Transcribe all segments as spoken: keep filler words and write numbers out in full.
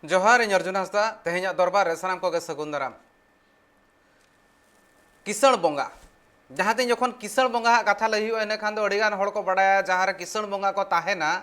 ᱡᱚᱦᱟᱨ, ᱤᱧ ᱚᱨᱡᱩᱱ ᱦᱟᱸᱥᱫᱟ᱾ ᱛᱮᱦᱮᱧᱟᱜ ᱫᱚᱨᱵᱟᱨ ᱨᱮ ᱥᱟᱱᱟᱢ ᱠᱚᱜᱮ ᱥᱟᱹᱜᱩᱱ ᱫᱟᱨᱟᱢ᱾ ᱠᱤᱥᱟᱹᱬ ᱵᱚᱸᱜᱟ, ᱡᱟᱦᱟᱸ ᱛᱤᱱ ᱡᱚᱠᱷᱚᱱ ᱠᱤᱥᱟᱹᱬ ᱵᱚᱸᱜᱟ ᱦᱟᱜ ᱠᱟᱛᱷᱟ ᱞᱟᱹᱭ ᱦᱩᱭᱩᱜᱼᱟ, ᱤᱱᱟᱹ ᱠᱷᱟᱱ ᱫᱚ ᱟᱹᱰᱤ ᱜᱟᱱ ᱦᱚᱲ ᱠᱚ ᱵᱟᱰᱟᱭᱟ, ᱡᱟᱦᱟᱸ ᱨᱮ ᱠᱤᱥᱟᱹᱬ ᱵᱚᱸᱜᱟ ᱠᱚ ᱛᱟᱦᱮᱱᱟ,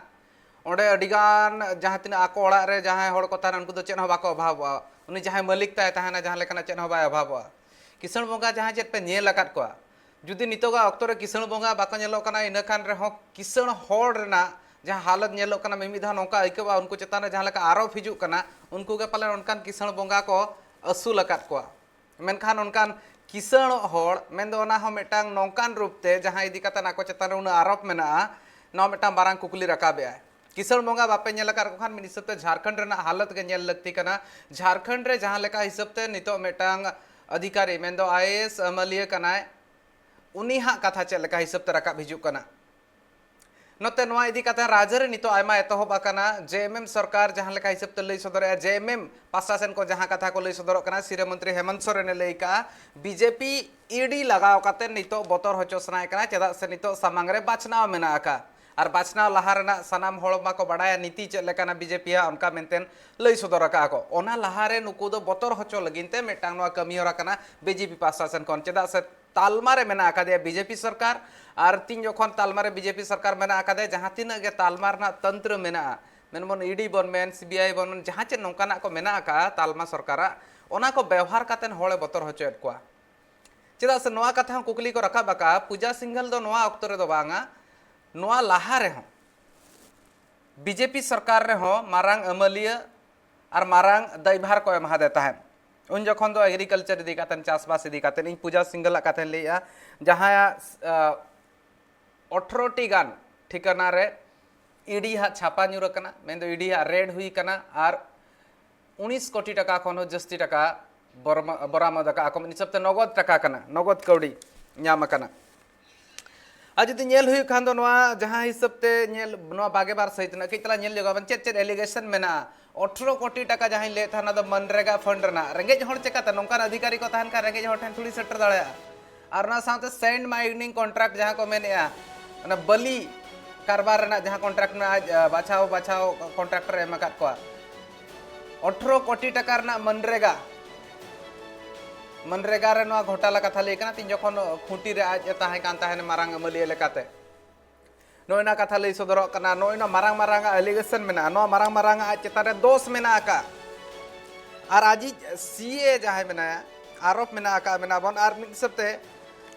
ᱚᱸᱰᱮ ᱟᱹᱰᱤ ᱜᱟᱱ ᱡᱟᱦᱟᱸ ᱛᱤᱱᱟᱹᱜ ᱟᱠᱚ ᱚᱲᱟᱜ ᱨᱮ ᱡᱟᱦᱟᱸᱭ ᱦᱚᱲ ᱠᱚ ᱛᱟᱦᱮᱱᱟ, ᱩᱱᱠᱩ ᱫᱚ ᱪᱮᱫ ᱦᱚᱸ ᱵᱟᱠᱚ ᱚᱵᱷᱟᱵᱚᱜᱼᱟ᱾ ᱩᱱᱤ ᱡᱟᱦᱟᱸᱭ ᱢᱟᱹᱞᱤᱠ ᱛᱟᱭ ᱛᱟᱦᱮᱱᱟ, ᱡᱟᱦᱟᱸ ᱞᱮᱠᱟᱱᱟᱜ ᱪᱮᱫ ᱦᱚᱸ ᱵᱟᱭ ᱚᱵᱷᱟᱵᱚᱜᱼᱟ᱾ ᱠᱤᱥᱟᱹᱬ ᱵᱚᱸᱜᱟ ᱡᱟᱦᱟᱸᱭ ᱪᱮᱫ ᱯᱮ ᱧᱮᱞ ᱟᱠᱟᱫ ᱠᱚᱣᱟ? ᱡᱩᱫᱤ ᱱᱤᱛᱚᱜᱟᱜ ᱚᱠᱛᱚ ᱨᱮ ᱠᱤᱥᱟᱹᱬ ᱵᱚᱸᱜᱟ ᱵᱟᱠᱚ ᱧᱮᱞᱚᱜ ᱠᱟᱱᱟ, ᱤᱱᱟᱹ ᱠᱷᱟᱱ ᱨᱮᱦᱚᱸ ᱠᱤᱥᱟᱹᱬ ᱦᱚᱲ ᱨᱮᱱᱟᱜ ᱡᱟᱦᱟᱸ ᱦᱟᱞᱚᱛ ᱧᱮᱞᱚᱜ ᱠᱟᱱᱟ, ᱢᱤᱢᱤᱫ ᱫᱷᱟᱣ ᱱᱚᱝᱠᱟ ᱟᱹᱭᱠᱟᱹᱣᱟ, ᱩᱱᱠᱩ ᱪᱮᱛᱟᱱ ᱨᱮ ᱡᱟᱦᱟᱸ ᱞᱮᱠᱟ ᱟᱨᱳᱯ ᱦᱤᱡᱩᱜ ᱠᱟᱱᱟ, ᱩᱱᱠᱩ ᱜᱮ ᱯᱟᱞᱮᱱ ᱚᱱᱠᱟᱱ ᱠᱤᱥᱟᱹᱬ ᱵᱚᱸᱜᱟ ᱠᱚ ᱟᱹᱥᱩᱞ ᱟᱠᱟᱫ ᱠᱚᱣᱟ᱾ ᱢᱮᱱᱠᱷᱟᱱ ᱚᱱᱠᱟᱱ ᱠᱤᱥᱟᱹᱬ ᱦᱚᱲ, ᱢᱮᱱᱫᱚ ᱚᱱᱟ ᱦᱚᱸ ᱢᱤᱫᱴᱟᱝ ᱱᱚᱝᱠᱟᱱ ᱨᱩᱯ ᱛᱮ, ᱡᱟᱦᱟᱸ ᱤᱫᱤ ᱠᱟᱛᱮ ᱟᱠᱚ ᱪᱮᱛᱟᱱ ᱨᱮ ᱩᱱᱟᱹᱜ ᱟᱨᱳᱯ ᱢᱮᱱᱟᱜᱼᱟ, ᱱᱚᱣᱟ ᱢᱤᱫᱴᱟᱝ ᱢᱟᱨᱟᱝ ᱠᱩᱠᱞᱤ ᱨᱟᱠᱟᱵ ᱮᱜᱼᱟᱭ᱾ ᱠᱤᱥᱟᱹᱬ ᱵᱚᱸᱜᱟ ᱵᱟᱯᱮ ᱧᱮᱞ ᱟᱠᱟᱫ ᱠᱚ ᱠᱷᱟᱱ, ᱢᱤᱫ ᱦᱤᱥᱟᱹᱵ ᱛᱮ ᱡᱷᱟᱲᱠᱷᱚᱸᱰ ᱨᱮᱱᱟᱜ ᱦᱟᱞᱚᱛ ᱜᱮ ᱧᱮᱞ ᱞᱟᱹᱠᱛᱤ ᱠᱟᱱᱟ᱾ ᱡᱷᱟᱲᱠᱷᱚᱸᱰ ᱨᱮ ᱡᱟᱦᱟᱸ ᱞᱮᱠᱟ ᱦᱤᱥᱟᱹᱵ ᱛᱮ ᱱᱤᱛᱚᱜ ᱢᱤᱫᱴᱟᱝ ᱚᱫᱷᱤᱠᱟᱨᱤ, ᱢᱮᱱᱫᱚ ᱟᱭ ᱮ ᱮᱥ ᱟᱹᱢᱟᱹᱞᱤᱭᱟᱹ ᱠᱟᱱᱟᱭ, ᱩᱱᱤ ᱦᱟᱸᱜ ᱠᱟᱛᱷᱟ ᱪᱮᱫ ᱞᱮᱠᱟ ᱦᱤᱥᱟᱹᱵ ᱛᱮ ᱨᱟᱠᱟᱵ ᱦᱤᱡᱩᱜ ᱠᱟᱱᱟ᱾ ᱱᱚᱛᱮ ᱱᱚᱣᱟ ᱤᱫᱤ ᱠᱟᱛᱮ ᱨᱟᱡᱽ ᱟᱹᱨᱤ ᱱᱤᱛᱚᱜ ᱟᱭᱢᱟ ᱮᱛᱚᱦᱚᱵ ᱟᱠᱟᱱᱟ᱾ ᱡᱮ ᱮᱢ ᱮᱢ ᱥᱚᱨᱠᱟᱨ ᱡᱟᱦᱟᱸ ᱞᱮᱠᱟ ᱦᱤᱥᱟᱹᱵ ᱛᱮ ᱞᱟᱹᱭ ᱥᱚᱫᱚᱨᱮᱜᱼᱟ, ᱡᱮ ᱮᱢ ᱮᱢ ᱯᱟᱥᱴᱟ ᱥᱮᱱ ᱠᱚ ᱡᱟᱦᱟᱸ ᱠᱟᱛᱷᱟ ᱠᱚ ᱞᱟᱹᱭ ᱥᱚᱫᱚᱨᱚᱜ ᱠᱟᱱᱟ, ᱥᱤᱨᱟᱹ ᱢᱚᱱᱛᱨᱤ ᱦᱮᱢᱚᱱᱛ ᱥᱚᱨᱮᱱᱮ ᱞᱟᱹᱭ ᱠᱟᱜᱼᱟ, B J P E D ᱞᱟᱜᱟᱣ ᱠᱟᱛᱮ ᱱᱤᱛᱚᱜ ᱵᱚᱛᱚᱨ ᱦᱚᱪᱚ ᱥᱟᱱᱟᱭᱮ ᱠᱟᱱᱟ, ᱪᱮᱫᱟᱜ ᱥᱮ ᱱᱤᱛᱚᱜ ᱥᱟᱢᱟᱝ ᱨᱮ ᱵᱟᱪᱷᱱᱟᱣ ᱢᱮᱱᱟᱜ ᱟᱠᱟᱫ᱾ ᱟᱨ ᱵᱟᱪᱷᱱᱟᱣ ᱞᱟᱦᱟ ᱨᱮᱱᱟᱜ ᱥᱟᱱᱟᱢ ᱦᱚᱲ ᱢᱟᱠᱚ ᱵᱟᱲᱟᱭᱟ ᱱᱤᱛᱤ ᱪᱮᱫ ᱞᱮᱠᱟᱱᱟ ᱵᱤ ᱡᱮ ᱯᱤ ᱟᱜ, ᱚᱱᱠᱟ ᱢᱮᱱᱛᱮ ᱞᱟᱹᱭ ᱥᱚᱫᱚᱨ ᱟᱠᱟᱫᱼᱟ ᱠᱚ᱾ ᱚᱱᱟ ᱞᱟᱦᱟᱨᱮ ᱱᱩᱠᱩ ᱫᱚ ᱵᱚᱛᱚᱨ ᱦᱚᱪᱚ ᱞᱟᱹᱜᱤᱫ ᱛᱮ ᱢᱤᱫᱴᱟᱝ ᱱᱚᱣᱟ ᱠᱟᱹᱢᱤ ᱦᱚᱨᱟ ᱠᱟᱱᱟ ᱵᱤ ᱡᱮ ᱯᱤ ᱯᱟᱥᱴᱟ ᱥᱮᱱ ᱠᱷᱚᱱ, ᱪᱮᱫᱟᱜ ᱥᱮ ᱛᱟᱞᱢᱟ ᱨᱮ ᱢᱮᱱᱟᱜ ᱟᱠᱟᱫᱮᱭᱟ ᱵᱤ ᱡᱮ ᱯᱤ ᱥᱚᱨᱠᱟᱨ᱾ ᱟᱨ ᱛᱤᱱ ᱡᱚᱠᱷᱚᱱ ᱛᱟᱞᱢᱟ ᱨᱮ ᱵᱤ ᱡᱮ ᱯᱤ ᱥᱚᱨᱠᱟᱨ ᱢᱮᱱᱟᱜ ᱟᱠᱟᱫᱮᱭᱟ, ᱡᱟᱦᱟᱸ ᱛᱤᱱᱟᱹᱜ ᱜᱮ ᱛᱟᱞᱢᱟ ᱨᱮᱱᱟᱜ ᱛᱚᱱᱛᱨᱚ ᱢᱮᱱᱟᱜᱼᱟ, ᱢᱮᱱᱵᱚᱱ ᱤ ᱰᱤ ᱵᱚᱱ ᱢᱮᱱ, ᱥᱤ ᱵᱤ ᱟᱭ ᱵᱚᱱ ᱢᱮᱱ, ᱡᱟᱦᱟᱸ ᱪᱮᱫ ᱱᱚᱝᱠᱟᱱᱟᱜ ᱠᱚ ᱢᱮᱱᱟᱜ ᱟᱠᱟᱫᱼᱟ ᱛᱟᱞᱢᱟ ᱥᱚᱨᱠᱟᱨᱟᱜ, ᱚᱱᱟ ᱠᱚ ᱵᱮᱣᱦᱟᱨ ᱠᱟᱛᱮ ᱦᱚᱲᱮ ᱵᱚᱛᱚᱨ ᱦᱚᱪᱚᱭᱮᱫ ᱠᱚᱣᱟ᱾ ᱪᱮᱫᱟᱜ ᱥᱮ ᱱᱚᱣᱟ ᱠᱟᱛᱷᱟ ᱦᱚᱸ ᱠᱩᱠᱞᱤ ᱠᱚ ᱨᱟᱠᱟᱵ ᱟᱠᱟᱫᱼᱟ, ᱯᱩᱡᱟ ᱥᱤᱝᱜᱷᱚᱞ ᱫᱚ ᱱᱚᱣᱟ ᱚᱠᱛᱚ ᱨᱮᱫᱚ ᱵᱟᱝᱟ, ᱱᱚᱣᱟ ᱞᱟᱦᱟ ᱨᱮᱦᱚᱸ ᱵᱤ ᱡᱮ ᱯᱤ ᱥᱚᱨᱠᱟᱨ ᱨᱮᱦᱚᱸ ᱢᱟᱨᱟᱝ ᱟᱹᱢᱟᱹᱞᱤᱭᱟᱹ ᱟᱨ ᱢᱟᱨᱟᱝ ᱫᱟᱭᱵᱷᱟᱨ ᱠᱚ ᱮᱢᱟᱦᱟᱫᱮ ᱛᱟᱦᱮᱸᱫ᱾ ᱩᱱ ᱡᱚᱠᱷᱚᱱ ᱫᱚ ᱮᱜᱽᱨᱤᱠᱟᱞᱪᱟᱨ ᱤᱫᱤ ᱠᱟᱛᱮ, ᱪᱟᱥᱵᱟᱥ ᱤᱫᱤ ᱠᱟᱛᱮ, ᱤᱧ ᱯᱩᱡᱟ ᱥᱤᱝᱜᱷᱚᱞᱟᱜ ᱠᱟᱛᱷᱟᱧ ᱞᱟᱹᱭᱮᱜᱼᱟ, ᱡᱟᱦᱟᱸᱭᱟᱜ ᱟᱴᱷᱨᱚ ᱴᱤ ᱜᱟᱱ ᱴᱷᱤᱠᱟᱹᱱᱟ ᱨᱮ ᱤ ᱰᱤ ᱦᱟᱜ ᱪᱷᱟᱯᱟ ᱧᱩᱨ ᱟᱠᱟᱱᱟ, ᱢᱮᱱᱫᱚ ᱤ ᱰᱤ ᱦᱟᱜ ᱨᱮᱰ ᱦᱩᱭ ᱟᱠᱟᱱᱟ, ᱟᱨ ᱩᱱᱤᱥ ᱠᱳᱴᱤ ᱴᱟᱠᱟ ᱠᱷᱚᱱ ᱦᱚᱸ ᱡᱟᱹᱥᱛᱤ ᱴᱟᱠᱟ ᱵᱚᱨᱢᱟ-, ᱵᱚᱨᱟᱢᱚᱫ ᱟᱠᱟᱫᱼᱟ ᱠᱚ, ᱢᱤᱫ ᱦᱤᱥᱟᱹᱵ ᱛᱮ ᱱᱚᱜᱚᱫ ᱴᱟᱠᱟ ᱠᱟᱱᱟ, ᱱᱚᱜᱚᱫ ᱠᱟᱹᱣᱰᱤ ᱧᱟᱢ ᱟᱠᱟᱱᱟ᱾ ᱟᱨ ᱡᱩᱫᱤ ᱧᱮᱞ ᱦᱩᱭᱩᱜ ᱠᱷᱟᱱ ᱫᱚ, ᱱᱚᱣᱟ ᱡᱟᱦᱟᱸ ᱦᱤᱥᱟᱹᱵ ᱛᱮ ᱧᱮᱞ, ᱱᱚᱣᱟ ᱵᱟᱜᱮ ᱵᱟᱨ ᱥᱟᱹᱦᱤᱛ ᱨᱮᱱᱟᱜ ᱠᱟᱹᱡ ᱛᱟᱞᱟᱝ ᱧᱮᱞ ᱧᱚᱜ ᱟᱵᱚᱱ, ᱪᱮᱫ ᱪᱮᱫ ᱮᱞᱤᱜᱮᱥᱚᱱ ᱢᱮᱱᱟᱜᱼᱟ᱾ ᱟᱴᱷᱨᱚ ᱠᱳᱴᱤ ᱴᱟᱠᱟ ᱡᱟᱦᱟᱸᱧ ᱞᱟᱹᱭᱮᱫ ᱛᱟᱦᱮᱸ, ᱚᱱᱟ ᱫᱚ ᱢᱟᱱᱨᱮᱜᱟ ᱯᱷᱟᱱᱰ ᱨᱮᱱᱟᱜ᱾ ᱨᱮᱸᱜᱮᱡ ᱦᱚᱲ ᱪᱮᱠᱟᱛᱮ, ᱱᱚᱝᱠᱟᱱ ᱚᱫᱷᱤᱠᱟᱨᱤ ᱠᱚ ᱛᱟᱦᱮᱱ ᱠᱷᱟᱱ ᱨᱮᱸᱜᱮᱡ ᱦᱚᱲ ᱴᱷᱮᱱ ᱛᱷᱩᱲᱤ ᱥᱮᱴᱮᱨ ᱫᱟᱲᱮᱭᱟᱜᱼᱟ? ᱟᱨ ᱚᱱᱟ ᱥᱟᱶᱛᱮ ᱥᱮᱱᱰ ᱢᱟᱭᱱᱤᱝ ᱠᱚᱱᱴᱨᱟᱠᱴ ᱡᱟᱦᱟᱸ ᱠᱚ ᱢᱮᱱᱮᱜᱼᱟ, ᱚᱱᱟ ᱵᱟᱹᱞᱤ ᱠᱟᱨᱵᱟᱨ ᱨᱮᱱᱟᱜ ᱡᱟᱦᱟᱸ ᱠᱚᱱᱴᱨᱟᱠᱴ ᱢᱮᱱᱟᱜᱼᱟ, ᱟᱡ, ᱟ, ᱵᱟᱪᱷᱟᱣ ᱵᱟᱪᱷᱟᱣ ᱠᱚᱱᱴᱨᱟᱠᱴᱚᱨ ᱮ ᱮᱢ ᱟᱠᱟᱫ ᱠᱚᱣᱟ᱾ ᱟᱴᱷᱨᱚ ᱠᱳᱴᱤ ᱴᱟᱠᱟ ᱨᱮᱱᱟᱜ ᱢᱟᱱᱨᱮᱜᱟ, ᱢᱟᱱᱨᱮᱜᱟ ᱨᱮ ᱱᱚᱣᱟ ᱜᱷᱚᱴᱟᱞᱟ ᱠᱟᱛᱷᱟ ᱞᱟᱹᱭ ᱠᱟᱱᱟ, ᱛᱤᱱ ᱡᱚᱠᱷᱚᱱ ᱠᱷᱩᱸᱴᱤ ᱨᱮ ᱟᱡ ᱮ ᱛᱟᱦᱮᱸ ᱠᱟᱱ ᱛᱟᱦᱮᱱ ᱢᱟᱨᱟᱝ ᱟᱹᱢᱟᱹᱞᱤᱭᱟᱹ ᱞᱮᱠᱟᱛᱮ᱾ ᱱᱚᱜᱼᱚᱭ ᱱᱟ ᱠᱟᱛᱷᱟ ᱞᱟᱹᱭ ᱥᱚᱫᱚᱨᱚᱜ ᱠᱟᱱᱟ, ᱱᱚᱜᱼᱚᱭ ᱱᱟ ᱢᱟᱨᱟᱝ ᱢᱟᱨᱟᱝ ᱟᱜ allegation ᱢᱮᱱᱟᱜᱼᱟ, ᱱᱚᱣᱟ ᱢᱟᱨᱟᱝ ᱢᱟᱨᱟᱝ ᱟᱜ ᱟᱡ ᱪᱮᱛᱟᱱ ᱨᱮ ᱫᱳᱥ ᱢᱮᱱᱟᱜ ᱟᱠᱟᱫ᱾ ᱟᱨ ᱟᱡᱤᱡ ᱥᱤ ᱮ ᱡᱟᱦᱟᱸᱭ ᱢᱮᱱᱟᱭᱟ, ᱟᱨᱳᱯ ᱢᱮᱱᱟᱜ ᱟᱠᱟᱫ, ᱢᱮᱱᱟ ᱵᱚᱱ, ᱟᱨ ᱢᱤᱫ ᱦᱤᱥᱟᱹᱵ ᱛᱮ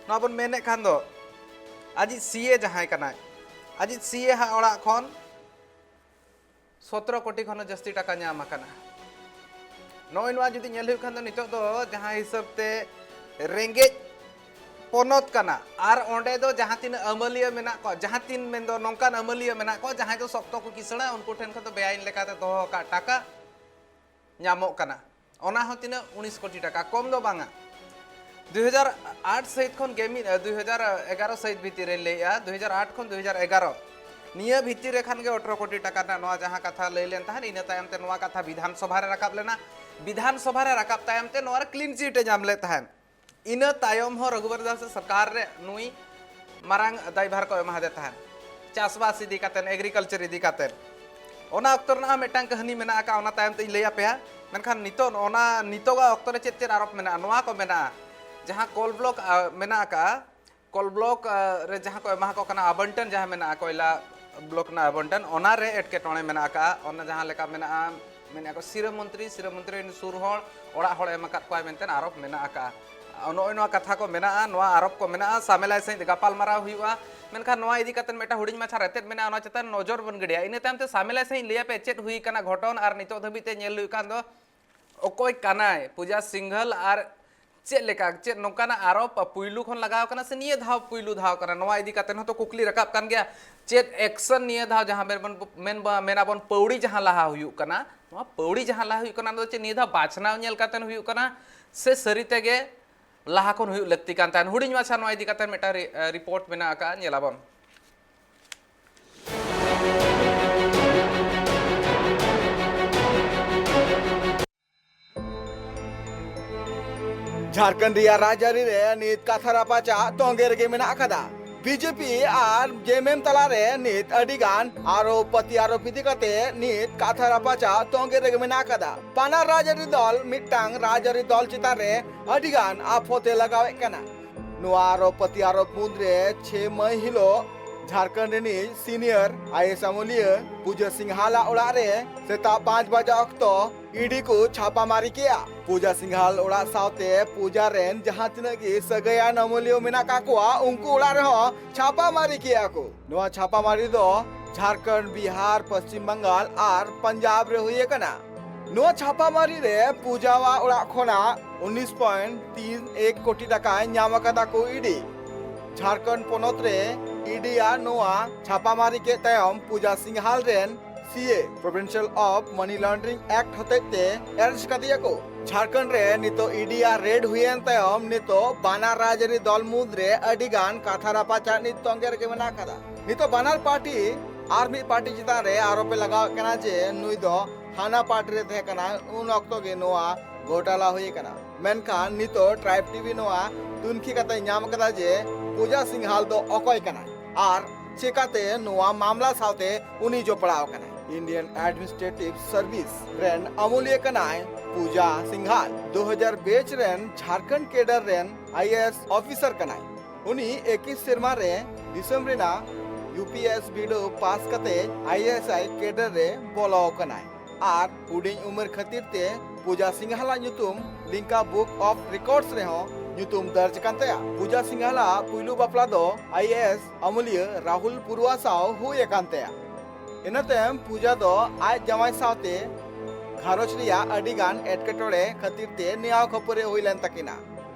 ᱱᱚᱣᱟ ᱵᱚᱱ ᱢᱮᱱᱮᱫ ᱠᱷᱟᱱ ᱫᱚ, ᱟᱡᱤᱡ ᱥᱤ ᱮ ᱡᱟᱦᱟᱸᱭ ᱠᱟᱱᱟᱭ, ᱟᱡᱤᱡ ᱥᱤ ᱮ ᱦᱟᱜ ᱚᱲᱟᱜ ᱠᱷᱚᱱ ᱥᱚᱛᱨᱚ ᱠᱳᱴᱤ ᱠᱷᱚᱱ ᱦᱚᱸ ᱡᱟᱹᱥᱛᱤ ᱴᱟᱠᱟ ᱧᱟᱢ ᱟᱠᱟᱱᱟ᱾ ᱱᱚᱜᱼᱚᱭ ᱱᱚᱣᱟ ᱡᱩᱫᱤ ᱧᱮᱞ ᱦᱩᱭᱩᱜ ᱠᱷᱟᱱ ᱫᱚ, ᱱᱤᱛᱚᱜ ᱫᱚ ᱡᱟᱦᱟᱸ ᱦᱤᱥᱟᱹᱵ ᱛᱮ ᱨᱮᱸᱜᱮᱡ ᱯᱚᱱᱚᱛ ᱠᱟᱱᱟ, ᱟᱨ ᱚᱸᱰᱮ ᱫᱚ ᱡᱟᱦᱟᱸ ᱛᱤᱱᱟᱹᱜ ᱟᱹᱢᱟᱹᱞᱤᱭᱟᱹ ᱢᱮᱱᱟᱜ ᱠᱚᱣᱟ, ᱡᱟᱦᱟᱸ ᱛᱤᱱ ᱢᱮᱱᱫᱚ ᱱᱚᱝᱠᱟᱱ ᱟᱹᱢᱟᱹᱞᱤᱭᱟᱹ ᱢᱮᱱᱟᱜ ᱠᱚᱣᱟ ᱡᱟᱦᱟᱸᱭ ᱫᱚ ᱥᱚᱠᱛᱚ ᱠᱚ ᱠᱤᱥᱟᱹᱬᱟ, ᱩᱱᱠᱩ ᱴᱷᱮᱱ ᱠᱷᱚᱱ ᱫᱚ ᱵᱮᱟᱭᱤᱱ ᱞᱮᱠᱟᱛᱮ ᱫᱚᱦᱚ ᱟᱠᱟᱫ ᱴᱟᱠᱟ ᱧᱟᱢᱚᱜ ᱠᱟᱱᱟ᱾ ᱚᱱᱟ ᱦᱚᱸ ᱛᱤᱱᱟᱹᱜ? ᱩᱱᱤᱥ ᱠᱳᱴᱤ ᱴᱟᱠᱟ, ᱠᱚᱢ ᱫᱚ ᱵᱟᱝᱟ᱾ ᱫᱩ ᱦᱟᱡᱟᱨ ᱟᱴ ᱥᱟᱹᱦᱤᱛ ᱠᱷᱚᱱ ᱜᱮ ᱢᱤᱫ, ᱫᱩ ᱦᱟᱡᱟᱨ ᱮᱜᱟᱨᱚ ᱥᱟᱹᱦᱤᱛ ᱵᱷᱤᱛᱤᱨ ᱨᱮᱧ ᱞᱟᱹᱭᱮᱜᱼᱟ, ᱫᱩ ᱦᱟᱡᱟᱨ ᱟᱴ ᱠᱷᱚᱱ ᱫᱩ ᱦᱟᱡᱟᱨ ᱮᱜᱟᱨᱚ, ᱱᱤᱭᱟᱹ ᱵᱷᱤᱛᱤᱨ ᱨᱮ ᱠᱷᱟᱱ ᱜᱮ ᱟᱴᱷᱨᱚ ᱠᱳᱴᱤ ᱴᱟᱠᱟ ᱨᱮᱱᱟᱜ ᱱᱚᱣᱟ ᱡᱟᱦᱟᱸ ᱠᱟᱛᱷᱟ ᱞᱟᱹᱭ ᱞᱮᱱ ᱛᱟᱦᱮᱸᱫ, ᱤᱱᱟᱹ ᱛᱟᱭᱚᱢ ᱛᱮ ᱱᱚᱣᱟ ᱠᱟᱛᱷᱟ ᱵᱤᱫᱷᱟᱱ ᱥᱚᱵᱷᱟ ᱨᱮ ᱨᱟᱠᱟᱵ ᱞᱮᱱᱟ᱾ ᱵᱤᱫᱷᱟᱱ ᱥᱚᱵᱷᱟ ᱨᱮ ᱨᱟᱠᱟᱵ ᱛᱟᱭᱚᱢ ᱛᱮ ᱱᱚᱣᱟ ᱨᱮ clean chit ᱮ ᱧᱟᱢ ᱞᱮᱫ ᱛᱟᱦᱮᱸᱫ᱾ ᱤᱱᱟᱹ ᱛᱟᱭᱚᱢ ᱦᱚᱸ ᱨᱚᱜᱷᱩᱵᱚᱨ ᱫᱟᱥ ᱥᱚᱨᱠᱟᱨ ᱨᱮ ᱱᱩᱭ ᱢᱟᱨᱟᱝ ᱫᱟᱭᱵᱷᱟᱨ ᱠᱚ ᱮᱢᱟᱫᱮ ᱛᱟᱦᱮᱸᱫ, ᱪᱟᱥᱵᱟᱥ ᱤᱫᱤ ᱠᱟᱛᱮᱫ, agriculture ᱤᱫᱤ ᱠᱟᱛᱮᱫ᱾ ᱚᱱᱟ ᱚᱠᱛᱚ ᱨᱮᱱᱟᱜ ᱦᱚᱸ ᱢᱤᱫᱴᱟᱝ ᱠᱟᱹᱦᱱᱤ ᱢᱮᱱᱟᱜ ᱟᱠᱟᱫ, ᱚᱱᱟ ᱛᱟᱭᱚᱢ ᱛᱮᱧ ᱞᱟᱹᱭ ᱟᱯᱮᱭᱟ᱾ ᱢᱮᱱᱠᱷᱟᱱ ᱱᱤᱛᱚᱜ ᱚᱱᱟ ᱱᱤᱛᱚᱜᱟᱜ ᱚᱠᱛᱚ ᱨᱮ ᱪᱮᱫ ᱪᱮᱫ ᱟᱨᱳᱯ ᱢᱮᱱᱟᱜᱼᱟ, ᱱᱚᱣᱟ ᱠᱚ ᱢᱮᱱᱟᱜᱼᱟ᱾ ᱡᱟᱦᱟᱸ ᱠᱳᱞ ᱵᱞᱚᱠ, ᱟ, ᱢᱮᱱᱟᱜ ᱟᱠᱟᱫᱼᱟ, ᱠᱳᱞ ᱵᱞᱚᱠ, ᱟ, ᱨᱮ ᱡᱟᱦᱟᱸ ᱠᱚ ᱮᱢᱟ ᱠᱚ ᱠᱟᱱᱟ ᱟᱵᱚᱱᱴᱚᱱ, ᱡᱟᱦᱟᱸ ᱢᱮᱱᱟᱜᱼᱟ ᱠᱚᱭᱞᱟ ᱵᱞᱚᱠ ᱨᱮᱱᱟᱜ ᱟᱵᱚᱱᱴᱚᱱ, ᱚᱱᱟ ᱨᱮ ᱮᱴᱠᱮᱴᱚᱬᱮ ᱢᱮᱱᱟᱜ ᱟᱠᱟᱫᱼᱟ᱾ ᱚᱱᱟ ᱡᱟᱦᱟᱸ ᱞᱮᱠᱟ ᱢᱮᱱᱟᱜᱼᱟ, ᱢᱮᱱᱮᱫ ᱠᱚ ᱥᱤᱨᱟᱹ ᱢᱚᱱᱛᱨᱤ, ᱥᱤᱨᱟᱹ ᱢᱚᱱᱛᱨᱤ ᱨᱮᱱ ᱥᱩᱨ ᱦᱚᱲ, ᱚᱲᱟᱜ ᱦᱚᱲ ᱮᱢ ᱟᱠᱟᱫ ᱠᱚᱣᱟᱭ ᱢᱮᱱᱛᱮ ᱟᱨᱳᱯ ᱢᱮᱱᱟᱜ ᱟᱠᱟᱫᱼᱟ᱾ ᱱᱚᱜᱼᱚᱭ ᱱᱚᱣᱟ ᱠᱟᱛᱷᱟ ᱠᱚ ᱢᱮᱱᱟᱜᱼᱟ, ᱱᱚᱣᱟ ᱟᱨᱳᱯ ᱠᱚ ᱢᱮᱱᱟᱜᱼᱟ, ᱥᱟᱢᱮᱞᱟᱭ ᱥᱟᱺᱦᱤᱡ ᱜᱟᱯᱟᱞ ᱢᱟᱨᱟᱣ ᱦᱩᱭᱩᱜᱼᱟ᱾ ᱢᱮᱱᱠᱷᱟᱱ ᱱᱚᱣᱟ ᱤᱫᱤ ᱠᱟᱛᱮ ᱢᱤᱫᱴᱟᱝ ᱦᱩᱰᱤᱧ ᱢᱟᱪᱷᱟ ᱨᱮᱛᱮᱫ ᱢᱮᱱᱟᱜᱼᱟ, ᱚᱱᱟ ᱪᱮᱛᱟᱱ ᱱᱚᱡᱚᱨ ᱵᱚᱱ ᱜᱤᱰᱤᱭᱟ᱾ ᱤᱱᱟᱹ ᱛᱟᱭᱚᱢ ᱛᱮ ᱥᱟᱢᱮᱞᱟᱭ ᱥᱟᱺᱦᱤᱡ ᱞᱟᱹᱭ ᱟᱯᱮ ᱪᱮᱫ ᱦᱩᱭ ᱟᱠᱟᱱᱟ ᱜᱷᱚᱴᱚᱱ, ᱟᱨ ᱱᱤᱛᱚᱜ ᱫᱷᱟᱹᱵᱤᱡ ᱛᱮ ᱧᱮᱞ ᱦᱩᱭᱩᱜ ᱠᱟᱱ ᱫᱚ ᱚᱠᱚᱭ ᱠᱟᱱᱟᱭ ᱯᱩᱡᱟ ᱥᱤᱝᱜᱷᱚᱞ, ᱟᱨ ᱪᱮᱫ ᱞᱮᱠᱟ, ᱪᱮᱫ ᱱᱚᱝᱠᱟᱱᱟᱜ ᱟᱨᱳᱯ ᱯᱩᱭᱞᱩ ᱠᱷᱚᱱ ᱞᱟᱜᱟᱣ ᱠᱟᱱᱟ ᱥᱮ ᱱᱤᱭᱟᱹ ᱫᱷᱟᱣ ᱯᱩᱭᱞᱩ ᱫᱷᱟᱣ ᱠᱟᱱᱟ? ᱱᱚᱣᱟ ᱤᱫᱤ ᱠᱟᱛᱮ ᱦᱚᱸᱛᱚ ᱠᱩᱠᱞᱤ ᱨᱟᱠᱟᱵ ᱠᱟᱱ ᱜᱮᱭᱟ᱾ ᱪᱮᱫ action ᱱᱤᱭᱟᱹ ᱫᱷᱟᱣ, ᱡᱟᱦᱟᱸ ᱢᱮᱱ ᱵᱚᱱ, ᱢᱮᱱ ᱵᱚ-, ᱢᱮᱱᱟᱵᱚᱱ ᱯᱟᱹᱣᱲᱤ ᱡᱟᱦᱟᱸ ᱞᱟᱦᱟ ᱦᱩᱭᱩᱜ ᱠᱟᱱᱟ, ᱱᱚᱣᱟ ᱯᱟᱹᱣᱲᱤ ᱡᱟᱦᱟᱸ ᱞᱟᱦᱟ ᱦᱩᱭᱩᱜ ᱠᱟᱱᱟ, ᱱᱚᱣᱟ ᱫᱚ ᱪᱮᱫ ᱱᱤᱭᱟᱹ ᱫᱷᱟᱣ ᱵᱟᱪᱷᱱᱟᱣ ᱧᱮᱞ ᱠᱟᱛᱮ ᱦᱩᱭᱩᱜ ᱠᱟᱱᱟ ᱥᱮ ᱥᱟᱹᱨᱤ ᱛᱮᱜᱮ ᱞᱟᱦᱟ ᱠᱷᱚᱱ ᱦᱩᱭᱩᱜ ᱞᱟᱹᱠᱛᱤ ᱠᱟᱱ ᱛᱟᱦᱮᱸᱱ? ᱦᱩᱰᱤᱧ ᱢᱟᱪᱷᱟ ᱱᱚᱣᱟ ᱤᱫᱤ ᱠᱟᱛᱮ ᱢᱤᱫᱴᱟᱝ ᱨᱤ-, ᱨᱤᱯᱳᱨᱴ ᱢᱮᱱᱟᱜ ᱟᱠᱟᱫᱼᱟ, ᱧᱮᱞᱟᱵᱚᱱ᱾ ᱡᱷᱟᱲᱠᱷᱚᱸᱰ ᱨᱮᱭᱟᱜ ᱨᱟᱡᱽᱟᱹᱨᱤ ᱨᱮ ᱱᱤᱛ ᱠᱟᱛᱷᱟ ᱨᱟᱯᱟᱪᱟᱜ ᱛᱚᱸᱜᱮ ᱨᱮᱜᱮ ᱢᱮᱱᱟᱜ ᱟᱠᱟᱫᱟ᱾ ᱵᱤᱡᱮᱯᱤ ᱟᱨ ᱡᱮᱮᱢᱮᱢ ᱛᱟᱞᱟᱨᱮ ᱱᱤᱛ ᱟᱹᱰᱤ ᱜᱟᱱ ᱟᱨᱚ ᱯᱟᱹᱛᱤ ᱟᱨᱚᱯ ᱤᱫᱤ ᱠᱟᱛᱮ ᱱᱤᱛ ᱠᱟᱛᱷᱟ ᱨᱟᱯᱟᱪᱟᱜ ᱛᱚᱸᱜᱮ ᱨᱮᱜᱮ ᱢᱮᱱᱟᱜ ᱟᱠᱟᱫᱟ᱾ ᱵᱟᱱᱟᱨ ᱨᱟᱡᱽᱟᱹᱨᱤ ᱫᱚᱞ ᱢᱤᱫᱴᱟᱝ ᱨᱟᱡᱽᱟᱹᱨᱤ ᱫᱚᱞ ᱪᱮᱛᱟᱱ ᱨᱮ ᱟᱹᱰᱤ ᱜᱟᱱ ᱟᱯᱷᱚᱛ ᱮ ᱞᱟᱜᱟᱣᱮᱫ ᱠᱟᱱᱟ᱾ ᱱᱚᱣᱟ ᱟᱨᱚ ᱯᱟᱹᱛᱤ ᱟᱨᱚᱯ ᱢᱩᱫᱽᱨᱮ ᱪᱷᱮ ᱢᱟᱹᱭ ᱦᱤᱞᱳᱜ ᱡᱷᱟᱲᱠᱷᱚᱸᱰ ᱨᱤᱱᱤᱡ ᱥᱤᱱᱤᱭᱚᱨ ᱟᱭᱮᱥ ᱟᱹᱢᱟᱹᱞᱤᱭᱟᱹ ᱯᱩᱡᱟᱹ ᱥᱤᱝᱦᱟᱞᱟᱜ ᱚᱲᱟᱜ ᱨᱮ ᱥᱮᱛᱟᱜ ᱯᱟᱸᱪ ᱵᱟᱡᱟ ᱚᱠᱛᱚ ᱤᱰᱤ ᱠᱚ ᱪᱷᱟᱯᱟ ᱢᱟᱨᱤ ᱠᱮᱜᱼᱟ᱾ ᱯᱩᱡᱟ ᱥᱤᱝᱦᱟᱞ ᱚᱲᱟᱜ ᱥᱟᱶᱛᱮ ᱯᱩᱡᱟ ᱨᱮᱱ ᱡᱟᱦᱟᱸ ᱛᱤᱱᱟᱹᱜ ᱜᱮ ᱥᱟᱹᱜᱟᱹᱭᱟᱱ ᱟᱹᱢᱟᱹᱞᱤᱭᱟᱹ ᱢᱮᱱᱟᱜ ᱠᱟᱜ ᱠᱚᱣᱟ, ᱩᱱᱠᱩ ᱚᱲᱟᱜ ᱨᱮᱦᱚᱸ ᱪᱷᱟᱯᱟ ᱢᱟᱨᱤ ᱠᱮᱜᱼᱟ ᱠᱚ᱾ ᱱᱚᱣᱟ ᱪᱷᱟᱯᱟ ᱢᱟᱨᱤ ᱫᱚ ᱡᱷᱟᱲᱠᱷᱚᱸᱰ, ᱵᱤᱦᱟᱨ, ᱯᱚᱥᱪᱤᱢ ᱵᱟᱝᱜᱟᱞ ᱟᱨ ᱯᱟᱧᱡᱟᱵᱽ ᱨᱮ ᱦᱩᱭ ᱟᱠᱟᱱᱟ᱾ ᱱᱚᱣᱟ ᱪᱷᱟᱯᱟ ᱢᱟᱨᱤ ᱨᱮ ᱯᱩᱡᱟᱣᱟᱜ ᱚᱲᱟᱜ ᱠᱷᱚᱱᱟᱜ ᱩᱱᱤᱥ ᱯᱚᱭᱮᱱᱴ ᱛᱤᱱ ᱮᱠ ᱠᱳᱴᱤ ᱴᱟᱠᱟ ᱧᱟᱢ ᱟᱠᱟᱫᱟ ᱠᱚ ᱤᱰᱤ᱾ ᱡᱷᱟᱲᱠᱷᱚᱸᱰ ᱯᱚᱱᱚᱛ ᱨᱮ ᱤᱰᱤᱭᱟᱜ ᱱᱚᱣᱟ ᱪᱷᱟᱯᱟ ᱢᱟᱨᱤ ᱠᱮᱫ ᱛᱟᱭᱚᱢ ᱯᱩᱡᱟ ᱥᱤᱝᱦᱟᱞ ᱨᱮᱱ ᱥᱤ ᱮ, Prevention of Money Laundering Act ᱦᱚᱛᱮᱡ ᱛᱮ arrest ᱠᱟᱫᱮᱭᱟ ᱠᱚ᱾ ᱡᱷᱟᱲᱠᱷᱚᱸᱰ ᱨᱮ ᱱᱤᱛᱚᱜ ᱤᱰᱤᱭᱟᱜ ᱨᱮᱰ ᱦᱩᱭᱮᱱ ᱛᱟᱭᱚᱢ ᱱᱤᱛᱚᱜ ᱵᱟᱱᱟᱨ ᱨᱟᱡᱽᱟᱹᱨᱤ ᱫᱚᱞ ᱢᱩᱫᱽ ᱨᱮ ᱟᱹᱰᱤ ᱜᱟᱱ ᱠᱟᱛᱷᱟ ᱨᱟᱯᱟᱪᱟᱜ ᱱᱤᱛ ᱛᱚᱸᱜᱮ ᱨᱮᱜᱮ ᱢᱮᱱᱟᱜ ᱟᱠᱟᱫᱟ᱾ ᱱᱤᱛᱚᱜ ᱵᱟᱱᱟᱨ ᱯᱟᱨᱴᱤ ᱟᱨ ᱢᱤᱫ ᱯᱟᱨᱴᱤ ᱪᱮᱛᱟᱱ ᱨᱮ ᱟᱨᱚᱯ ᱮ ᱞᱟᱜᱟᱣᱮᱫ ᱠᱟᱱᱟ ᱡᱮ ᱱᱩᱭ ᱫᱚ ᱦᱟᱱᱟ ᱯᱟᱨᱴᱤ ᱨᱮ ᱛᱟᱦᱮᱸ ᱠᱟᱱᱟ, ᱩᱱ ᱚᱠᱛᱚ ᱜᱮ ᱱᱚᱣᱟ ᱜᱷᱚᱴᱟᱞᱟ ᱦᱩᱭ ᱟᱠᱟᱱᱟ᱾ ᱢᱮᱱᱠᱷᱟᱱ ᱱᱤᱛᱚᱜ ᱴᱨᱟᱭᱤᱵᱽ ᱴᱤᱵᱷᱤ ᱱᱚᱣᱟ ᱛᱩᱱᱠᱷᱤ ᱠᱟᱛᱮ ᱧᱟᱢ ᱟᱠᱟᱫᱟ ᱡᱮ ᱯᱩᱡᱟ ᱥᱤᱝᱦᱟᱞ ᱫᱚ ᱚᱠᱚᱭ ᱠᱟᱱᱟᱭ ᱟᱨ ᱪᱮᱠᱟᱛᱮ ᱱᱚᱣᱟ ᱢᱟᱢᱞᱟ ᱥᱟᱶᱛᱮ ᱩᱱᱤ ᱡᱚᱯᱲᱟᱣ ᱟᱠᱟᱱᱟᱭ᱾ Indian Administrative Service ᱨᱮᱱ ᱟᱹᱢᱩᱞᱤᱭᱟᱹ ᱠᱟᱱᱟᱭ ᱯᱩᱡᱟ ᱥᱤᱝᱦᱟᱞ᱾ ᱫᱩ ᱦᱟᱡᱟᱨ ᱵᱮᱪ ᱨᱮᱱ ᱡᱷᱟᱲᱠᱷᱚᱸᱰ ᱠᱮᱰᱟᱨ ᱨᱮᱱ ᱟᱭ ᱮ ᱮᱥ ᱚᱯᱷᱤᱥᱟᱨ ᱠᱟᱱᱟᱭ᱾ ᱩᱱᱤ ᱮᱠᱤᱥ ᱥᱮᱨᱢᱟ ᱨᱮ ᱫᱤᱥᱚᱢ ᱨᱮᱱᱟᱜ ᱭᱩ ᱯᱤ ᱮᱥ ᱵᱤᱰᱟᱹᱣ ᱯᱟᱥ ᱠᱟᱛᱮ ᱟᱭ ᱮ ᱮᱥ ᱟᱭ ᱠᱮᱰᱟᱨ ᱨᱮ ᱵᱚᱞᱚ ᱟᱠᱟᱱᱟᱭ ᱟᱨ ᱦᱩᱰᱤᱧ ᱩᱢᱮᱨ ᱠᱷᱟᱹᱛᱤᱨ ᱛᱮ ᱯᱩᱡᱟ ᱥᱤᱝᱦᱟᱞᱟᱜ ᱧᱩᱛᱩᱢ ᱞᱤᱝᱠᱟ ᱵᱩᱠ ᱚᱯᱷ ᱨᱮᱠᱚᱨᱰᱥ ᱨᱮᱦᱚᱸ ᱧᱩᱛᱩᱢ ᱫᱟᱨᱡ ᱟᱠᱟᱱ ᱛᱟᱭᱟ᱾ ᱯᱩᱡᱟ ᱥᱤᱝᱦᱟᱞᱟᱜ ᱯᱩᱭᱞᱩ ᱵᱟᱯᱞᱟ ᱫᱚ ᱟᱭ ᱮ ᱮᱥ ᱟᱹᱢᱟᱹᱞᱤᱭᱟᱹ ᱨᱟᱦᱩᱞ ᱯᱩᱨᱣᱟ ᱥᱟᱶ ᱦᱩᱭ ᱟᱠᱟᱱ ᱛᱟᱭᱟ᱾ ᱤᱱᱟᱹ ᱛᱟᱭᱚᱢ ᱯᱩᱡᱟ ᱫᱚ ᱟᱡ ᱡᱟᱶᱟᱭ ᱥᱟᱶᱛᱮ ᱜᱷᱟᱨᱚᱸᱡᱽ ᱨᱮᱭᱟᱜ ᱟᱹᱰᱤ ᱜᱟᱱ ᱮᱴᱠᱮᱴᱚᱬᱮ ᱠᱷᱟᱹᱛᱤᱨ ᱛᱮ ᱱᱮᱭᱟᱣ ᱠᱷᱟᱹᱯᱟᱹᱨᱤ ᱦᱩᱭ ᱞᱮᱱ ᱛᱟᱹᱠᱤᱱᱟ,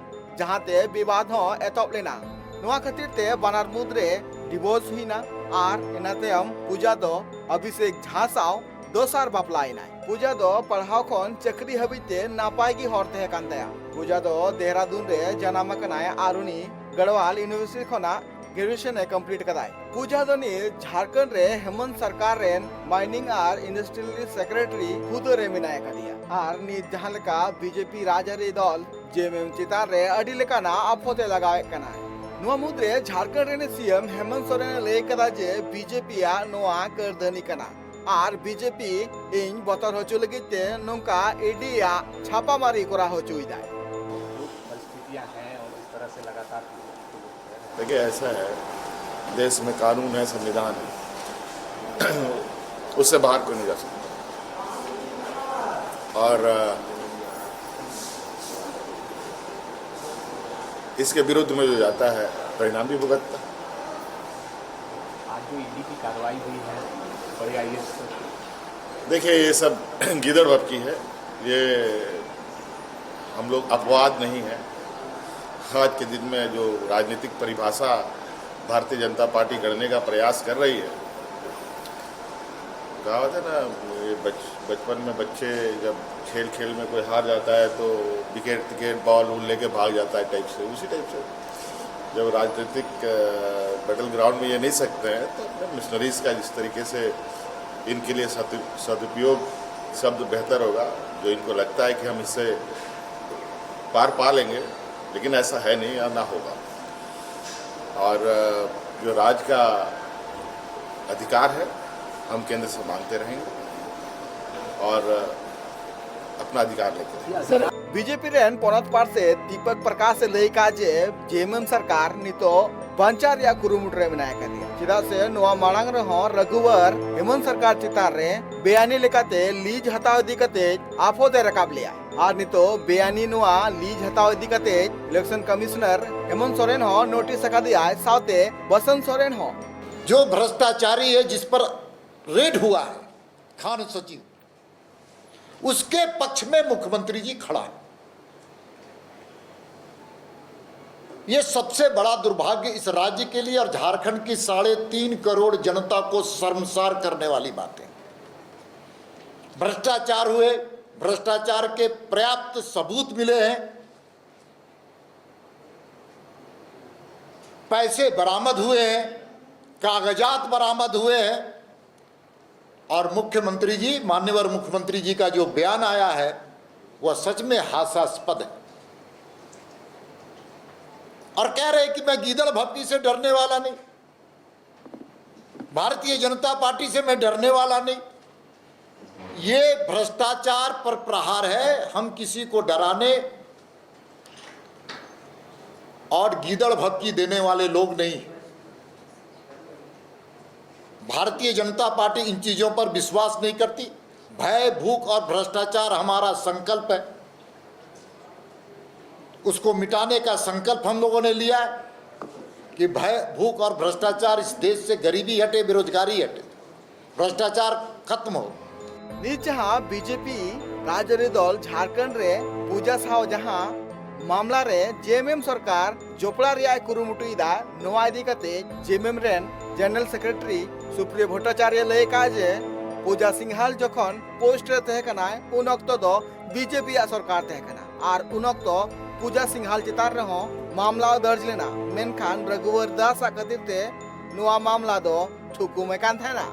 ᱡᱟᱦᱟᱸᱛᱮ ᱵᱤᱵᱟᱫ ᱦᱚᱸ ᱮᱛᱚᱦᱚᱵ ᱞᱮᱱᱟ᱾ ᱱᱚᱣᱟ ᱠᱷᱟᱹᱛᱤᱨ ᱛᱮ ᱵᱟᱱᱟᱨ ᱢᱩᱫᱽ ᱨᱮ ᱰᱤᱵᱷᱳᱨᱥ ᱦᱩᱭᱱᱟ ᱟᱨ ᱤᱱᱟᱹ ᱛᱟᱭᱚᱢ ᱯᱩᱡᱟ ᱫᱚ ᱚᱵᱷᱤᱥᱮᱠ ᱡᱷᱟ ᱥᱟᱶ ᱫᱚᱥᱟᱨ ᱵᱟᱯᱞᱟ ᱮᱱᱟᱭ᱾ ᱯᱩᱡᱟ ᱫᱚ ᱯᱟᱲᱦᱟᱣ ᱠᱷᱚᱱ ᱪᱟᱹᱠᱨᱤ ᱦᱟᱹᱵᱤᱡ ᱛᱮ ᱱᱟᱯᱟᱭ ᱜᱮ ᱦᱚᱨ ᱛᱟᱦᱮᱸ ᱠᱟᱱ ᱛᱟᱭᱟ᱾ ᱯᱩᱡᱟ ᱫᱚ ᱫᱮᱦᱨᱟᱫᱩᱱ ᱨᱮ ᱡᱟᱱᱟᱢ ᱟᱠᱟᱱᱟᱭ ᱟᱨ ᱩᱱᱤ ᱜᱟᱲᱣᱟᱞ ᱤᱭᱩᱱᱤᱵᱷᱟᱨᱥᱤᱴᱤ ᱠᱷᱚᱱᱟᱜ ᱜᱨᱮᱡᱩᱭᱮᱥᱚᱱ ᱮ ᱠᱚᱢᱯᱞᱤᱴ ᱠᱟᱫᱟᱭ᱾ ᱯᱩᱡᱟ ᱫᱚ ᱱᱤᱛ ᱡᱷᱟᱲᱠᱷᱚᱸᱰ ᱨᱮ ᱦᱮᱢᱚᱱᱛ ᱥᱚᱨᱠᱟᱨ ᱨᱮᱱ ᱢᱟᱭᱱᱤᱝ ᱟᱨ ᱤᱱᱰᱟᱥᱴᱨᱤᱭᱟᱞ ᱥᱮᱠᱨᱮᱴᱟᱨᱤ ᱦᱩᱫᱟᱹ ᱨᱮ ᱢᱮᱱᱟᱭ ᱟᱠᱟᱫᱮᱭᱟ ᱟᱨ ᱱᱤᱛ ᱡᱟᱦᱟᱸ ᱞᱮᱠᱟ ᱵᱤᱡᱮᱯᱤ ᱨᱟᱡᱽᱟᱹᱨᱤ ᱫᱚᱞ ᱡᱮ ᱮᱢ ᱮᱢ ᱪᱮᱛᱟᱱ ᱨᱮ ᱟᱹᱰᱤ ᱞᱮᱠᱟᱱᱟᱜ ᱟᱯᱷᱚᱛ ᱮ ᱞᱟᱜᱟᱣᱮᱫ ᱠᱟᱱᱟ᱾ ᱱᱚᱣᱟ ᱢᱩᱫᱽᱨᱮ ᱡᱷᱟᱲᱠᱷᱚᱸᱰ ᱨᱮᱱ ᱥᱤ ᱮᱢ ᱦᱮᱢᱚᱱᱛ ᱥᱚᱨᱮᱱ ᱮ ᱞᱟᱹᱭ ᱠᱟᱫᱟ ᱡᱮ ᱵᱤ ᱡᱮ ᱯᱤ ᱟᱜ ᱱᱚᱣᱟ ᱠᱟᱹᱨᱫᱷᱟᱹᱱᱤ ᱠᱟᱱᱟ ᱟᱨ ᱵᱤ ᱡᱮ ᱯᱤ ᱤᱧ ᱵᱚᱛᱚᱨ ᱦᱚᱪᱚ ᱞᱟᱹᱜᱤᱫ ᱛᱮ ᱱᱚᱝᱠᱟ ᱤ ᱰᱤ ᱟᱜ ᱪᱷᱟᱯᱟᱢᱟᱨᱤ ᱠᱚᱨᱟᱣ ᱦᱚᱪᱚᱭᱮᱫᱟᱭ᱾ जो परिस्थितियां हैं और जिस तरह से लगातार देखिए, ऐसा है, देश में कानून है, संविधान है, उससे बाहर कोई नहीं जा सकता। और अ, इसके विरुद्ध में जो जाता है, परिणाम भी भुगतता है। आज जो ईडी की कार्रवाई हुई है बड़े आईएएस पर, देखिए, ये सब गीदड़ बकरी है, ये हम लोग अपवाद नहीं है। आज के दिन में जो राजनीतिक परिभाषा भारतीय जनता पार्टी गढ़ने का प्रयास कर रही है, कहा होता है ना, ये बच बचपन में बच्चे जब खेल खेल में कोई हार जाता है तो विकेट तिकेट बॉल उल लेके भाग जाता है, टाइप से, उसी टाइप से जब राजनीतिक बैटल ग्राउंड में ये नहीं सकते हैं तो अपने मिशनरीज का जिस तरीके से इनके लिए सदु- सदुपयोग शब्द बेहतर होगा, जो इनको लगता है कि हम इससे पार पा लेंगे, लेकिन ऐसा है नहीं या ना होगा। और अ, जो राज का अधिकार है, हम केंद्र से मांगते रहेंगे और अ, अपना अधिकार लेके रहेंगे। ᱵᱤ ᱡᱮ ᱯᱤ ᱨᱮᱱ ᱯᱚᱱᱚᱛ ᱯᱟᱨᱥᱮᱛ ᱫᱤᱯᱚᱠ ᱯᱨᱚᱠᱟᱥ ᱮ ᱞᱟᱹᱭ ᱠᱟᱜ ᱡᱮ ᱡᱮ ᱮᱢ ᱮᱢ ᱥᱚᱨᱠᱟᱨ ᱱᱤᱛᱚᱜ ᱵᱟᱧᱪᱟᱣ ᱨᱮᱭᱟᱜ ᱠᱩᱨᱩᱢᱩᱴᱩ ᱨᱮ ᱢᱮᱱᱟᱭ ᱟᱠᱟᱫᱮᱭᱟ, ᱪᱮᱫᱟᱜ ᱥᱮ ᱱᱚᱣᱟ ᱢᱟᱲᱟᱝ ᱨᱮᱦᱚᱸ ᱨᱟᱜᱷᱩᱣᱚᱨ ᱦᱮᱢᱚᱱᱛ ᱥᱚᱨᱠᱟᱨ ᱪᱮᱛᱟᱱ ᱨᱮ ᱵᱮᱟᱭᱤᱱᱤ ᱞᱮᱠᱟᱛᱮ ᱞᱤᱡ ᱦᱟᱛᱟᱣ ᱤᱫᱤ ᱠᱟᱛᱮ ᱟᱯᱷᱚᱫ ᱮ ᱨᱟᱠᱟᱵ ᱞᱮᱭᱟ᱾ ᱟᱨ ᱱᱤᱛᱚᱜ ᱵᱮᱟᱭᱤᱱᱤ ᱱᱚᱣᱟ ᱞᱤᱡ ᱦᱟᱛᱟᱣ ᱤᱫᱤ ᱠᱟᱛᱮ ᱤᱞᱮᱠᱥᱚᱱ ᱠᱚᱢᱤᱥᱚᱱᱟᱨ ᱦᱮᱢᱚᱱᱛ ᱥᱚᱨᱮᱱ ᱦᱚᱸ ᱱᱳᱴᱤᱥ ᱟᱠᱟᱫᱮᱭᱟᱭ, ᱥᱟᱶᱛᱮ ᱵᱚᱥᱚᱱᱛ ᱥᱚᱨᱮᱱ ᱦᱚᱸ᱾ जो भ्रष्टाचारी है, जिस पर रेड हुआ है, खान सचिव, उसके पक्ष में मुख्यमंत्री जी खड़ा है। ये सबसे बड़ा दुर्भाग्य इस राज्य के लिए और झारखंड की साढ़े तीन करोड़ जनता को शर्मसार करने वाली बात है। भ्रष्टाचार हुए, भ्रष्टाचार के पर्याप्त सबूत मिले हैं, पैसे बरामद हुए हैं, कागजात बरामद हुए हैं और मुख्यमंत्री जी, मान्यवर मुख्यमंत्री जी का जो बयान आया है, वह सच में हास्यास्पद है। और कह रहे कि मैं गीदड़ भपकी से डरने वाला नहीं, भारतीय जनता पार्टी से मैं डरने वाला नहीं। ये भ्रष्टाचार पर प्रहार है। हम किसी को डराने और गीदड़ भपकी देने वाले लोग नहीं। भारतीय जनता पार्टी इन चीजों पर विश्वास नहीं करती। भय, भूख और भ्रष्टाचार हमारा संकल्प है। उसको मिटाने का संकल्प हम लोगों ने लिया है कि भय, भूख और भ्रष्टाचार, इस देश से गरीबी हटे, बेरोजगारी हटे, भ्रष्टाचार खत्म हो। ᱱᱤᱛ ᱡᱟᱦᱟᱸ ᱵᱤᱡᱮᱯᱤ ᱨᱟᱡᱽᱟᱹᱨᱤ ᱫᱚᱞ ᱡᱷᱟᱲᱠᱷᱚᱸᱰ ᱨᱮ ᱯᱩᱡᱟ ᱥᱟᱶ ᱡᱟᱦᱟᱸ ᱢᱟᱢᱞᱟ ᱨᱮ ᱡᱮᱮᱢᱮᱢ ᱥᱚᱨᱠᱟᱨ ᱡᱚᱯᱲᱟᱣ ᱨᱮᱭᱟᱜ ᱮ ᱠᱩᱨᱩᱢᱩᱴᱩᱭᱮᱫᱟ, ᱱᱚᱣᱟ ᱤᱫᱤ ᱠᱟᱛᱮ ᱡᱮᱮᱢᱮᱢ ᱨᱮᱱ ᱡᱮᱱᱟᱨᱮᱞ ᱥᱮᱠᱨᱮᱴᱟᱨᱤ ᱥᱩᱯᱨᱤᱭᱚ ᱵᱷᱚᱴᱴᱟᱪᱟᱨᱭᱚ ᱞᱟᱹᱭ ᱟᱠᱟᱫᱼᱟ ᱡᱮ ᱯᱩᱡᱟ ᱥᱤᱝᱦᱟᱞ ᱡᱚᱠᱷᱚᱱ ᱯᱳᱥᱴ ᱨᱮ ᱛᱟᱦᱮᱸ ᱠᱟᱱᱟᱭ, ᱩᱱ ᱚᱠᱛᱚ ᱫᱚ ᱵᱤᱡᱮᱯᱤ ᱟᱜ ᱥᱚᱨᱠᱟᱨ ᱛᱟᱦᱮᱸ ᱠᱟᱱᱟ ᱟᱨ ᱩᱱ ᱚᱠᱛᱚ ᱯᱩᱡᱟ ᱥᱤᱝᱦᱟᱞ ᱪᱮᱛᱟᱱ ᱨᱮᱦᱚᱸ ᱢᱟᱢᱞᱟ ᱫᱚᱨᱡᱽ ᱞᱮᱱᱟ, ᱢᱮᱱᱠᱷᱟᱱ ᱨᱟᱜᱷᱩᱣᱟᱨ ᱫᱟᱥ ᱟᱜ ᱠᱷᱟᱹᱛᱤᱨ ᱛᱮ ᱱᱚᱣᱟ ᱢᱟᱢᱞᱟ ᱫᱚ ᱛᱷᱩᱠᱩᱢ ᱟᱠᱟᱱ ᱛᱟᱦᱮᱱᱟ᱾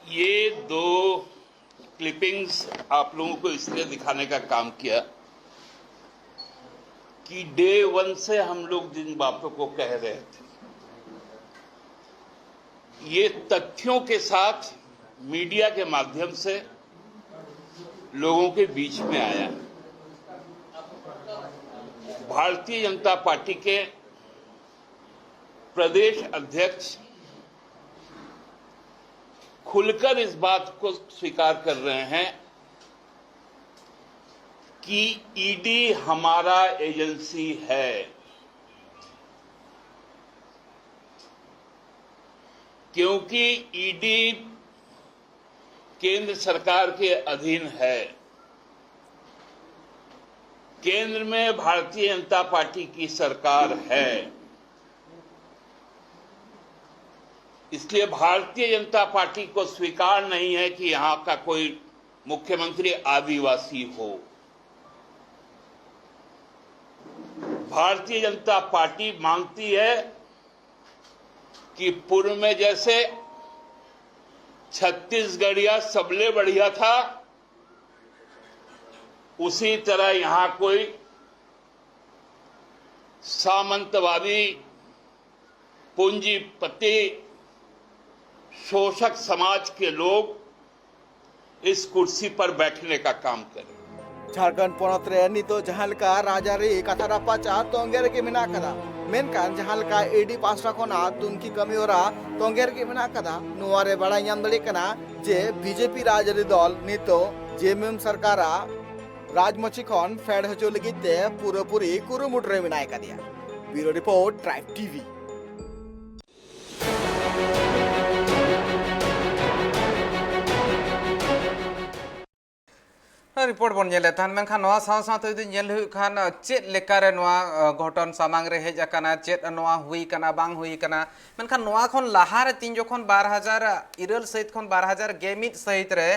ये दो क्लिपिंग्स आप लोगों को इसलिए दिखाने का काम किया कि डे वन से हम लोग जिन बातों को कह रहे थे, ये तथ्यों के साथ मीडिया के माध्यम से लोगों के बीच में आया। भारतीय जनता पार्टी के प्रदेश अध्यक्ष खुलकर इस बात को स्वीकार कर रहे हैं कि ईडी हमारा एजेंसी है, क्योंकि ईडी केंद्र सरकार के अधीन है। केंद्र में भारतीय जनता पार्टी की सरकार है, इसलिए भारतीय जनता पार्टी को स्वीकार नहीं है कि यहां का कोई मुख्यमंत्री आदिवासी हो। भारतीय जनता पार्टी मानती है कि पूर्व में जैसे छत्तीसगढ़िया सबले बढ़िया था, उसी तरह यहाँ कोई सामंतवादी पूंजीपति शोषक समाज के लोग इस कुर्सी पर बैठने का काम करें। ᱡᱷᱟᱲᱠᱷᱚᱸᱰ ᱯᱚᱱᱚᱛ ᱨᱮ ᱱᱤᱛᱚᱜ ᱡᱟᱦᱟᱸ ᱞᱮᱠᱟ ᱨᱟᱡᱽᱟᱹᱨᱤ ᱠᱟᱛᱷᱟ ᱨᱟᱯᱟᱪᱟᱜ ᱛᱚᱸᱜᱮ ᱨᱮᱜᱮ ᱢᱮᱱᱟᱜ ᱟᱠᱟᱫᱟ, ᱢᱮᱱᱠᱷᱟᱱ ᱡᱟᱦᱟᱸ ᱞᱮᱠᱟ ᱤᱰᱤ ᱯᱟᱥᱴᱟ ᱠᱷᱚᱱᱟᱜ ᱛᱩᱱᱠᱷᱤ ᱠᱟᱹᱢᱤ ᱦᱚᱨᱟ ᱛᱚᱸᱜᱮ ᱨᱮᱜᱮ ᱢᱮᱱᱟᱜ ᱟᱠᱟᱫᱟ, ᱱᱚᱣᱟ ᱨᱮ ᱵᱟᱲᱟᱭ ᱧᱟᱢ ᱫᱟᱲᱮᱭᱟᱜ ᱠᱟᱱᱟ ᱡᱮ ᱵᱤᱡᱮᱯᱤ ᱨᱟᱡᱽᱟᱹᱨᱤ ᱫᱚᱞ ᱱᱤᱛᱚᱜ ᱡᱮᱮᱢᱮᱢ ᱥᱚᱨᱠᱟᱨᱟᱜ ᱨᱟᱡᱽᱢᱟᱹᱪᱤ ᱠᱷᱚᱱ ᱯᱷᱮᱰ ᱦᱚᱪᱚ ᱞᱟᱹᱜᱤᱫ ᱛᱮ ᱯᱩᱨᱟᱹᱯᱩᱨᱤ ᱠᱩᱨᱩᱢᱩᱴᱩ ᱨᱮ ᱢᱮᱱᱟᱭ ᱟᱠᱟᱫᱮᱭᱟ᱾ ᱵᱤᱭᱩᱨᱳ ᱨᱤᱯᱳᱨᱴ, ᱴᱨᱟᱭᱤᱵᱽ ᱴᱤᱵᱷᱤ᱾ ᱨᱤᱯᱳᱨᱴ ᱵᱚᱱ ᱧᱮᱞᱮᱫ ᱛᱟᱦᱮᱱ, ᱢᱮᱱᱠᱷᱟᱱ ᱱᱚᱣᱟ ᱥᱟᱶ ᱥᱟᱶᱛᱮ ᱡᱩᱫᱤ ᱧᱮᱞ ᱦᱩᱭᱩᱜ ᱠᱷᱟᱱ, ᱪᱮᱫ ᱞᱮᱠᱟᱨᱮ ᱱᱚᱣᱟ, ᱟ, ᱜᱷᱚᱴᱚᱱ ᱥᱟᱢᱟᱝ ᱨᱮ ᱦᱮᱡ ᱟᱠᱟᱱᱟ, ᱪᱮᱫ ᱱᱚᱣᱟ ᱦᱩᱭ ᱠᱟᱱᱟ, ᱵᱟᱝ ᱦᱩᱭ ᱠᱟᱱᱟ, ᱢᱮᱱᱠᱷᱟᱱ ᱱᱚᱣᱟ ᱠᱷᱚᱱ ᱞᱟᱦᱟ ᱨᱮ ᱛᱤᱱ ᱡᱚᱠᱷᱚᱱ ᱵᱟᱨ ᱦᱟᱡᱟᱨ ᱤᱨᱟᱹᱞ ᱥᱟᱹᱦᱤᱛ ᱠᱷᱚᱱ ᱵᱟᱨ ᱦᱟᱡᱟᱨ ᱜᱮ ᱢᱤᱫ ᱥᱟᱹᱦᱤᱛ ᱨᱮ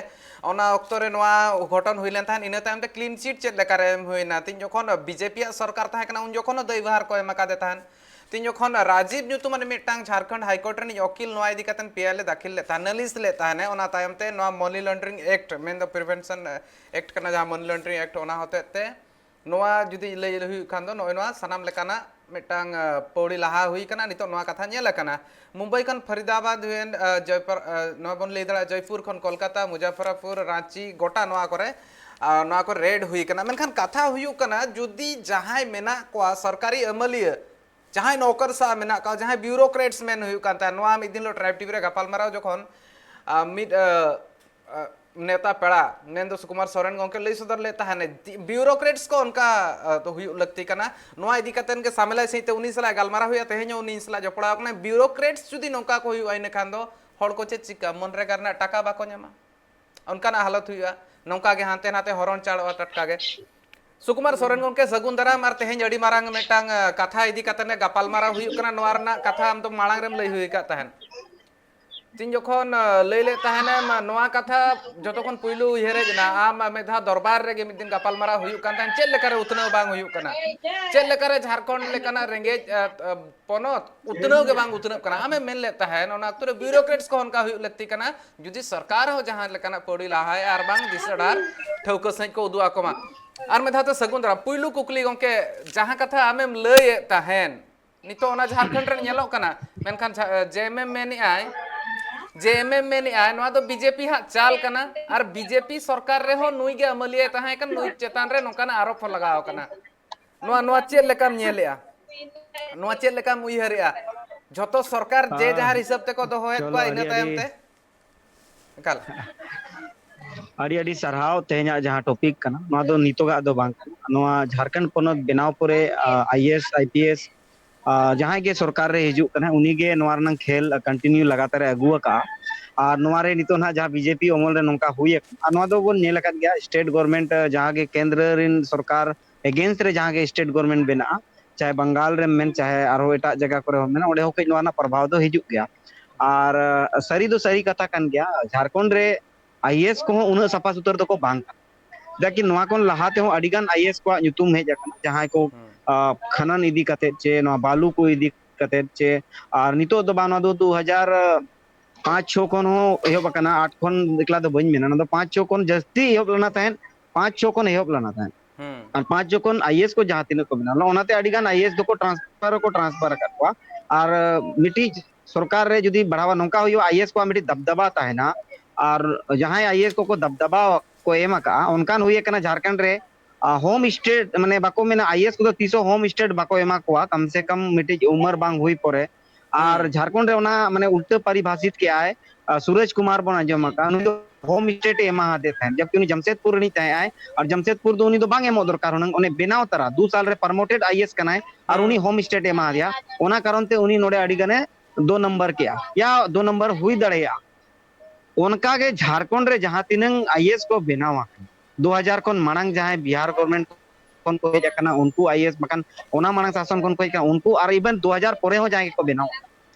ᱚᱱᱟ ᱚᱠᱛᱚ ᱨᱮ ᱱᱚᱣᱟ ᱜᱷᱚᱴᱚᱱ ᱦᱩᱭ ᱞᱮᱱ ᱛᱟᱦᱮᱸᱫ, ᱤᱱᱟᱹ ᱛᱟᱭᱚᱢ ᱛᱮ ᱠᱞᱤᱱ ᱪᱤᱴ ᱪᱮᱫ ᱞᱮᱠᱟᱨᱮ ᱮᱢ ᱦᱩᱭᱱᱟ? ᱛᱤᱱ ᱡᱚᱠᱷᱚᱱ ᱵᱤᱡᱮᱯᱤᱭᱟᱜ ᱥᱚᱨᱠᱟᱨ ᱛᱟᱦᱮᱸ ᱠᱟᱱᱟ, ᱩᱱ ᱡᱚᱠᱷᱚᱱ ᱦᱚᱸ ᱫᱟᱹᱭᱵᱷᱟᱨ ᱠᱚ ᱮᱢ ᱟᱠᱟᱫᱮ ᱛᱟᱦᱮᱸᱫ᱾ ᱛᱤᱱ ᱡᱚᱠᱷᱚᱱ ᱨᱟᱡᱤᱵᱽ ᱧᱩᱛᱩᱢᱟᱱ ᱢᱤᱫᱴᱟᱝ ᱡᱷᱟᱲᱠᱷᱚᱸᱰ ᱦᱟᱭᱠᱳᱨᱴ ᱨᱤᱱᱤᱡ ᱚᱠᱤᱞ ᱱᱚᱣᱟ ᱤᱫᱤ ᱠᱟᱛᱮ ᱯᱤᱭᱟᱞ ᱮ ᱫᱟᱹᱠᱷᱤᱞ ᱞᱮᱫ ᱛᱟᱦᱮᱸᱫ, ᱱᱟᱹᱞᱤᱥ ᱞᱮᱫ ᱛᱟᱦᱮᱸᱫ, ᱚᱱᱟ ᱛᱟᱭᱚᱢ ᱛᱮ ᱱᱚᱣᱟ ᱢᱚᱱᱤ ᱞᱚᱱᱰᱨᱤᱝ ᱮᱠᱴ, ᱢᱮᱱᱫᱚ ᱯᱨᱤᱵᱷᱮᱱᱥᱚᱱ ᱮᱠᱴ ᱠᱟᱱᱟ, ᱡᱟᱦᱟᱸ ᱢᱚᱱᱤ ᱞᱚᱱᱰᱨᱤᱝ ᱮᱠᱴ, ᱚᱱᱟ ᱦᱚᱛᱮᱡ ᱛᱮ ᱱᱚᱣᱟ ᱡᱩᱫᱤ ᱞᱟᱹᱭ ᱦᱩᱭᱩᱜ ᱠᱷᱟᱱ ᱫᱚ ᱱᱚᱜᱼᱚᱭ ᱱᱚᱣᱟ ᱥᱟᱱᱟᱢ ᱞᱮᱠᱟᱱᱟᱜ ᱢᱤᱫᱴᱟᱝ, ᱟ, ᱯᱟᱹᱣᱲᱤ ᱞᱟᱦᱟ ᱦᱩᱭ ᱠᱟᱱᱟ᱾ ᱱᱤᱛᱚᱜ ᱱᱚᱣᱟ ᱠᱟᱛᱷᱟ ᱧᱮᱞ ᱟᱠᱟᱱᱟ, ᱢᱩᱢᱵᱟᱭ ᱠᱷᱚᱱ ᱯᱷᱚᱨᱤᱫᱟᱵᱟᱫᱽ ᱦᱩᱭᱮᱱ, ᱟ, ᱡᱚᱭᱯᱩᱨ, ᱟ, ᱱᱚᱣᱟ ᱵᱚᱱ ᱞᱟᱹᱭ ᱫᱟᱲᱮᱭᱟᱜᱼᱟ, ᱡᱚᱭᱯᱩᱨ ᱠᱷᱚᱱ ᱠᱳᱞᱠᱟᱛᱟ, ᱢᱩᱡᱟᱯᱷᱚᱨᱯᱩᱨ, ᱨᱟᱸᱪᱤ, ᱜᱚᱴᱟ ᱱᱚᱣᱟ ᱠᱚᱨᱮ, ᱟ, ᱱᱚᱣᱟ ᱠᱚᱨᱮ ᱨᱮᱰ ᱦᱩᱭ ᱠᱟᱱᱟ᱾ ᱢᱮᱱᱠᱷᱟᱱ ᱠᱟᱛᱷᱟ ᱦᱩᱭᱩᱜ ᱠᱟᱱᱟ, ᱡᱩᱫᱤ ᱡᱟᱦᱟᱸᱭ ᱢᱮᱱᱟᱜ ᱠᱚᱣᱟ ᱥᱚᱨᱠᱟᱨᱤ ᱟᱹᱢᱟᱹᱞᱤᱭᱟᱹ, ᱡᱟᱦᱟᱸᱭ ᱱᱚᱠᱚᱨ ᱥᱟᱦ ᱢᱮᱱᱟᱜ ᱠᱚᱣᱟ, ᱡᱟᱦᱟᱸᱭ ᱵᱤᱭᱩᱨᱳᱠᱨᱮᱴᱥ ᱢᱮᱱ ᱦᱩᱭᱩᱜ ᱠᱟᱱ ᱛᱟᱦᱮᱸᱫ, ᱱᱚᱣᱟ ᱢᱤᱫ ᱫᱤᱱ ᱦᱤᱞᱳᱜ ᱴᱨᱟᱭᱤᱵᱽ ᱴᱤᱵᱷᱤ ᱨᱮ ᱜᱟᱯᱟᱞᱢᱟᱨᱟᱣ ᱡᱚᱠᱷᱚᱱ, ᱟ, ᱢᱤᱫ, ᱟ, ᱟ, ᱱᱮᱣᱛᱟ ᱯᱮᱲᱟ ᱢᱮᱱᱫᱚ ᱥᱩᱠᱩᱢᱟᱨ ᱥᱚᱨᱮᱱ ᱜᱚᱢᱠᱮ ᱞᱟᱹᱭ ᱥᱚᱫᱚᱨ ᱞᱮᱫ ᱛᱟᱦᱮᱸᱫ, ᱵᱤᱭᱩᱨᱳᱠᱨᱮᱴᱥ ᱠᱚ ᱚᱱᱠᱟ, ᱟ, ᱫᱚ ᱦᱩᱭᱩᱜ ᱞᱟᱹᱠᱛᱤ ᱠᱟᱱᱟ᱾ ᱱᱚᱣᱟ ᱤᱫᱤ ᱠᱟᱛᱮ ᱜᱮ ᱥᱟᱢᱮᱞᱟᱭ ᱥᱟᱺᱦᱤᱡ ᱛᱮ ᱩᱱᱤ ᱥᱟᱞᱟᱜ ᱜᱟᱞᱢᱟᱨᱟᱣ ᱦᱩᱭᱩᱜᱼᱟ᱾ ᱛᱮᱦᱮᱧ ᱦᱚᱸ ᱩᱱᱤ ᱥᱟᱞᱟᱜ ᱡᱚᱯᱲᱟᱣ ᱠᱟᱱᱟᱭ᱾ ᱵᱤᱭᱩᱨᱳᱠᱨᱮᱴᱥ ᱡᱩᱫᱤ ᱱᱚᱝᱠᱟ ᱠᱚ ᱦᱩᱭᱩᱜᱼᱟ, ᱤᱱᱟᱹ ᱠᱷᱟᱱ ᱫᱚ ᱦᱚᱲ ᱠᱚ ᱪᱮᱫ ᱪᱤᱠᱟ, ᱢᱚᱱᱨᱮᱜᱟ ᱨᱮᱱᱟᱜ ᱴᱟᱠᱟ ᱵᱟᱠᱚ ᱧᱟᱢᱟ, ᱚᱱᱠᱟᱱᱟᱜ ᱦᱟᱞᱚᱛ ᱦᱩᱭᱩᱜᱼᱟ᱾ ᱱᱚᱝᱠᱟ ᱜᱮ ᱦᱟᱱᱛᱮ ᱱᱟᱛᱮ ᱦᱚᱨᱚᱱ ᱪᱟᱞᱚᱜᱼᱟ ᱴᱟᱴᱠᱟ ᱜᱮ᱾ ᱥᱩᱠᱩᱢᱟᱨ ᱥᱚᱨᱮᱱ ᱜᱚᱢᱠᱮ, ᱥᱟᱹᱜᱩᱱ ᱫᱟᱨᱟᱢ᱾ ᱟᱨ ᱛᱮᱦᱮᱧ ᱟᱹᱰᱤ ᱢᱟᱨᱟᱝ ᱢᱤᱫᱴᱟᱝ, ᱟ, ᱠᱟᱛᱷᱟ ᱤᱫᱤ ᱠᱟᱛᱮ ᱜᱟᱯᱟᱞᱢᱟᱨᱟᱣ ᱦᱩᱭᱩᱜ ᱠᱟᱱᱟ, ᱱᱚᱣᱟ ᱨᱮᱱᱟᱜ ᱠᱟᱛᱷᱟ ᱟᱢ ᱫᱚ ᱢᱟᱲᱟᱝ ᱨᱮᱢ ᱞᱟᱹᱭ ᱦᱩᱭ ᱟᱠᱟᱫ ᱛᱟᱦᱮᱸᱫ᱾ ᱛᱤᱱ ᱡᱚᱠᱷᱚᱱ ᱞᱟᱹᱭ ᱞᱮᱫ ᱛᱟᱦᱮᱱᱮᱢ ᱱᱚᱣᱟ ᱠᱟᱛᱷᱟ, ᱡᱚᱛᱚ ᱠᱷᱚᱱ ᱯᱩᱭᱞᱩ ᱩᱭᱦᱟᱹᱨ ᱦᱮᱡ ᱮᱱᱟ, ᱟᱢ ᱢᱤᱫ ᱫᱷᱟᱣ ᱫᱚᱨᱵᱟᱨ ᱨᱮᱜᱮ ᱢᱤᱫ ᱫᱤᱱ ᱜᱟᱯᱟᱞᱢᱟᱨᱟᱣ ᱦᱩᱭᱩᱜ ᱠᱟᱱ ᱛᱟᱦᱮᱸᱫ, ᱪᱮᱫ ᱞᱮᱠᱟᱨᱮ ᱩᱛᱱᱟᱹᱣ ᱵᱟᱝ ᱦᱩᱭᱩᱜ ᱠᱟᱱᱟ, ᱪᱮᱫ ᱞᱮᱠᱟᱨᱮ ᱡᱷᱟᱲᱠᱷᱚᱸᱰ ᱞᱮᱠᱟᱱᱟᱜ ᱨᱮᱸᱜᱮᱡ ᱯᱚᱱᱚᱛ ᱩᱛᱱᱟᱹᱣ ᱜᱮ ᱵᱟᱝ ᱩᱛᱱᱟᱹᱜ ᱠᱟᱱᱟ᱾ ᱟᱢᱮᱢ ᱢᱮᱱ ᱞᱮᱫ ᱛᱟᱦᱮᱸᱫ ᱚᱱᱟ ᱚᱠᱛᱚ ᱨᱮ ᱵᱤᱭᱩᱨᱳᱠᱨᱮᱴᱥ ᱠᱚ ᱚᱱᱠᱟ ᱦᱩᱭᱩᱜ ᱞᱟᱹᱠᱛᱤ ᱠᱟᱱᱟ, ᱡᱩᱫᱤ ᱥᱚᱨᱠᱟᱨ ᱦᱚᱸ ᱡᱟᱦᱟᱸ ᱞᱮᱠᱟᱱᱟᱜ ᱯᱟᱹᱣᱲᱤ ᱞᱟᱦᱟᱭᱟ ᱟᱨ ᱵᱟᱝ ᱫᱤᱥᱟᱹ ᱰᱟᱦᱟᱨ ᱴᱷᱟᱹᱣᱠᱟᱹ ᱥᱟᱺᱦᱤᱡ ᱠᱚ ᱩᱫᱩᱜ ᱟᱠᱚ ᱢᱟ᱾ ᱟᱨ ᱢᱤᱫ ᱫᱷᱟᱣ ᱛᱮ ᱥᱟᱹᱜᱩᱱ ᱫᱟᱨᱟᱢ᱾ ᱯᱩᱭᱞᱩ ᱠᱩᱠᱞᱤ ᱜᱚᱢᱠᱮ, ᱡᱟᱦᱟᱸ ᱠᱟᱛᱷᱟ ᱟᱢᱮᱢ ᱞᱟᱹᱭᱮᱫ ᱛᱟᱦᱮᱸᱫ, ᱱᱤᱛᱚᱜ ᱚᱱᱟ ᱡᱷᱟᱲᱠᱷᱚᱸᱰ ᱨᱮ ᱧᱮᱞᱚᱜ ᱠᱟᱱᱟ, ᱢᱮᱱᱠᱷᱟᱱ ᱡᱮ ᱮᱢ ᱮᱢ ᱢᱮᱱᱮᱫᱼᱟᱭ, ᱡᱮ ᱮᱢ ᱮᱢ ᱢᱮᱱᱮᱫᱼᱟᱭ, ᱱᱚᱣᱟ ᱫᱚ ᱵᱤᱡᱮᱯᱤ ᱦᱟᱸᱜ ᱪᱟᱞ ᱠᱟᱱᱟ, ᱟᱨ ᱵᱤᱡᱮᱯᱤ ᱥᱚᱨᱠᱟᱨ ᱨᱮᱦᱚᱸ ᱱᱩᱭ ᱜᱮ ᱟᱹᱢᱟᱹᱞᱤᱭᱟᱹᱭ ᱛᱟᱦᱮᱸ ᱠᱟᱱᱟ, ᱱᱩᱭ ᱪᱮᱛᱟᱱ ᱨᱮ ᱱᱚᱝᱠᱟᱱᱟᱜ ᱟᱨᱳᱯ ᱦᱚᱸ ᱞᱟᱜᱟᱣ ᱠᱟᱱᱟ᱾ ᱱᱚᱣᱟ, ᱱᱚᱣᱟ ᱪᱮᱫ ᱞᱮᱠᱟᱢ ᱧᱮᱞᱮᱜᱼᱟ? ᱱᱚᱣᱟ ᱪᱮᱫ ᱞᱮᱠᱟᱢ ᱩᱭᱦᱟᱹᱨᱮᱜᱼᱟ? ᱡᱷᱚᱛᱚ ᱥᱚᱨᱠᱟᱨ ᱡᱮ ᱡᱟᱦᱟᱸ ᱦᱤᱥᱟᱹᱵ ᱛᱮᱠᱚ ᱫᱚᱦᱚᱭᱮᱫ ᱠᱚᱣᱟ, ᱤᱱᱟᱹ ᱛᱟᱭᱚᱢ ᱛᱮ? ᱮᱠᱟᱞ᱾ ᱟᱹᱰᱤ ᱟᱹᱰᱤ ᱥᱟᱨᱦᱟᱣ ᱛᱮᱦᱮᱧᱟᱜ ᱡᱟᱦᱟᱸ ᱴᱚᱯᱤᱠ ᱠᱟᱱᱟ, ᱱᱚᱣᱟ ᱫᱚ ᱱᱤᱛᱚᱜᱟᱜ ᱫᱚ ᱵᱟᱝ ᱠᱟᱱᱟ᱾ ᱱᱚᱣᱟ ᱡᱷᱟᱲᱠᱷᱚᱸᱰ ᱯᱚᱱᱚᱛ ᱵᱮᱱᱟᱣ ᱯᱚᱨᱮ I A S, I P S, ᱡᱟᱦᱟᱸᱭ ᱜᱮ ᱥᱚᱨᱠᱟᱨ ᱨᱮ ᱦᱤᱡᱩᱜ ᱠᱟᱱᱟ, ᱩᱱᱤ ᱜᱮ ᱱᱚᱣᱟ ᱨᱮᱱᱟᱜ ᱠᱷᱮᱞ ᱠᱚᱱᱴᱤᱱᱤᱭᱩ ᱞᱟᱜᱟᱛᱟᱨ ᱮ ᱟᱹᱜᱩ ᱟᱠᱟᱫᱼᱟ᱾ ᱟᱨ ᱱᱚᱣᱟ ᱨᱮ ᱱᱤᱛᱚᱜ ᱱᱟᱦᱟᱜ ᱡᱟᱦᱟᱸ ᱵᱤᱡᱮᱯᱤ ᱚᱢᱚᱞ ᱨᱮ ᱱᱚᱝᱠᱟ ᱦᱩᱭ ᱟᱠᱟᱱᱟ, ᱟᱨ ᱱᱚᱣᱟ ᱫᱚᱵᱚᱱ ᱧᱮᱞ ᱟᱠᱟᱫ ᱜᱮᱭᱟ, ᱥᱴᱮᱴ ᱜᱚᱵᱷᱚᱨᱢᱮᱱᱴ ᱡᱟᱦᱟᱸ ᱜᱮ ᱠᱮᱱᱫᱨᱚ ᱨᱮᱱ ᱥᱚᱨᱠᱟᱨ ᱮᱜᱮᱱᱥᱴ ᱨᱮ ᱡᱟᱦᱟᱸ ᱜᱮ ᱥᱴᱮᱴ ᱜᱚᱵᱷᱚᱨᱢᱮᱱᱴ ᱵᱮᱱᱟᱜᱼᱟ, ᱪᱟᱦᱮ ᱵᱟᱝᱜᱟᱞ ᱨᱮᱢ ᱢᱮᱱ, ᱪᱟᱦᱮ ᱟᱨᱦᱚᱸ ᱮᱴᱟᱜ ᱡᱟᱭᱜᱟ ᱠᱚᱨᱮ ᱦᱚᱸ ᱢᱮᱱᱟ, ᱚᱸᱰᱮ ᱦᱚᱸ ᱠᱟᱹᱡ ᱱᱚᱣᱟ ᱨᱮᱱᱟᱜ ᱯᱨᱚᱵᱷᱟᱣ ᱫᱚ ᱦᱤᱡᱩᱜ ᱜᱮᱭᱟ᱾ ᱟᱨ ᱥᱟᱹᱨᱤ ᱫᱚ ᱥᱟᱹᱨᱤ ᱠᱟᱛᱷᱟ ᱠᱟᱱ ᱜᱮᱭᱟ, ᱡᱷᱟᱲᱠᱷᱚᱸᱰ ᱨᱮ ᱟᱭ ᱮ ᱮᱥ ᱠᱚᱦᱚᱸ ᱩᱱᱟᱹᱜ ᱥᱟᱯᱷᱟ ᱥᱩᱛᱟᱹᱨ ᱫᱚᱠᱚ ᱵᱟᱝ ᱠᱟᱱᱟ᱾ ᱪᱮᱫᱟᱜ ᱠᱤ ᱱᱚᱣᱟ ᱠᱷᱚᱱ ᱞᱟᱦᱟ ᱛᱮᱦᱚᱸ ᱟᱹᱰᱤ ᱜᱟᱱ ᱟᱭ ᱮ ᱮᱥ ᱠᱚᱣᱟᱜ ᱧᱩᱛᱩᱢ ᱦᱮᱡ ᱟᱠᱟᱱᱟ, ᱡᱟᱦᱟᱸᱭ ᱠᱚ, ᱦᱩᱸ᱾ ᱟᱸ, ᱠᱷᱟᱱᱟᱱ ᱤᱫᱤ ᱠᱟᱛᱮᱫ ᱪᱮ ᱱᱚᱣᱟ ᱵᱟᱞᱩ ᱠᱚ ᱤᱫᱤ ᱠᱟᱛᱮᱫ ᱪᱮ, ᱟᱨ ᱱᱤᱛᱚᱜ ᱫᱚ ᱵᱟᱝ, ᱱᱚᱣᱟ ᱫᱚ ᱫᱩ ᱦᱟᱡᱟᱨ ᱯᱟᱸᱪ ᱪᱷᱚ ᱠᱷᱚᱱ ᱦᱚᱸ ᱮᱦᱚᱵ ᱟᱠᱟᱱᱟ, ᱟᱴ ᱠᱷᱚᱱ ᱮᱠᱞᱟ ᱫᱚ ᱵᱟᱹᱧ ᱢᱮᱱᱟ, ᱱᱚᱣᱟ ᱫᱚ ᱯᱟᱸᱪ ᱪᱷᱚ ᱠᱷᱚᱱ ᱡᱟᱹᱥᱛᱤ ᱮᱦᱚᱵ ᱞᱮᱱᱟ ᱛᱟᱦᱮᱸᱫ, ᱯᱟᱸᱪ ᱪᱷᱚ ᱠᱷᱚᱱ ᱮᱦᱚᱵ ᱞᱮᱱᱟ ᱛᱟᱦᱮᱸᱫ᱾ ᱦᱩᱸ᱾ ᱟᱨ ᱯᱟᱸᱪ ᱪᱷᱚ ᱠᱷᱚᱱ ᱟᱭ ᱮ ᱮᱥ ᱠᱚ ᱡᱟᱦᱟᱸ ᱛᱤᱱᱟᱹᱜ ᱠᱚ ᱵᱮᱱᱟᱣ ᱞᱮᱱᱟ, ᱚᱱᱟᱛᱮ ᱟᱹᱰᱤ ᱜᱟᱱ ᱟᱭ ᱮ ᱮᱥ ᱫᱚᱠᱚ ᱴᱨᱟᱱᱥᱯᱷᱟᱨ ᱦᱚᱸᱠᱚ ᱴᱨᱟᱱᱥᱯᱷᱟᱨ ᱟᱠᱟᱫ ᱠᱚᱣᱟ᱾ ᱟᱨ ᱢᱤᱫᱴᱤᱡ ᱥᱚᱨᱠᱟᱨ ᱨᱮ ᱡᱩᱫᱤ ᱵᱟᱲᱦᱟᱣᱟ, ᱱᱚᱝᱠᱟ ᱦᱩᱭᱩᱜᱼᱟ, ᱟᱭ ᱮ ᱮᱥ ᱠᱚᱣᱟᱜ ᱢᱤᱫᱴᱤᱡ ᱫᱟᱵᱫᱟᱵᱟ ᱛᱟᱦᱮᱱᱟ, ᱟᱨ ᱡᱟᱦᱟᱸᱭ ᱟᱭ ᱮ ᱮᱥ ᱠᱚᱠᱚ ᱫᱟᱵᱫᱟᱵᱟ ᱠᱚ ᱮᱢ ᱟᱠᱟᱫᱼᱟ, ᱚᱱᱠᱟᱱ ᱦᱩᱭ ᱟᱠᱟᱱᱟ ᱡᱷᱟᱲᱠᱷᱚᱸᱰ ᱨᱮ, ᱟ, ᱦᱳᱢ ᱥᱴᱮᱴ, ᱢᱟᱱᱮ, ᱵᱟᱠᱚ ᱢᱮᱱᱟ, ᱟᱭ ᱮ ᱮᱥ ᱠᱚᱫᱚ ᱛᱤᱥ ᱦᱚᱸ ᱦᱳᱢ ᱥᱴᱮᱴ ᱵᱟᱠᱚ ᱮᱢᱟ ᱠᱚᱣᱟ, ᱠᱚᱢ ᱥᱮ ᱠᱚᱢ ᱢᱤᱫᱴᱤᱡ ᱩᱢᱟᱹᱨ ᱵᱟᱝ ᱦᱩᱭ ᱯᱚᱨᱮ᱾ ᱟᱨ ᱦᱩᱸ᱾ ᱡᱷᱟᱲᱠᱷᱚᱸᱰ ᱨᱮ ᱚᱱᱟ, ᱢᱟᱱᱮ, ᱩᱞᱴᱟᱹ ᱯᱟᱨᱤᱵᱷᱟᱥᱤᱛ ᱠᱮᱜᱼᱟᱭ, ᱟ, ᱥᱩᱨᱚᱡᱽ ᱠᱩᱢᱟᱨ ᱵᱚᱱ ᱟᱸᱡᱚᱢ ᱟᱠᱟᱫ, ᱩᱱᱤ ᱫᱚ ᱦᱳᱢ ᱥᱴᱮᱴ ᱮ ᱮᱢᱟ ᱦᱟᱫᱮ ᱛᱟᱦᱮᱸᱫ, ᱡᱚᱵᱠᱤ ᱩᱱᱤ ᱡᱟᱢᱥᱮᱫᱽᱯᱩᱨ ᱨᱤᱱᱤᱡ ᱛᱟᱦᱮᱸ ᱟᱭ, ᱟᱨ ᱡᱟᱢᱥᱮᱫᱽᱯᱩᱨ ᱫᱚ ᱩᱱᱤ ᱫᱚ ᱵᱟᱝ ᱮᱢᱚᱜ ᱫᱚᱨᱠᱟᱨ ᱦᱩᱱᱟᱹᱝ, ᱩᱱᱤ ᱵᱮᱱᱟᱣ ᱛᱟᱨᱟ, ᱫᱩ ᱥᱟᱞ ᱨᱮ ᱯᱨᱚᱢᱳᱴᱮᱰ ᱟᱭ ᱮ ᱮᱥ ᱠᱟᱱᱟᱭ, ᱟᱨ ᱩᱱᱤ ᱦᱩᱸ᱾ ᱦᱳᱢ ᱥᱴᱮᱴ ᱮ ᱮᱢᱟ ᱦᱟᱫᱮᱭᱟ, ᱚᱱᱟ ᱠᱟᱨᱚᱱ ᱛᱮ ᱩᱱᱤ ᱱᱚᱰᱮ ᱟᱹᱰᱤ ᱜᱟᱱᱮ ᱫᱳ ᱱᱚᱢᱵᱚᱨ ᱠᱮᱜᱼᱟ, ᱭᱟ ᱫᱳ ᱱᱚᱢᱵᱚᱨ ᱦᱩᱭ ᱫᱟᱲᱮᱭᱟᱜᱼᱟ᱾ ᱚᱱᱠᱟ ᱜᱮ ᱡᱷᱟᱲᱠᱷᱚᱸᱰ ᱨᱮ ᱡᱟᱦᱟᱸ ᱛᱤᱱᱟᱹᱝ ᱟᱭ ᱮ ᱮᱥ ᱠᱚ ᱵᱮᱱᱟᱣ ᱟᱠᱟᱱᱟ, ᱫᱩ ᱦᱟᱡᱟᱨ ᱠᱷᱚᱱ ᱢᱟᱲᱟᱝ ᱡᱟᱦᱟᱸᱭ ᱵᱤᱦᱟᱨ ᱜᱚᱵᱷᱚᱨᱢᱮᱱᱴ ᱠᱷᱚᱱ ᱠᱚ ᱦᱮᱡ ᱟᱠᱟᱱᱟ, ᱩᱱᱠᱩ ᱟᱭ ᱮ ᱮᱥ, ᱵᱟᱠᱷᱟᱱ ᱚᱱᱟ ᱢᱟᱲᱟᱝ ᱥᱟᱥᱚᱱ ᱠᱷᱚᱱ ᱠᱚ ᱦᱮᱡ ᱟᱠᱟᱱᱟ, ᱩᱱᱠᱩ ᱟᱨ even ᱫᱩ ᱦᱟᱡᱟᱨ ᱯᱚᱨᱮ ᱦᱚᱸ ᱡᱟᱦᱟᱸᱭ ᱜᱮᱠᱚ ᱵᱮᱱᱟᱣ ᱟᱠᱟᱱᱟ,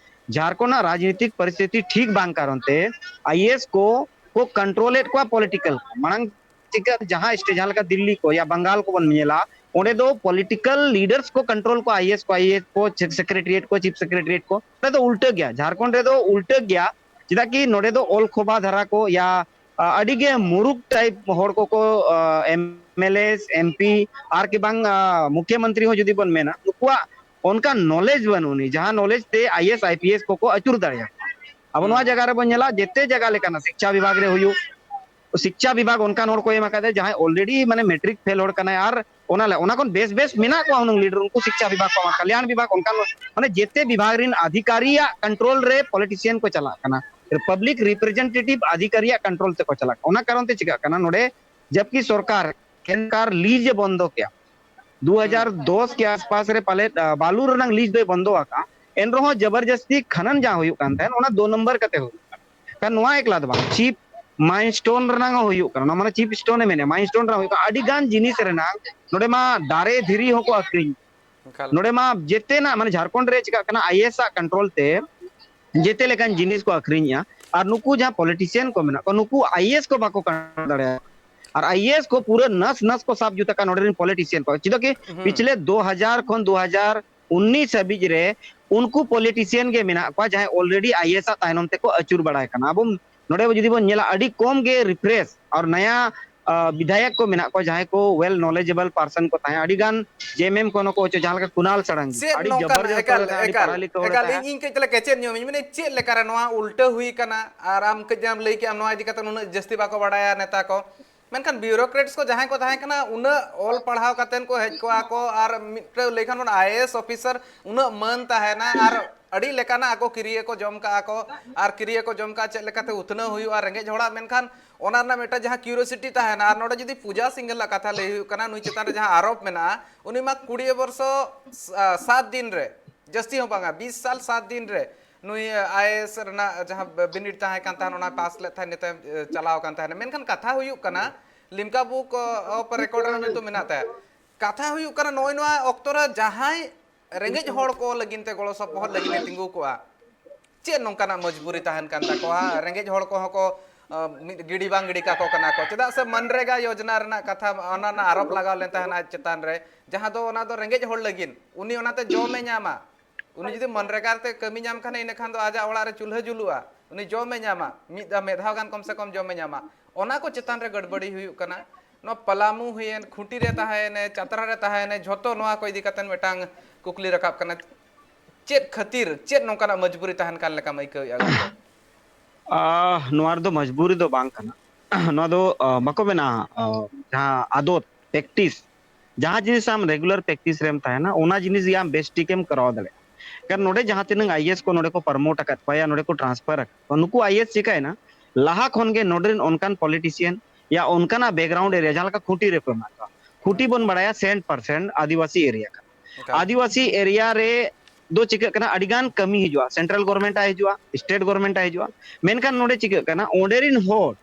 ᱡᱷᱟᱲᱠᱷᱚᱸᱰ ᱨᱮᱱᱟᱜ ᱨᱟᱡᱽᱱᱤᱛᱤᱠ ᱯᱚᱨᱤᱥᱛᱷᱤᱛᱤ ᱴᱷᱤᱠ ᱵᱟᱝ ᱠᱟᱨᱚᱱ ᱛᱮ ᱟᱭᱤᱮᱥ ᱠᱚ ᱠᱚ ᱠᱚᱱᱴᱨᱳᱞᱮᱫ ᱠᱚᱣᱟ ᱯᱚᱞᱤᱴᱤᱠᱟᱞ᱾ ᱢᱟᱲᱟᱝ ᱪᱤᱠᱟ ᱡᱟᱦᱟᱸ ᱥᱴᱮᱴ, ᱡᱟᱦᱟᱸ ᱞᱮᱠᱟ ᱫᱤᱞᱞᱤ ᱠᱚ ᱭᱟ ᱵᱟᱝᱜᱟᱞ ᱠᱚᱵᱚᱱ ᱧᱮᱞᱟ, ᱚᱸᱰᱮ ᱫᱚ ᱯᱚᱞᱤᱴᱤᱠᱟᱞ ᱞᱤᱰᱟᱨᱥ ᱠᱚ ᱠᱚᱱᱴᱨᱳᱞ ᱠᱚᱣᱟ, ᱟᱭᱤᱮᱥ ᱠᱚ, ᱟᱭᱤᱮᱥ ᱠᱚ, ᱪᱤᱯ ᱥᱮᱠᱨᱮᱴᱟᱨᱤᱭᱮᱴ ᱠᱚ, ᱪᱤᱯ ᱥᱮᱠᱨᱮᱴᱟᱨᱤᱭᱮᱴ ᱠᱚ᱾ ᱚᱸᱰᱮ ᱫᱚ ᱩᱞᱴᱟᱹ ᱜᱮᱭᱟ, ᱡᱷᱟᱲᱠᱷᱚᱸᱰ ᱨᱮᱫᱚ ᱩᱞᱴᱟᱹ ᱜᱮᱭᱟ᱾ ᱪᱮᱫᱟᱜ ᱠᱤ ᱱᱚᱰᱮ ᱫᱚ ᱚᱞ ᱠᱷᱚᱵᱟ ᱫᱷᱟᱨᱟ ᱠᱚ ᱭᱟ ᱟ, ᱟᱹᱰᱤ ᱜᱮ ᱢᱩᱨᱩᱠ ᱴᱟᱭᱤᱯ ᱦᱚᱲ ᱠᱚᱠᱚ, ᱟ, ᱮᱢᱮᱞᱮ, ᱮᱢᱯᱤ ᱟᱨ ᱠᱤ ᱵᱟᱝ, ᱟ, ᱢᱩᱠᱷᱭᱚᱢᱚᱱᱛᱨᱤ ᱦᱚᱸ ᱡᱩᱫᱤ ᱵᱚᱱ ᱢᱮᱱᱟ, ᱱᱩᱠᱩᱣᱟᱜ ᱚᱱᱠᱟᱱ ᱱᱚᱞᱮᱡᱽ ᱵᱟᱹᱱᱩᱜ ᱟᱹᱱᱤᱡ, ᱡᱟᱦᱟᱸ ᱱᱚᱞᱮᱡᱽ ᱛᱮ ᱟᱭᱤᱮᱥ, ᱟᱭᱯᱤᱮᱥ ᱠᱚᱠᱚ ᱟᱹᱪᱩᱨ ᱫᱟᱲᱮᱭᱟᱜᱼᱟ᱾ ᱟᱵᱚ ᱱᱚᱣᱟ ᱦᱩᱸ᱾ ᱡᱟᱭᱜᱟ ᱨᱮᱵᱚᱱ ᱧᱮᱞᱟ, ᱡᱮᱛᱮ ᱡᱟᱭᱜᱟ ᱞᱮᱠᱟᱱᱟᱜ ᱥᱤᱠᱪᱷᱟ ᱵᱤᱵᱷᱟᱜᱽ ᱨᱮ ᱦᱩᱭᱩᱜ, ᱥᱤᱠᱪᱷᱟ ᱵᱤᱵᱷᱟᱜᱽ ᱚᱱᱠᱟᱱ ᱦᱚᱲ ᱠᱚ ᱮᱢ ᱟᱠᱟᱫᱟ, ᱡᱟᱦᱟᱸᱭ already ᱢᱟᱱᱮ ᱢᱮᱴᱨᱤᱠ ᱯᱷᱮᱞ ᱦᱚᱲ ᱠᱟᱱᱟᱭ, ᱟᱨ ᱚᱱᱟ ᱞᱮ-, ᱚᱱᱟ ᱠᱷᱚᱱ ᱵᱮᱥ ᱵᱮᱥ ᱢᱮᱱᱟᱜ ᱠᱚᱣᱟ ᱦᱩᱱᱟᱹᱝ ᱞᱤᱰᱟᱨ, ᱩᱱᱠᱩ ᱥᱤᱠᱪᱷᱟ ᱵᱤᱵᱷᱟᱜᱽ ᱠᱚ, ᱠᱟᱞᱭᱟᱱ ᱵᱤᱵᱷᱟᱜᱽ, ᱚᱱᱠᱟᱱ ᱢᱟᱱᱮ ᱡᱮᱛᱮ ᱵᱤᱵᱷᱟᱜᱽ ᱨᱮᱱ ᱟᱫᱷᱤᱠᱟᱨᱤᱭᱟᱜ ᱠᱚᱱᱴᱨᱳᱞ ᱨᱮ ᱯᱚᱞᱤᱴᱤᱥᱤᱭᱟᱱ ᱠᱚ ᱪᱟᱞᱟᱜ ᱠᱟᱱᱟ, ᱯᱟᱵᱽᱞᱤᱠ ᱨᱤᱯᱨᱮᱡᱮᱱᱴᱮᱴᱤᱵᱷ ᱟᱫᱷᱤᱠᱟᱨᱤᱭᱟᱜ ᱠᱚᱱᱴᱨᱳᱞ ᱛᱮᱠᱚ ᱪᱟᱞᱟᱜ ᱠᱟᱱᱟ᱾ ᱚᱱᱟ ᱠᱟᱨᱚᱱ ᱛᱮ ᱪᱤᱠᱟᱹᱜ ᱠᱟᱱᱟ, ᱱᱚᱰᱮ ᱡᱟᱵᱠᱤ ᱥᱚᱨᱠᱟᱨ ᱠᱮᱱᱠᱟᱨ ᱞᱤᱡ ᱮ ᱵᱚᱱᱫᱚ ᱠᱮᱭᱟ, ᱦᱩᱸ᱾ ᱫᱩ ᱦᱟᱡᱟᱨ ᱫᱚᱥ ᱠᱮ ᱟᱥᱯᱟᱥ ᱨᱮ ᱯᱟᱞᱮᱫ, ᱟ, ᱵᱟᱞᱩ ᱨᱮᱱᱟᱜ ᱞᱤᱡ ᱫᱚᱭ ᱵᱚᱱᱫᱚ ᱟᱠᱟᱫᱼᱟ, ᱮᱱ ᱨᱮᱦᱚᱸ ᱡᱚᱵᱚᱨᱡᱚᱥᱛᱤ ᱠᱷᱟᱱᱟᱱ ᱡᱟᱦᱟᱸ ᱦᱩᱭᱩᱜ ᱠᱟᱱ ᱛᱟᱦᱮᱸᱫ, ᱚᱱᱟ ᱫᱩ ᱱᱚᱢᱵᱚᱨ ᱠᱟᱛᱮ ᱦᱩᱭᱩᱜ ᱠᱟᱱᱟ᱾ ᱠᱷᱟᱱ ᱱᱚᱣᱟ ᱮᱠᱞᱟ ᱫᱚ ᱵᱟᱝ, ᱪᱤᱯ ᱢᱟᱭᱤᱱᱥᱴᱳᱱ ᱨᱮᱱᱟᱜ ᱦᱚᱸ ᱦᱩᱭᱩᱜ ᱠᱟᱱᱟ, ᱚᱱᱟ ᱢᱟᱱᱮ ᱪᱤᱯ ᱥᱴᱳᱱ ᱮ ᱢᱮᱱᱮᱫᱼᱟ, ᱢᱟᱭᱤᱱᱥᱴᱳᱱ ᱨᱮᱱᱟᱜ ᱦᱩᱭᱩᱜ ᱠᱟᱱᱟ, ᱟᱹᱰᱤ ᱜᱟᱱ ᱡᱤᱱᱤᱥ ᱨᱮᱱᱟᱜ ᱱᱚᱰᱮ ᱢᱟ ᱫᱟᱨᱮ ᱫᱷᱤᱨᱤ ᱦᱚᱸᱠᱚ ᱟᱹᱠᱷᱨᱤᱧ᱾ ᱮᱠᱟᱞ᱾ ᱱᱚᱰᱮ ᱢᱟ ᱡᱮᱛᱮᱱᱟᱜ ᱢᱟᱱᱮ ᱡᱷᱟᱲᱠᱷᱚᱸᱰ ᱨᱮ ᱪᱤᱠᱟᱹᱜ ᱠᱟᱱᱟ, ᱟᱭᱤᱮᱥ ᱟᱜ ᱠᱚᱱᱴᱨᱳᱞ ᱛᱮ ᱡᱮᱛᱮ ᱞᱮᱠᱟᱱ ᱡᱤᱱᱤᱥ ᱠᱚ ᱟᱹᱠᱷᱨᱤᱧᱮᱜᱼᱟ᱾ ᱟᱨ ᱱᱩᱠᱩ ᱡᱟᱦᱟᱸ ᱯᱚᱞᱤᱴᱤᱥᱤᱭᱟᱱ ᱠᱚ ᱢᱮᱱᱟᱜ ᱠᱚᱣᱟ, ᱱᱩᱠᱩ ᱟᱭᱤᱮᱥ ᱠᱚ ᱵᱟᱠᱚ ᱠᱚᱱᱴᱨᱳᱞ ᱫᱟᱲᱮᱭᱟᱜᱼᱟ᱾ ᱟᱨ ᱟᱭᱤᱮᱥ ᱠᱚ ᱯᱩᱨᱟᱹ ᱱᱟᱥ ᱱᱟᱥ ᱠᱚ ᱥᱟᱵ ᱡᱩᱛ ᱟᱠᱟᱫ ᱱᱚᱰᱮ ᱨᱮᱱ ᱯᱚᱞᱤᱴᱤᱥᱤᱭᱟᱱ ᱠᱚ᱾ ᱪᱮᱫᱟᱜ ᱠᱤ ᱦᱩᱸ᱾ ᱯᱤᱪᱷᱞᱮ ᱫᱩ ᱦᱟᱡᱟᱨ ᱠᱷᱚᱱ ᱫᱩ ᱦᱟᱡᱟᱨ ᱩᱱᱤᱥ ᱦᱟᱹᱵᱤᱡ ᱨᱮ ᱩᱱᱠᱩ ᱯᱚᱞᱤᱴᱤᱥᱤᱭᱟᱱ ᱜᱮ ᱢᱮᱱᱟᱜ ᱠᱚᱣᱟ, ᱡᱟᱦᱟᱸᱭ already ᱟᱭᱤᱮᱥ ᱟᱜ ᱛᱟᱭᱱᱚᱢ ᱛᱮᱠᱚ ᱟᱹᱪᱩᱨ ᱵᱟᱲᱟᱭ ᱠᱟᱱᱟ᱾ ᱟᱵᱚ ᱱᱚᱰᱮ ᱡᱩᱫᱤ ᱵᱚᱱ ᱧᱮᱞᱟ, ᱟᱹᱰᱤ ᱠᱚᱢ ᱜᱮ ᱨᱤᱯᱷᱨᱮᱥ ᱟᱨ ᱱᱟᱭᱟ, ᱟ, ᱵᱤᱫᱷᱟᱭᱚᱠ ᱠᱚ ᱢᱮᱱᱟᱜ ᱠᱚᱣᱟ, ᱡᱟᱦᱟᱸᱭ ᱠᱚ well knowledgeable person ᱠᱚ ᱛᱟᱦᱮᱸ, ᱟᱹᱰᱤ ᱜᱟᱱ ᱡᱮ ᱮᱢ ᱮᱢ ᱠᱚ ᱱᱩᱠᱩ ᱚᱪᱚ, ᱡᱟᱦᱟᱸ ᱞᱮᱠᱟ ᱠᱩᱱᱟᱞ ᱥᱟᱲᱟᱝᱜᱤ, ᱪᱮᱫ ᱟᱹᱰᱤ ᱱᱚᱝᱠᱟᱱ, ᱡᱚᱵᱚᱨᱡᱚᱥᱛ ᱮᱠᱟᱞ, ᱦᱚᱲ ᱮ ᱛᱟᱦᱮᱸ, ᱟᱹᱰᱤ ᱮᱠᱟᱞ, ᱯᱟᱲᱦᱟ ᱞᱤᱠᱷᱟ ᱦᱚᱲ ᱮ ᱮᱠᱟᱞ, ᱛᱟᱦᱮᱸ᱾ ᱤᱧ, ᱤᱧ ᱠᱟᱹᱡ ᱪᱟᱞᱟᱝ ᱠᱮᱪᱮᱫ ᱧᱚᱜ ᱤᱧ ᱢᱮᱱᱮ, ᱪᱮᱫ ᱞᱮᱠᱟᱨᱮ ᱱᱚᱣᱟ ᱩᱞᱴᱟᱹ ᱦᱩᱭ ᱠᱟᱱᱟ? ᱟᱨ ᱟᱢ ᱠᱟᱹᱡ ᱮᱢ ᱞᱟᱹᱭ ᱠᱮᱜᱼᱟ, ᱱᱚᱣᱟ ᱤᱫᱤ ᱠᱟᱛᱮ ᱩᱱᱟᱹᱜ ᱡᱟᱹᱥᱛᱤ ᱵᱟᱠᱚ ᱵᱟᱲᱟᱭᱟ ᱱᱮᱛᱟ ᱠᱚ, ᱢᱮᱱᱠᱷᱟᱱ bureaucrats ᱠᱚ ᱡᱟᱦᱟᱸᱭ ᱠᱚ ᱛᱟᱦᱮᱸ ᱠᱟᱱᱟ, ᱩᱱᱟᱹᱜ ᱚᱞ ᱯᱟᱲᱦᱟᱣ ᱠᱟᱛᱮᱱ ᱠᱚ ᱦᱮᱡ ᱠᱚᱜᱼᱟ ᱠᱚ, ᱟᱨ ᱢᱤᱫᱴᱟᱝ ᱞᱟᱹᱭ ᱠᱷᱟᱱ ᱵᱚᱱ ᱟᱭ ᱮ ᱮᱥ officer, ᱩᱱᱟᱹᱜ ᱢᱟᱹᱱ ᱛᱟᱦᱮᱱᱟ, ᱟᱨ ᱟᱹᱰᱤ ᱞᱮᱠᱟᱱᱟᱜ ᱟᱠᱚ ᱠᱤᱨᱤᱭᱟᱹ ᱠᱚ ᱡᱚᱢ ᱠᱟᱜᱼᱟ ᱠᱚ, ᱟᱨ ᱠᱤᱨᱤᱭᱟᱹ ᱠᱚ ᱡᱚᱢ ᱠᱟᱜᱼᱟ, ᱪᱮᱫ ᱞᱮᱠᱟᱛᱮ ᱩᱛᱱᱟᱹᱣ ᱦᱩᱭᱩᱜᱼᱟ ᱨᱮᱸᱜᱮᱡ ᱦᱚᱲᱟᱜ, ᱢᱮᱱᱠᱷᱟᱱ ᱚᱱᱟ ᱨᱮᱱᱟᱜ ᱢᱤᱫᱴᱟᱝ ᱡᱟᱦᱟᱸ curiosity ᱛᱟᱦᱮᱱᱟ᱾ ᱟᱨ ᱱᱚᱰᱮ ᱡᱩᱫᱤ ᱯᱩᱡᱟ ᱥᱤᱝᱜᱷᱮᱞᱟᱜ ᱠᱟᱛᱷᱟ ᱞᱟᱹᱭ ᱦᱩᱭᱩᱜ ᱠᱟᱱᱟ, ᱱᱩᱭ ᱪᱮᱛᱟᱱ ᱨᱮ ᱡᱟᱦᱟᱸ ᱟᱨᱳᱯ ᱢᱮᱱᱟᱜᱼᱟ, ᱩᱱᱤ ᱢᱟ ᱠᱩᱲᱤ ᱵᱚᱨᱥᱚ, ᱥᱟ-, ᱥᱟᱛ ᱫᱤᱱ ᱨᱮ, ᱡᱟᱹᱥᱛᱤ ᱦᱚᱸ ᱵᱟᱝᱟ, ᱵᱤᱥ ᱥᱟᱞ ᱥᱟᱛ ᱫᱤᱱ ᱨᱮ ᱱᱩᱭ ᱟᱭ ᱮ ᱮᱥ ᱨᱮᱱᱟᱜ ᱡᱟᱦᱟᱸ ᱵᱤᱱᱤᱰ ᱛᱟᱦᱮᱸ ᱠᱟᱱ ᱛᱟᱦᱮᱸᱱ, ᱚᱱᱟ ᱯᱟᱥ ᱞᱮᱫ ᱛᱟᱦᱮᱸᱱ, ᱱᱤᱛᱚᱜ ᱪᱟᱞᱟᱣ ᱠᱟᱱ ᱛᱟᱦᱮᱸᱱᱟ᱾ ᱢᱮᱱᱠᱷᱟᱱ ᱠᱟᱛᱷᱟ ᱦᱩᱭᱩᱜ ᱠᱟᱱᱟ, ᱞᱤᱢᱠᱟ ᱵᱩᱠ ᱚᱯᱷ ᱨᱮᱠᱚᱨᱰ ᱨᱮ ᱧᱩᱛᱩᱢ ᱢᱮᱱᱟᱜ ᱛᱟᱭᱟ᱾ ᱠᱟᱛᱷᱟ ᱦᱩᱭᱩᱜ ᱠᱟᱱᱟ, ᱱᱚᱜᱼᱚᱭ ᱱᱚᱣᱟ ᱚᱠᱛᱚ ᱨᱮ ᱡᱟᱦᱟᱸᱭ ᱨᱮᱸᱜᱮᱡ ᱦᱚᱲ ᱠᱚ ᱞᱟᱹᱜᱤᱫ ᱛᱮ ᱜᱚᱲᱚ ᱥᱚᱯᱚᱦᱚᱫ ᱞᱟᱹᱜᱤᱫ ᱮ ᱛᱤᱸᱜᱩ ᱠᱚᱜᱼᱟ, ᱪᱮᱫ ᱱᱚᱝᱠᱟᱱᱟᱜ ᱢᱚᱡᱽᱵᱩᱨᱤ ᱛᱟᱦᱮᱱ ᱠᱟᱱ ᱛᱟᱠᱚᱣᱟ? ᱨᱮᱸᱜᱮᱡ ᱦᱚᱲ ᱠᱚᱦᱚᱸ ᱠᱚ, ᱟᱸ, ᱢᱤᱫ ᱜᱤᱰᱤ ᱵᱟᱝ ᱜᱤᱰᱤ ᱠᱟᱠᱚ ᱠᱟᱱᱟ ᱠᱚ᱾ ᱪᱮᱫᱟᱜ ᱥᱮ ᱢᱟᱱᱨᱮᱜᱟ ᱭᱳᱡᱽᱱᱟ ᱨᱮᱱᱟᱜ ᱠᱟᱛᱷᱟ, ᱚᱱᱟ ᱨᱮᱱᱟᱜ ᱟᱨᱳᱯ ᱞᱟᱜᱟᱣ ᱞᱮᱱ ᱛᱟᱦᱮᱱᱟ ᱟᱡ ᱪᱮᱛᱟᱱ ᱨᱮ, ᱡᱟᱦᱟᱸ ᱫᱚ, ᱚᱱᱟ ᱫᱚ ᱨᱮᱸᱜᱮᱡ ᱦᱚᱲ ᱞᱟᱹᱜᱤᱫ, ᱩᱱᱤ ᱚᱱᱟᱛᱮ ᱡᱚᱢᱮ ᱧᱟᱢᱟ᱾ ᱩᱱᱤ ᱡᱩᱫᱤ ᱢᱟᱱᱨᱮᱜᱟ ᱛᱮ ᱠᱟᱹᱢᱤ ᱧᱟᱢ ᱠᱷᱟᱱ, ᱤᱱᱟᱹ ᱠᱷᱟᱱ ᱫᱚ ᱟᱡᱟᱜ ᱚᱲᱟᱜ ᱨᱮ ᱪᱩᱞᱦᱟᱹ ᱡᱩᱞᱩᱜᱼᱟ, ᱩᱱᱤ ᱡᱚᱢᱮ ᱧᱟᱢᱟ, ᱢᱤᱫ ᱫᱷᱟᱣ, ᱢᱤᱫ ᱫᱷᱟᱣ ᱜᱟᱱ ᱠᱚᱢ ᱥᱮ ᱠᱚᱢ ᱡᱚᱢᱮ ᱧᱟᱢᱟ᱾ ᱚᱱᱟ ᱠᱚ ᱪᱮᱛᱟᱱ ᱨᱮ ᱜᱟᱹᱰᱵᱟᱹᱲᱤ ᱦᱩᱭᱩᱜ ᱠᱟᱱᱟ᱾ ᱱᱚᱣᱟ ᱯᱟᱞᱟᱢᱩ ᱦᱩᱭᱮᱱ, ᱠᱷᱩᱸᱴᱤ ᱨᱮ ᱛᱟᱦᱮᱸᱭᱮᱱᱮ, ᱪᱟᱛᱨᱟ ᱨᱮ ᱛᱟᱦᱮᱸᱭᱮᱱᱮ, ᱡᱷᱚᱛᱚ ᱱᱚᱣᱟ ᱠᱚ ᱤᱫᱤ ᱠᱟᱛᱮ ᱢᱤᱫᱴᱟᱝ ᱠᱩᱠᱞᱤ ᱨᱟᱠᱟᱵ ᱠᱟᱱᱟ᱾ ᱪᱮᱫ ᱠᱷᱟᱹᱛᱤᱨ, ᱪᱮᱫ ᱱᱚᱝᱠᱟᱱᱟᱜ ᱢᱚᱡᱽᱵᱩᱨᱤ ᱛᱟᱦᱮᱱ ᱠᱟᱱ ᱞᱮᱠᱟᱢ ᱟᱹᱭᱠᱟᱹᱣᱮᱫᱼᱟ ᱜᱚᱢᱠᱮ? ᱟᱦ, ᱱᱚᱣᱟ ᱨᱮᱫᱚ ᱢᱚᱡᱽᱵᱩᱨᱤ ᱫᱚ ᱵᱟᱝ ᱠᱟᱱᱟ᱾ ᱱᱚᱣᱟ ᱫᱚ, ᱟᱦ, ᱵᱟᱠᱚ ᱢᱮᱱᱟ, ᱟᱦ, ᱡᱟᱦᱟᱸ ᱟᱫᱚᱛ, practice, ᱡᱟᱦᱟᱸ ᱡᱤᱱᱤᱥ ᱟᱢ regular practice ᱨᱮᱢ ᱛᱟᱦᱮᱱᱟ, ᱚᱱᱟ ᱡᱤᱱᱤᱥ ᱜᱮ ᱟᱢ ᱵᱮᱥ ᱴᱷᱤᱠᱮᱢ ᱠᱚᱨᱟᱣ ᱫᱟᱲᱮᱭᱟᱜᱼᱟ᱾ ᱠᱟᱨᱚᱱ ᱱᱚᱰᱮ ᱡᱟᱦᱟᱸ ᱛᱤᱱᱟᱹᱝ I A S ᱠᱚ ᱱᱚᱰᱮ ᱠᱚ promote ᱟᱠᱟᱫ ᱠᱚᱣᱟ ᱭᱟ ᱱᱚᱰᱮ ᱠᱚ transfer ᱟᱠᱟᱫ ᱠᱚᱣᱟ, ᱱᱩᱠᱩ I A S ᱪᱤᱠᱟᱹᱭᱮᱱᱟ, ᱞᱟᱦᱟ ᱠᱷᱚᱱ ᱜᱮ ᱱᱚᱰᱮ ᱨᱮᱱ ᱚᱱᱠᱟᱱ politician ᱭᱟ ᱚᱱᱠᱟᱱᱟᱜ background area, ᱡᱟᱦᱟᱸ ᱞᱮᱠᱟ ᱠᱷᱩᱸᱴᱤ ᱨᱮᱠᱚ ᱮᱢᱟᱜ ᱠᱚᱣᱟ, ᱠᱷᱩᱸᱴᱤ ᱵᱚᱱ ᱵᱟᱲᱟᱭᱟ ᱥᱮᱱᱴ ᱯᱟᱨᱥᱮᱱᱴ ᱟᱹᱫᱤᱵᱟᱹᱥᱤ area ᱠᱟᱱᱟ᱾ ᱮᱠᱟᱞ᱾ ᱟᱹᱫᱤᱵᱟᱹᱥᱤ area ᱨᱮ ᱫᱚ ᱪᱤᱠᱟᱹᱜ ᱠᱟᱱᱟ, ᱟᱹᱰᱤ ᱜᱟᱱ ᱠᱟᱹᱢᱤ ᱦᱤᱡᱩᱜᱼᱟ, central government ᱟᱜ ᱦᱤᱡᱩᱜᱼᱟ, state government ᱟᱜ ᱦᱤᱡᱩᱜᱼᱟ, ᱢᱮᱱᱠᱷᱟᱱ ᱱᱚᱰᱮ ᱪᱤᱠᱟᱹᱜ ᱠᱟᱱᱟ, ᱚᱸᱰᱮ ᱨᱮᱱ ᱦᱚᱲ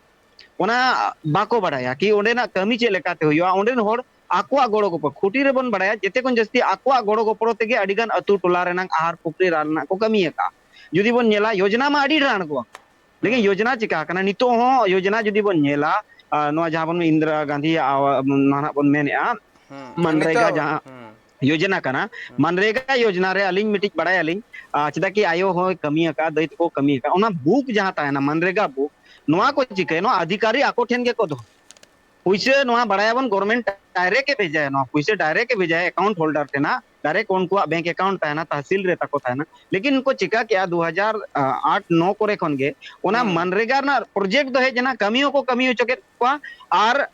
ᱚᱱᱟ ᱵᱟᱠᱚ ᱵᱟᱲᱟᱭᱟ ᱠᱤ ᱚᱸᱰᱮᱱᱟᱜ ᱠᱟᱹᱢᱤ ᱪᱮᱫ ᱞᱮᱠᱟᱛᱮ ᱦᱩᱭᱩᱜᱼᱟ᱾ ᱚᱸᱰᱮᱱ ᱦᱚᱲ ᱟᱠᱚᱣᱟᱜ ᱜᱚᱲᱚ ᱜᱚᱯᱚᱲ, ᱠᱷᱩᱸᱴᱤ ᱨᱮᱵᱚᱱ ᱵᱟᱲᱟᱭᱟ ᱡᱮᱛᱮ ᱠᱷᱚᱱ ᱡᱟᱹᱥᱛᱤ ᱟᱠᱚᱣᱟᱜ ᱜᱚᱲᱚ ᱜᱚᱯᱚᱲᱚ ᱛᱮᱜᱮ ᱟᱹᱰᱤ ᱜᱟᱱ ᱟᱹᱛᱩ ᱴᱚᱞᱟ ᱨᱮᱱᱟᱜ ᱟᱦᱟᱨ ᱯᱩᱠᱷᱨᱤ ᱨᱟᱱ ᱨᱮᱱᱟᱜ ᱠᱚ ᱠᱟᱹᱢᱤ ᱟᱠᱟᱫᱼᱟ᱾ ᱡᱩᱫᱤ ᱵᱚᱱ ᱧᱮᱞᱟ, ᱭᱳᱡᱽᱱᱟ ᱢᱟ ᱟᱹᱰᱤ ᱰᱷᱮᱨ ᱠᱚᱣᱟ, ᱞᱮᱠᱤᱱ ᱦᱩᱸ᱾ ᱭᱳᱡᱽᱱᱟ ᱪᱤᱠᱟ ᱟᱠᱟᱱᱟ? ᱱᱤᱛᱚᱜ ᱦᱚᱸ ᱭᱳᱡᱽᱱᱟ ᱡᱩᱫᱤ ᱵᱚᱱ ᱧᱮᱞᱟ, ᱟᱨ ᱱᱚᱣᱟ ᱡᱟᱦᱟᱸ ᱵᱚᱱ ᱤᱱᱫᱤᱨᱟ ᱜᱟᱱᱫᱷᱤ ᱟᱣᱟ-, ᱱᱚᱣᱟ ᱱᱟᱦᱟᱜ ᱵᱚᱱ ᱢᱮᱱᱮᱫᱼᱟ, ᱦᱩᱸ᱾ ᱢᱟᱱᱨᱮᱜᱟ ᱱᱤᱛᱚᱜ, ᱡᱟᱦᱟᱸ ᱦᱩᱸ᱾ ᱭᱳᱡᱽᱱᱟ ᱠᱟᱱᱟ, ᱦᱩᱸ᱾ ᱢᱟᱱᱨᱮᱜᱟ ᱭᱳᱡᱽᱱᱟ ᱨᱮ ᱟᱹᱞᱤᱧ ᱢᱤᱫᱴᱤᱡ ᱵᱟᱲᱟᱭᱟᱞᱤᱧ, ᱟᱨ ᱪᱮᱫᱟᱜ ᱠᱤ ᱟᱭᱳ ᱦᱚᱸᱭ ᱠᱟᱹᱢᱤ ᱟᱠᱟᱫ, ᱫᱟᱹᱭ ᱛᱟᱠᱚ ᱠᱟᱹᱢᱤ ᱟᱠᱟᱫ, ᱚᱱᱟ book ᱡᱟᱦᱟᱸ ᱛᱟᱦᱮᱱᱟ ᱢᱟᱱᱨᱮᱜᱟ book, ᱱᱚᱣᱟ ᱦᱩᱸ᱾ ᱠᱚ ᱪᱤᱠᱟᱹᱭᱟ? ᱱᱚᱣᱟ ᱟᱫᱷᱤᱠᱟᱨᱤ ᱟᱠᱚ ᱴᱷᱮᱱ ᱜᱮᱠᱚ ᱫᱚᱦᱚ᱾ ᱯᱩᱭᱥᱟᱹ ᱱᱚᱣᱟ ᱵᱟᱲᱟᱭᱟᱵᱚᱱ government direct ᱮ ᱵᱷᱮᱡᱟᱭᱟ, ᱱᱚᱣᱟ ᱯᱩᱭᱥᱟᱹ direct ᱮ ᱵᱷᱮᱡᱟᱭᱟ account holder ᱴᱷᱮᱱᱟᱜ, direct ᱩᱱᱠᱩᱣᱟᱜ bank account ᱛᱟᱦᱮᱱᱟ, ᱛᱟᱦᱥᱤᱞ ᱨᱮ ᱛᱟᱠᱚ ᱛᱟᱦᱮᱱᱟ᱾ ᱞᱮᱠᱤᱱ ᱩᱱᱠᱩ ᱪᱤᱠᱟ ᱠᱮᱜᱼᱟ, ᱫᱩ ᱦᱟᱡᱟᱨ ᱟᱴ ᱱᱚ ᱠᱚᱨᱮ ᱠᱷᱚᱱ ᱜᱮ ᱚᱱᱟ ᱦᱩᱸ᱾ ᱢᱟᱱᱨᱮᱜᱟ ᱨᱮᱱᱟᱜ project ᱫᱚ ᱦᱮᱡ ᱮᱱᱟ, ᱠᱟᱹᱢᱤ ᱦᱚᱸᱠᱚ ᱠᱟᱹᱢᱤ ᱦᱚᱪᱚ ᱠᱮᱫ ᱠᱚᱣᱟ ᱟᱨ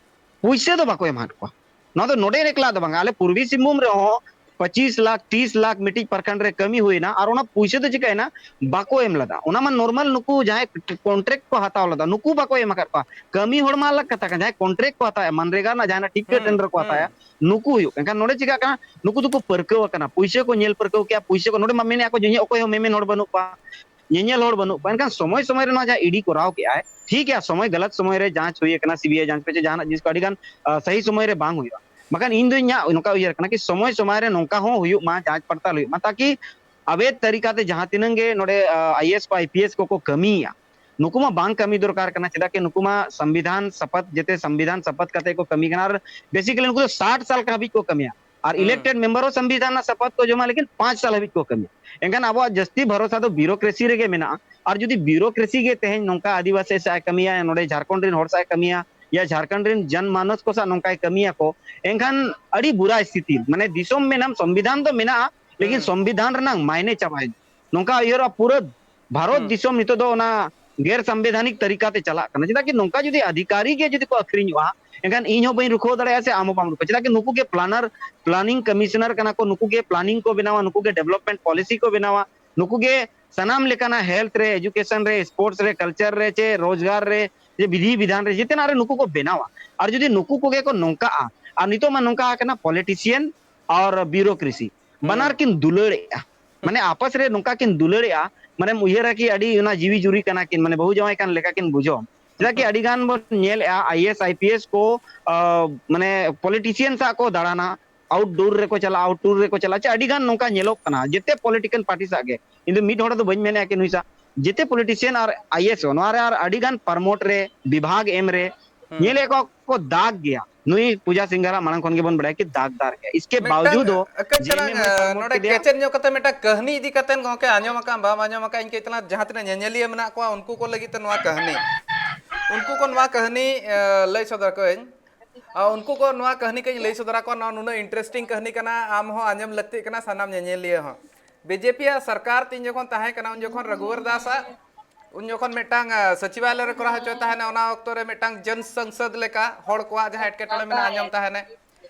ᱯᱩᱭᱥᱟᱹ ᱫᱚ ᱵᱟᱠᱚ ᱮᱢᱟᱫ ᱠᱚᱣᱟ᱾ ᱱᱚᱣᱟ ᱫᱚ ᱱᱚᱰᱮ ᱮᱠᱞᱟ ᱫᱚ ᱵᱟᱝ, ᱟᱞᱮ ᱯᱩᱨᱵᱤ ᱥᱤᱝᱵᱷᱩᱢ ᱨᱮᱦᱚᱸ ᱯᱚᱸᱪᱤᱥ ᱞᱟᱠᱷ, ᱛᱤᱥ ᱞᱟᱠᱷ ᱢᱤᱫᱴᱤᱡ ᱯᱨᱚᱠᱷᱚᱸᱰ ᱨᱮ ᱠᱟᱹᱢᱤ ᱦᱩᱭᱱᱟ ᱟᱨ ᱚᱱᱟ ᱯᱩᱭᱥᱟᱹ ᱫᱚ ᱪᱤᱠᱟᱹᱭᱮᱱᱟ? ᱵᱟᱠᱚ ᱮᱢ ᱞᱮᱫᱟ᱾ ᱚᱱᱟ ᱢᱟ normal ᱱᱩᱠᱩ ᱡᱟᱦᱟᱸᱭ contract ᱠᱚ ᱦᱟᱛᱟᱣ ᱞᱮᱫᱟ ᱱᱩᱠᱩ ᱵᱟᱠᱚ ᱮᱢ ᱟᱠᱟᱫ ᱠᱚᱣᱟ᱾ ᱠᱟᱹᱢᱤ ᱦᱚᱲ ᱢᱟ ᱟᱞᱟᱜᱽ ᱠᱟᱛᱷᱟ ᱠᱟᱱᱟ, ᱡᱟᱦᱟᱸᱭ contract ᱠᱚ ᱦᱟᱛᱟᱣᱮᱫᱼᱟ, ᱢᱟᱱᱨᱮᱜᱟ ᱨᱮᱱᱟᱜ ᱡᱟᱦᱟᱱᱟᱜ ᱴᱷᱤᱠᱟᱹ ᱦᱩᱸ, ᱴᱮᱱᱰᱟᱨ ᱠᱚ ᱦᱩᱸ᱾ ᱦᱟᱛᱟᱣᱮᱫᱼᱟ, ᱱᱩᱠᱩ ᱦᱩᱭᱩᱜ ᱠᱟᱱᱟ᱾ ᱮᱱᱠᱷᱟᱱ ᱱᱚᱰᱮ ᱪᱤᱠᱟᱹᱜ ᱠᱟᱱᱟ? ᱱᱩᱠᱩ ᱫᱚᱠᱚ ᱯᱟᱹᱨᱠᱟᱹᱣ ᱟᱠᱟᱱᱟ, ᱯᱩᱭᱥᱟᱹ ᱠᱚ ᱧᱮᱞ ᱯᱟᱹᱨᱠᱟᱹᱣ ᱠᱮᱜᱼᱟ, ᱯᱩᱭᱥᱟᱹ ᱠᱚ ᱱᱚᱰᱮ ᱢᱟ ᱢᱮᱱᱮᱫᱼᱟ ᱠᱚ ᱡᱮ ᱤᱧᱟᱹᱜ ᱚᱠᱚᱭ ᱦᱚᱸ ᱢᱮᱢᱮᱱ ᱦᱚᱲ ᱵᱟᱹᱱᱩᱜ ᱠᱚᱣᱟ, ᱧᱮᱧᱮᱞ ᱦᱚᱲ ᱵᱟᱹᱱᱩᱜ ᱠᱚᱣᱟ᱾ ᱮᱱᱠᱷᱟᱱ ᱥᱚᱢᱚᱭ ᱥᱚᱢᱚᱭ ᱨᱮ ᱱᱚᱣᱟ ᱡᱟᱦᱟᱸ E D ᱠᱚᱨᱟᱣ ᱠᱮᱜᱼᱟᱭ, ᱴᱷᱤᱠ ᱜᱮᱭᱟ, ᱥᱚᱢᱚᱭ ᱜᱟᱞᱟᱛ ᱥᱚᱢᱚᱭ ᱨᱮ ᱡᱟᱸᱪ ᱦᱩᱭ ᱟᱠᱟᱱᱟ, C B I ᱡᱟᱸᱪ ᱯᱮ ᱪᱮ ᱡᱟᱦᱟᱱᱟᱜ ᱡᱤᱱᱤᱥ ᱠᱚ ᱟᱹᱰᱤ ᱜᱟᱱ, ᱟ, ᱥᱟᱹᱦᱤ ᱥᱚᱢᱚᱭ ᱨᱮ ᱵᱟᱝ ᱦᱩᱭᱩᱜᱼᱟ᱾ ᱵᱟᱠᱷᱟᱱ ᱤᱧ ᱫᱚ ᱤᱧᱟᱹᱜ ᱱᱚᱝᱠᱟ ᱩᱭᱦᱟᱹᱨ ᱠᱟᱱᱟ ᱠᱤ ᱥᱚᱢᱚᱭ ᱥᱚᱢᱚᱭ ᱨᱮ ᱱᱚᱝᱠᱟ ᱦᱚᱸ ᱦᱩᱭᱩᱜ ᱢᱟ, ᱡᱟᱸᱪ ᱯᱟᱲᱛᱟᱞ ᱦᱩᱭᱩᱜ ᱢᱟ, ᱛᱟᱠᱤ ᱟᱵᱮᱫ ᱛᱟᱹᱨᱤᱠᱟ ᱛᱮ ᱡᱟᱦᱟᱸ ᱛᱤᱱᱟᱹᱝ ᱜᱮ ᱱᱚᱰᱮ ᱟᱭ ᱮ ᱮᱥ ᱠᱚ, ᱟᱭ ᱯᱤ ᱮᱥ ᱠᱚᱠᱚ ᱠᱟᱹᱢᱤᱭᱮᱫᱼᱟ, ᱱᱩᱠᱩ ᱢᱟ ᱵᱟᱝ ᱠᱟᱹᱢᱤ ᱫᱚᱨᱠᱟᱨ ᱠᱟᱱᱟ᱾ ᱪᱮᱫᱟᱜ ᱠᱤ ᱱᱩᱠᱩ ᱢᱟ ᱥᱚᱝᱵᱤᱫᱷᱟᱱ ᱥᱟᱯᱟᱛ, ᱡᱮᱛᱮ ᱥᱚᱝᱵᱤᱫᱷᱟᱱ ᱥᱟᱯᱟᱛ ᱠᱟᱛᱮ ᱠᱚ ᱠᱟᱹᱢᱤ ᱠᱟᱱᱟ᱾ ᱟᱨ ᱵᱮᱥᱤᱠᱟᱞᱤ ᱱᱩᱠᱩ ᱫᱚ ᱥᱟᱴ ᱥᱟᱞ ᱦᱟᱹᱵᱤᱡ ᱠᱚ ᱠᱟᱹᱢᱤᱭᱟ᱾ ᱟᱨ ᱦᱩᱸ᱾ ᱤᱞᱮᱠᱴᱮᱰ ᱢᱮᱢᱵᱟᱨ ᱦᱚᱸ ᱥᱚᱝᱵᱤᱫᱷᱟᱱ ᱨᱮᱱᱟᱜ ᱥᱟᱯᱟᱛ ᱠᱚ ᱡᱚᱢᱟ, ᱞᱮᱠᱤᱱ ᱯᱟᱸᱪ ᱥᱟᱞ ᱦᱟᱹᱵᱤᱡ ᱠᱚ ᱠᱟᱹᱢᱤᱭᱟ᱾ ᱮᱱᱠᱷᱟᱱ ᱟᱵᱚᱣᱟᱜ ᱡᱟᱹᱥᱛᱤ ᱵᱷᱚᱨᱚᱥᱟ ᱫᱚ ᱵᱤᱭᱩᱨᱳᱠᱨᱮᱥᱤ ᱨᱮᱜᱮ ᱢᱮᱱᱟᱜᱼᱟ᱾ ᱟᱨ ᱡᱩᱫᱤ ᱵᱤᱭᱩᱨᱳᱠᱨᱮᱥᱤ ᱜᱮ ᱛᱮᱦᱮᱧ ᱱᱚᱝᱠᱟ ᱟᱹᱫᱤᱵᱟᱹᱥᱤ ᱥᱟᱶ ᱮ ᱠᱟᱹᱢᱤᱭᱟ, ᱱᱚᱰᱮ ᱡᱷᱟᱲᱠᱷᱚᱸᱰ ᱨᱮᱱ ᱦᱚᱲ ᱥᱟᱶ ᱮ ᱠᱟᱹᱢᱤᱭᱟ, ᱭᱟ ᱡᱷᱟᱲᱠᱷᱚᱸᱰ ᱨᱮᱱ ᱡᱚᱱᱢᱟᱱᱩᱥ ᱠᱚ ᱥᱟᱶ ᱱᱚᱝᱠᱟᱭ ᱠᱟᱹᱢᱤᱭᱟᱠᱚ, ᱮᱱᱠᱷᱟᱱ ᱟᱹᱰᱤ ᱵᱩᱨᱟ ᱥᱛᱷᱤᱛᱤ, ᱢᱟᱱᱮ ᱫᱤᱥᱚᱢ ᱢᱮᱱᱟᱢ, ᱥᱚᱝᱵᱤᱫᱷᱟᱱ ᱫᱚ ᱢᱮᱱᱟᱜᱼᱟ, ᱞᱮᱠᱤᱱ ᱦᱩᱸ᱾ ᱥᱚᱝᱵᱤᱫᱷᱟᱱ ᱨᱮᱱᱟᱝ ᱢᱟᱭᱱᱮ ᱪᱟᱵᱟᱭᱮᱱᱟ᱾ ᱱᱚᱝᱠᱟ ᱩᱭᱦᱟᱹᱨᱚᱜᱼᱟ, ᱯᱩᱨᱟᱹ ᱵᱷᱟᱨᱚᱛ ᱦᱩᱸ᱾ ᱫᱤᱥᱚᱢ ᱱᱤᱛᱚᱜ ᱫᱚ ᱚᱱᱟ ᱜᱮᱨ ᱥᱚᱝᱵᱤᱫᱷᱟᱱᱤᱠ ᱛᱟᱹᱨᱤᱠᱟ ᱛᱮ ᱪᱟᱞᱟᱜ ᱠᱟᱱᱟ᱾ ᱪᱮᱫᱟᱜ ᱠᱤ ᱱᱚᱝᱠᱟ ᱡᱩᱫᱤ ᱟᱫᱷᱤᱠᱟᱨᱤ ᱜᱮ ᱡᱩᱫᱤ ᱠᱚ ᱟᱹᱠᱷᱨᱤᱧᱚᱜᱼᱟ, ᱮᱱᱠᱷᱟᱱ ᱤᱧ ᱦᱚᱸ ᱵᱟᱹᱧ ᱨᱩᱠᱷᱟᱹᱣ ᱫᱟᱲᱮᱭᱟᱜᱼᱟ ᱥᱮ ᱟᱢ ᱦᱚᱸ ᱵᱟᱢ ᱨᱩᱠᱷᱟᱹᱣᱟ᱾ ᱪᱮᱫᱟᱜ ᱠᱤ ᱱᱩᱠᱩ ᱜᱮ ᱯᱞᱟᱱᱟᱨ, ᱯᱞᱟᱱᱤᱝ ᱠᱚᱢᱤᱥᱚᱱᱟᱨ ᱠᱟᱱᱟ ᱠᱚ, ᱱᱩᱠᱩ ᱜᱮ ᱯᱞᱟᱱᱤᱝ ᱠᱚ ᱵᱮᱱᱟᱣᱟ, ᱱᱩᱠᱩ ᱜᱮ ᱰᱮᱵᱷᱞᱚᱯᱢᱮᱱᱴ ᱯᱚᱞᱤᱥᱤ ᱠᱚ ᱵᱮᱱᱟᱣᱟ, ᱱᱩᱠᱩ ᱜᱮ ᱥᱟᱱᱟᱢ ᱞᱮᱠᱟᱱᱟᱜ ᱦᱮᱞᱛᱷ ᱨᱮ, ᱮᱡᱩᱠᱮᱥᱚᱱ ᱨᱮ, ᱥᱯᱳᱨᱴᱥ ᱨᱮ, ᱠᱟᱞᱪᱟᱨ ᱨᱮ, ᱪᱮ ᱨᱳᱡᱽᱜᱟᱨ ᱨᱮ, ᱡᱮ ᱵᱤᱫᱷᱤ ᱵᱤᱫᱷᱟᱱ ᱨᱮ, ᱡᱮᱛᱮᱱᱟᱜ ᱨᱮ ᱱᱩᱠᱩ ᱠᱚ ᱵᱮᱱᱟᱣᱟ᱾ ᱟᱨ ᱡᱩᱫᱤ ᱱᱩᱠᱩ ᱠᱚᱜᱮ ᱠᱚ ᱱᱚᱝᱠᱟᱜᱼᱟ, ᱟᱨ ᱱᱤᱛᱚᱜ ᱢᱟ ᱱᱚᱝᱠᱟ ᱟᱠᱟᱱᱟ, ᱯᱚᱞᱤᱴᱤᱥᱤᱭᱟᱱ ᱟᱨ ᱵᱤᱭᱩᱨᱳᱠᱨᱮᱥᱤ ᱦᱩᱸ᱾ ᱵᱟᱱᱟᱨ ᱠᱤᱱ ᱫᱩᱞᱟᱹᱲᱮᱜᱼᱟ, ᱢᱟᱱᱮ ᱟᱯᱟᱥ ᱨᱮ ᱱᱚᱝᱠᱟ ᱠᱤᱱ ᱫᱩᱞᱟᱹᱲᱮᱜᱼᱟ, ᱢᱟᱱᱮᱢ ᱩᱭᱦᱟᱹᱨᱟ ᱠᱤ ᱟᱹᱰᱤ ᱚᱱᱟ ᱡᱤᱣᱤ ᱡᱩᱨᱤ ᱠᱟᱱᱟ ᱠᱤᱱ, ᱢᱟᱱᱮ ᱵᱟᱹᱦᱩ ᱡᱟᱶᱟᱭ ᱠᱟᱱ ᱞᱮᱠᱟ ᱠᱤᱱ ᱵᱩᱡᱷᱟᱹᱣᱟ᱾ ᱪᱮᱫᱟᱜ ᱠᱤ ᱟᱹᱰᱤ ᱜᱟᱱ ᱵᱚᱱ ᱧᱮᱞᱮᱜᱼᱟ, I A S, I P S ᱠᱚ, ᱟ, ᱢᱟᱱᱮ ᱯᱚᱞᱤᱴᱤᱥᱤᱭᱟᱱ ᱥᱟᱶ ᱠᱚ ᱫᱟᱬᱟᱱᱟ, ᱟᱣᱩᱴᱰᱳᱨ ᱨᱮᱠᱚ ᱪᱟᱞᱟᱜᱼᱟ, ᱟᱣᱩᱴ ᱴᱩᱨ ᱨᱮᱠᱚ ᱪᱟᱞᱟᱜᱼᱟ, ᱪᱮ ᱟᱹᱰᱤ ᱜᱟᱱ ᱱᱚᱝᱠᱟ ᱧᱮᱞᱚᱜ ᱠᱟᱱᱟ᱾ ᱡᱮᱛᱮ ᱯᱚᱞᱤᱴᱤᱠᱟᱞ ᱯᱟᱨᱴᱤ ᱥᱟᱶ ᱜᱮ, ᱤᱧ ᱫᱚ ᱢᱤᱫ ᱦᱚᱲ ᱫᱚ ᱵᱟᱹᱧ ᱢᱮᱱᱮᱜᱼᱟ ᱠᱤ ᱱᱩᱭ ᱥᱟᱶ, ᱡᱮᱛᱮ politician R I A S ᱦᱚᱸ, ᱱᱚᱣᱟ ᱨᱮ ᱟᱨ ᱟᱹᱰᱤ ᱜᱟᱱ ᱯᱟᱨᱢᱳᱴ ᱨᱮ, ᱵᱤᱵᱷᱟᱜᱽ ᱮᱢ ᱨᱮ, ᱦᱩᱸ᱾ ᱧᱮᱞᱮᱫ ᱠᱚᱣᱟ ᱠᱚ ᱫᱟᱜᱽ ᱜᱮᱭᱟ᱾ ᱱᱩᱭ ᱯᱩᱡᱟ ᱥᱤᱝᱜᱷᱟᱨᱟᱜ ᱢᱟᱲᱟᱝ ᱠᱷᱚᱱ ᱜᱮᱵᱚᱱ ᱵᱟᱲᱟᱭᱟ ᱠᱤ ᱫᱟᱜᱽᱫᱟᱨ ᱜᱮᱭᱟ᱾ ᱤᱥᱠᱮ ᱢᱤᱫᱴᱟᱝ, ᱵᱟᱣᱡᱩᱫ ᱦᱚᱸ ᱠᱟᱹᱡ ᱡᱮ ᱮᱢ ᱪᱟᱞᱟᱝ, ᱮᱢ ᱨᱮ ᱯᱟᱨᱢᱳᱴ ᱱᱚᱰᱮ ᱠᱮᱫᱮᱭᱟ᱾ ᱠᱮᱪᱮᱫ ᱧᱚᱜ ᱠᱟᱛᱮ ᱢᱤᱫᱴᱟᱝ ᱠᱟᱹᱦᱱᱤ ᱤᱫᱤ ᱠᱟᱛᱮ ᱜᱚᱝᱠᱮ ᱟᱸᱡᱚᱢ ᱟᱠᱟᱫ ᱵᱟᱢ ᱟᱸᱡᱚᱢ ᱟᱠᱟᱫ, ᱤᱧ ᱠᱟᱹᱡ ᱪᱟᱞᱟᱝ ᱡᱟᱦᱟᱸ ᱛᱤᱱᱟᱹᱜ ᱧᱮᱧᱮᱞᱤᱭᱟᱹ ᱢᱮᱱᱟᱜ ᱠᱚᱣᱟ ᱩᱱᱠᱩ ᱠᱚ ᱞᱟᱹᱜᱤᱫ ᱛᱮ ᱱᱚᱣᱟ ᱠᱟᱹᱦᱱᱤ, ᱩᱱᱠᱩ ᱠᱚ ᱱᱚᱣᱟ ᱠᱟᱹᱦᱱᱤ, ᱮ, ᱞᱟᱹᱭ ᱥᱚᱫᱚᱨ ᱠᱚᱣᱟᱹᱧ᱾ ᱟᱨ ᱩᱱᱠᱩ ᱠᱚ ᱱᱚᱣᱟ ᱠᱟᱹᱦᱱᱤ ᱠᱟᱹᱡ ᱞᱟᱹᱭ ᱥᱚᱫᱚᱨ ᱟᱠᱚᱣᱟ, ᱱᱚᱣᱟ ᱱᱩᱱᱟᱹᱜ ᱤᱱᱴᱟᱨᱮᱥᱴᱤᱝ ᱠᱟᱹᱦᱱᱤ ᱠᱟᱱᱟ, ᱟᱢ ᱦᱚᱸ ᱟᱸᱡᱚᱢ ᱞᱟᱹᱠᱛᱤᱜ ᱠᱟᱱᱟ, ᱥᱟᱱᱟᱢ ᱧᱮᱧᱮᱞᱤᱭᱟᱹ ᱦᱚᱸ᱾ ᱵᱤ ᱡᱮ ᱯᱤ ᱟᱜ ᱥᱚᱨᱠᱟᱨ ᱛᱤᱧ ᱡᱚᱠᱷᱚᱱ ᱛᱟᱦᱮᱸ ᱠᱟᱱᱟ, ᱩᱱ ᱡᱚᱠᱷᱚᱱ ᱨᱟᱜᱷᱩᱵᱚᱨ ᱫᱟᱥ ᱟᱜ, ᱩᱱ ᱡᱚᱠᱷᱚᱱ ᱢᱤᱫᱴᱟᱝ, ᱟ, ᱥᱚᱪᱤᱵᱟᱞᱚᱭ ᱨᱮ ᱠᱚᱨᱟᱣ ᱦᱚᱪᱚᱭ ᱛᱟᱦᱮᱱᱟ, ᱚᱱᱟ ᱚᱠᱛᱚ ᱨᱮ ᱢᱤᱫᱴᱟᱝ ᱡᱚᱱ ᱥᱚᱝᱥᱚᱫ ᱞᱮᱠᱟ ᱦᱚᱲ ᱠᱚᱣᱟᱜ ᱡᱟᱦᱟᱸ ᱮᱴᱠᱮᱴᱚᱬᱮ ᱢᱮᱱᱟᱜᱼᱟ, ᱟᱸᱡᱚᱢ ᱛᱟᱦᱮᱱᱟᱭ᱾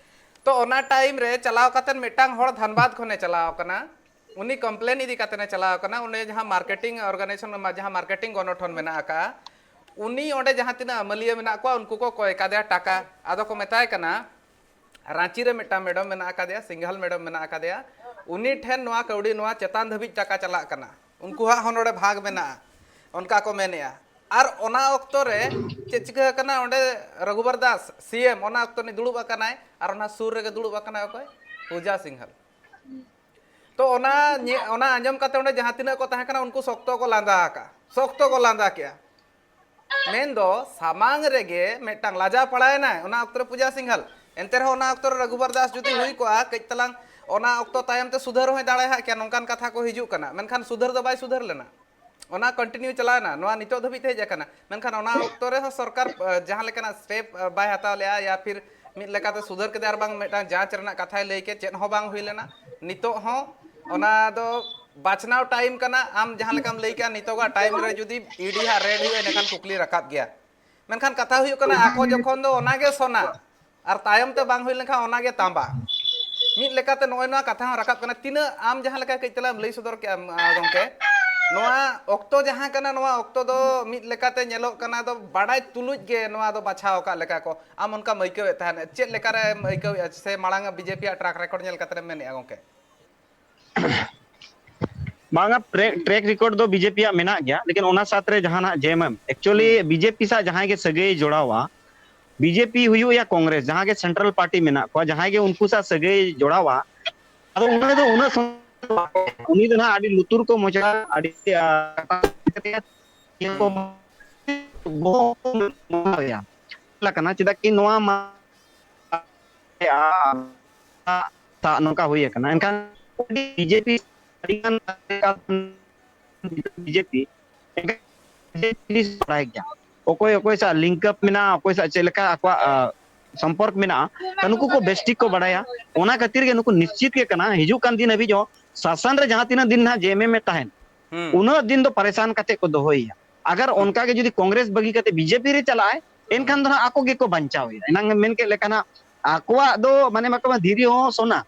ᱛᱚ ᱚᱱᱟ ᱴᱟᱭᱤᱢ ᱨᱮ ᱪᱟᱞᱟᱣ ᱠᱟᱛᱮ ᱢᱤᱫᱴᱟᱝ ᱦᱚᱲ ᱫᱷᱟᱱᱵᱟᱫᱽ ᱠᱷᱚᱱᱮ ᱪᱟᱞᱟᱣ ᱠᱟᱱᱟ, ᱩᱱᱤ ᱠᱚᱢᱯᱞᱮᱱ ᱤᱫᱤ ᱠᱟᱛᱮ ᱮ ᱪᱟᱞᱟᱣ ᱠᱟᱱᱟ, ᱚᱸᱰᱮ ᱡᱟᱦᱟᱸ ᱢᱟᱨᱠᱮᱴᱤᱝ ᱚᱨᱜᱟᱱᱟᱭᱡᱮᱥᱚᱱ, ᱡᱟᱦᱟᱸ ᱢᱟᱨᱠᱮᱴᱤᱝ ᱜᱚᱱᱚᱴᱷᱚᱱ ᱢᱮᱱᱟᱜ ᱟᱠᱟᱫᱼᱟ, ᱩᱱᱤ ᱚᱸᱰᱮ ᱡᱟᱦᱟᱸ ᱛᱤᱱᱟᱹᱜ ᱟᱹᱢᱟᱹᱞᱤᱭᱟᱹ ᱢᱮᱱᱟᱜ ᱠᱚᱣᱟ, ᱩᱱᱠᱩ ᱠᱚ ᱠᱚᱭ ᱠᱟᱫᱮᱭᱟ ᱴᱟᱠᱟ᱾ ᱟᱫᱚ ᱠᱚ ᱢᱮᱛᱟᱭ ᱠᱟᱱᱟ, ᱨᱟᱸᱪᱤ ᱨᱮ ᱢᱤᱫᱴᱟᱝ ᱢᱮᱰᱟᱢ ᱢᱮᱱᱟᱜ ᱟᱠᱟᱫᱮᱭᱟ, ᱥᱤᱝᱜᱷᱟᱞ ᱢᱮᱰᱟᱢ ᱢᱮᱱᱟᱜ ᱟᱠᱟᱫᱮᱭᱟ, ᱩᱱᱤ ᱴᱷᱮᱱ ᱱᱚᱣᱟ ᱠᱟᱹᱣᱰᱤ ᱱᱚᱣᱟ ᱪᱮᱛᱟᱱ ᱫᱷᱟᱹᱵᱤᱡ ᱴᱟᱠᱟ ᱪᱟᱞᱟᱜ ᱠᱟᱱᱟ, ᱩᱱᱠᱩᱣᱟᱜ ᱦᱚᱸ ᱱᱚᱰᱮ ᱵᱷᱟᱜᱽ ᱢᱮᱱᱟᱜᱼᱟ, ᱚᱱᱠᱟ ᱠᱚ ᱢᱮᱱᱮᱜᱼᱟ᱾ ᱟᱨ ᱚᱱᱟ ᱚᱠᱛᱚ ᱨᱮ ᱪᱮᱫ ᱪᱤᱠᱟᱹ ᱟᱠᱟᱱᱟ, ᱚᱸᱰᱮ ᱨᱚᱜᱷᱩᱵᱚᱨ ᱫᱟᱥ ᱥᱤ ᱮᱢ ᱚᱱᱟ ᱚᱠᱛᱚ ᱩᱱᱤ ᱫᱩᱲᱩᱵ ᱟᱠᱟᱱᱟᱭ, ᱟᱨ ᱚᱱᱟ ᱥᱩᱨ ᱨᱮᱜᱮ ᱫᱩᱲᱩᱵ ᱟᱠᱟᱱᱟᱭ ᱚᱠᱚᱭ? ᱯᱩᱡᱟ ᱥᱤᱝᱜᱷᱟᱞ᱾ ᱛᱚ ᱚᱱᱟ ᱧᱮ- ᱚᱱᱟ ᱟᱸᱡᱚᱢ ᱠᱟᱛᱮ ᱚᱸᱰᱮ ᱡᱟᱦᱟᱸ ᱛᱤᱱᱟᱹᱜ ᱠᱚ ᱛᱟᱦᱮᱸ ᱠᱟᱱᱟ, ᱩᱱᱠᱩ ᱥᱚᱠᱛᱚ ᱠᱚ ᱞᱟᱸᱫᱟ ᱟᱠᱟᱜᱼᱟ, ᱥᱚᱠᱛᱚ ᱠᱚ ᱞᱟᱸᱫᱟ ᱠᱮᱜᱼᱟ᱾ ᱢᱮᱱᱫᱚ ᱥᱟᱢᱟᱝ ᱨᱮᱜᱮ ᱢᱤᱫᱴᱟᱝ ᱞᱟᱡᱟᱣ ᱯᱟᱲᱟᱣᱮᱱᱟᱭ ᱚᱱᱟ ᱚᱠᱛᱚ ᱨᱮ ᱯᱩᱡᱟ ᱥᱤᱝᱦᱟᱞ᱾ ᱮᱱᱛᱮ ᱨᱮᱦᱚᱸ ᱚᱱᱟ ᱚᱠᱛᱚ ᱨᱮ ᱨᱟᱹᱜᱷᱩᱵᱟᱨ ᱫᱟᱥ ᱡᱩᱫᱤ ᱦᱩᱭ ᱠᱚᱜᱼᱟ, ᱠᱟᱹᱡ ᱛᱟᱞᱟᱝ ᱚᱱᱟ ᱚᱠᱛᱚ ᱛᱟᱭᱚᱢ ᱛᱮ ᱥᱩᱫᱷᱟᱹᱨ ᱦᱚᱸᱭ ᱫᱟᱲᱮᱭᱟᱜ ᱠᱮᱭᱟ, ᱱᱚᱝᱠᱟᱱ ᱠᱟᱛᱷᱟ ᱠᱚ ᱦᱤᱡᱩᱜ ᱠᱟᱱᱟ, ᱢᱮᱱᱠᱷᱟᱱ ᱥᱩᱫᱷᱟᱹᱨ ᱫᱚ ᱵᱟᱭ ᱥᱩᱫᱷᱟᱹᱨ ᱞᱮᱱᱟ᱾ ᱚᱱᱟ continue ᱪᱟᱞᱟᱣᱮᱱᱟ, ᱱᱚᱣᱟ ᱱᱤᱛᱚᱜ ᱫᱷᱟᱹᱵᱤᱡ ᱛᱮ ᱦᱮᱡ ᱟᱠᱟᱱᱟ, ᱢᱮᱱᱠᱷᱟᱱ ᱚᱱᱟ ᱚᱠᱛᱚ ᱨᱮᱦᱚᱸ ᱥᱚᱨᱠᱟᱨ, ᱟᱸ, ᱡᱟᱦᱟᱸ ᱞᱮᱠᱟᱱᱟᱜ step, ᱟᱸ, ᱵᱟᱭ ᱦᱟᱛᱟᱣ ᱞᱮᱜᱼᱟ, ᱭᱟ ᱯᱷᱤᱨ ᱢᱤᱫ ᱞᱮᱠᱟᱛᱮ ᱥᱩᱫᱷᱟᱹᱨ ᱠᱮᱫᱮ ᱟᱨ ᱵᱟᱝ ᱢᱤᱫᱴᱟᱝ ᱡᱟᱸᱪ ᱨᱮᱱᱟᱜ ᱠᱟᱛᱷᱟᱭ ᱞᱟᱹᱭ ᱠᱮᱫ, ᱪᱮᱫ ᱦᱚᱸ ᱵᱟᱝ ᱦᱩᱭ ᱞᱮᱱᱟ᱾ ᱱᱤᱛᱚᱜ ᱦᱚᱸ ᱚᱱᱟ ᱫᱚ ᱵᱟᱪᱷᱱᱟᱣ time ᱠᱟᱱᱟ, ᱟᱢ ᱡᱟᱦᱟᱸ ᱞᱮᱠᱟᱢ ᱞᱟᱹᱭ ᱠᱮᱜᱼᱟ, ᱱᱤᱛᱚᱜᱟᱜ time ᱨᱮ ᱡᱩᱫᱤ ED ᱦᱟᱸᱜ raid ᱦᱩᱭᱩᱜᱼᱟ, ᱤᱱᱟᱹᱠᱷᱟᱱ ᱠᱩᱠᱞᱤ ᱨᱟᱠᱟᱵ ᱜᱮᱭᱟ᱾ ᱢᱮᱱᱠᱷᱟᱱ ᱠᱟᱛᱷᱟ ᱦᱩᱭᱩᱜ ᱠᱟᱱᱟ, ᱟᱠᱚ ᱡᱚᱠᱷᱚᱱ ᱫᱚ ᱚᱱᱟᱜᱮ ᱥᱚᱱᱟ ᱟᱨ ᱛᱟᱭᱚᱢ ᱛᱮ ᱵᱟᱝ ᱦᱩᱭ ᱞᱮᱱᱠᱷᱟᱱ ᱚᱱᱟᱜᱮ ᱛᱟᱸᱵᱟ᱾ ᱢᱤᱫ ᱞᱮᱠᱟᱛᱮ ᱱᱚᱜᱼᱚᱭ ᱱᱚᱣᱟ ᱠᱟᱛᱷᱟ ᱦᱚᱸ ᱨᱟᱠᱟᱵ ᱠᱟᱱᱟ᱾ ᱛᱤᱱᱟᱹᱜ ᱟᱢ ᱡᱟᱦᱟᱸ ᱞᱮᱠᱟ ᱠᱟᱹᱡ ᱛᱟᱞᱟᱝ ᱮᱢ ᱞᱟᱹᱭ ᱥᱚᱫᱚᱨ ᱠᱮᱜᱼᱟ, ᱟᱸ, ᱜᱚᱢᱠᱮ, ᱱᱚᱣᱟ ᱚᱠᱛᱚ ᱡᱟᱦᱟᱸ ᱠᱟᱱᱟ, ᱱᱚᱣᱟ ᱚᱠᱛᱚ ᱫᱚ ᱢᱤᱫ ᱞᱮᱠᱟᱛᱮ ᱧᱮᱞᱚᱜ ᱠᱟᱱᱟ, ᱫᱚ ᱵᱟᱰᱟᱭ ᱛᱩᱞᱩᱡ ᱜᱮ ᱱᱚᱣᱟ ᱫᱚ ᱵᱟᱪᱷᱟᱣ ᱟᱠᱟᱫ ᱞᱮᱠᱟ ᱠᱚ᱾ ᱟᱢ ᱚᱱᱠᱟᱢ ᱟᱹᱭᱠᱟᱹᱣᱮᱫ ᱛᱟᱦᱮᱸᱫ, ᱪᱮᱫ ᱞᱮᱠᱟᱨᱮᱢ ᱟᱹᱭᱠᱟᱹᱣᱮᱫᱼᱟ? ᱥᱮ ᱢᱟᱲᱟᱝ ᱟᱜ BJP ᱟᱜ track record ᱧᱮᱞ ᱠᱟᱛᱮ ᱮᱢ ᱢᱮᱱᱮᱫᱼᱟ, ᱜᱚᱢᱠᱮ? ᱵᱟᱝᱟ, track record ᱫᱚ BJP ᱟᱜ ᱢᱮᱱᱟᱜ ᱜᱮᱭᱟ, ᱞᱮᱠᱤᱱ ᱚᱱᱟ ᱥᱟᱛ ᱨᱮ ᱡᱟᱦᱟᱱᱟᱜ JMM, actually BJP ᱥᱟᱶ ᱡᱟᱦᱟᱸᱭ ᱜᱮ ᱥᱟᱹᱜᱟᱹᱭ ᱡᱚᱲᱟᱣᱟ, BJP ᱦᱩᱭᱩᱜ ᱭᱟ ᱠᱚᱝᱜᱨᱮᱥ, ᱡᱟᱦᱟᱸ ᱜᱮ central party ᱢᱮᱱᱟᱜ ᱠᱚᱣᱟ, ᱡᱟᱦᱟᱸᱭ ᱜᱮ ᱩᱱᱠᱩ ᱥᱟᱶ ᱥᱟᱹᱜᱟᱹᱭ ᱡᱚᱲᱟᱣᱟ, ᱟᱫᱚ ᱩᱱᱤ ᱫᱚ ᱩᱱᱟᱹᱜ ᱥᱚᱢᱚᱭ ᱩᱱᱤ ᱫᱚ ᱱᱟᱦᱟᱜ ᱟᱹᱰᱤ ᱞᱩᱛᱩᱨ ᱠᱚ ᱢᱚᱪᱟ, ᱟᱹᱰᱤ, ᱟ, ᱵᱚᱦᱚᱜ ᱠᱚ ᱢᱟᱱᱟᱣ ᱮᱭᱟ᱾ ᱠᱟᱱᱟ, ᱪᱮᱫᱟᱜ ᱠᱤ ᱱᱚᱣᱟ ᱢᱟ ᱱᱚᱝᱠᱟ ᱦᱩᱭ ᱟᱠᱟᱱᱟ, ᱮᱱᱠᱷᱟᱱ BJP ᱟᱹᱰᱤᱜᱟᱱ BJP ᱵᱟᱲᱟᱭ ᱜᱮᱭᱟ, ᱚᱠᱚᱭ ᱚᱠᱚᱭ ᱥᱟᱶ link up ᱢᱮᱱᱟᱜᱼᱟ, ᱚᱠᱚᱭ ᱥᱟᱶ ᱪᱮᱫ ᱞᱮᱠᱟ ᱟᱠᱚᱣᱟᱜ, ᱟ, ᱥᱚᱢᱯᱚᱨᱠ ᱢᱮᱱᱟᱜᱼᱟ, ᱛᱚ ᱱᱩᱠᱩ ᱠᱚ ᱵᱮᱥ ᱴᱷᱤᱠ ᱠᱚ ᱵᱟᱲᱟᱭᱟ᱾ ᱚᱱᱟ ᱠᱷᱟᱹᱛᱤᱨ ᱜᱮ ᱱᱩᱠᱩ ᱱᱤᱥᱪᱤᱛ ᱜᱮ ᱠᱟᱱᱟ, ᱦᱤᱡᱩᱜ ᱠᱟᱱ ᱫᱤᱱ ᱦᱟᱹᱵᱤᱡ ᱦᱚᱸ ᱥᱟᱥᱚᱱ ᱨᱮ ᱡᱟᱦᱟᱸ ᱛᱤᱱᱟᱹᱜ ᱫᱤᱱ ᱱᱟᱦᱟᱜ JMM ᱮ ᱛᱟᱦᱮᱱ, ᱦᱩᱸ᱾ ᱩᱱᱟᱹᱜ ᱫᱤᱱ ᱫᱚ ᱯᱟᱨᱮᱥᱟᱱ ᱠᱟᱛᱮ ᱠᱚ ᱫᱚᱦᱚᱭᱮᱭᱟ᱾ ᱟᱜᱟᱨ ᱚᱱᱠᱟ ᱜᱮ ᱡᱩᱫᱤ ᱠᱚᱝᱜᱨᱮᱥ ᱵᱟᱹᱜᱤ ᱠᱟᱛᱮ BJP ᱨᱮ ᱪᱟᱞᱟᱜᱼᱟᱭ, ᱮᱱᱠᱷᱟᱱ ᱫᱚ ᱱᱟᱦᱟᱜ ᱟᱠᱚ ᱜᱮᱠᱚ ᱵᱟᱧᱪᱟᱣᱮᱭᱟ᱾ ᱮᱱᱟᱝ ᱮᱢ ᱢᱮᱱ ᱠᱮᱫ ᱞᱮᱠᱟ ᱱᱟᱦᱟᱜ ᱟᱠᱚᱣᱟᱜ ᱫᱚ ᱢᱟᱱᱮ ᱢᱟᱠᱚ ᱫᱷᱤᱨᱤ ᱦᱚᱸ ᱥᱚᱱᱟ,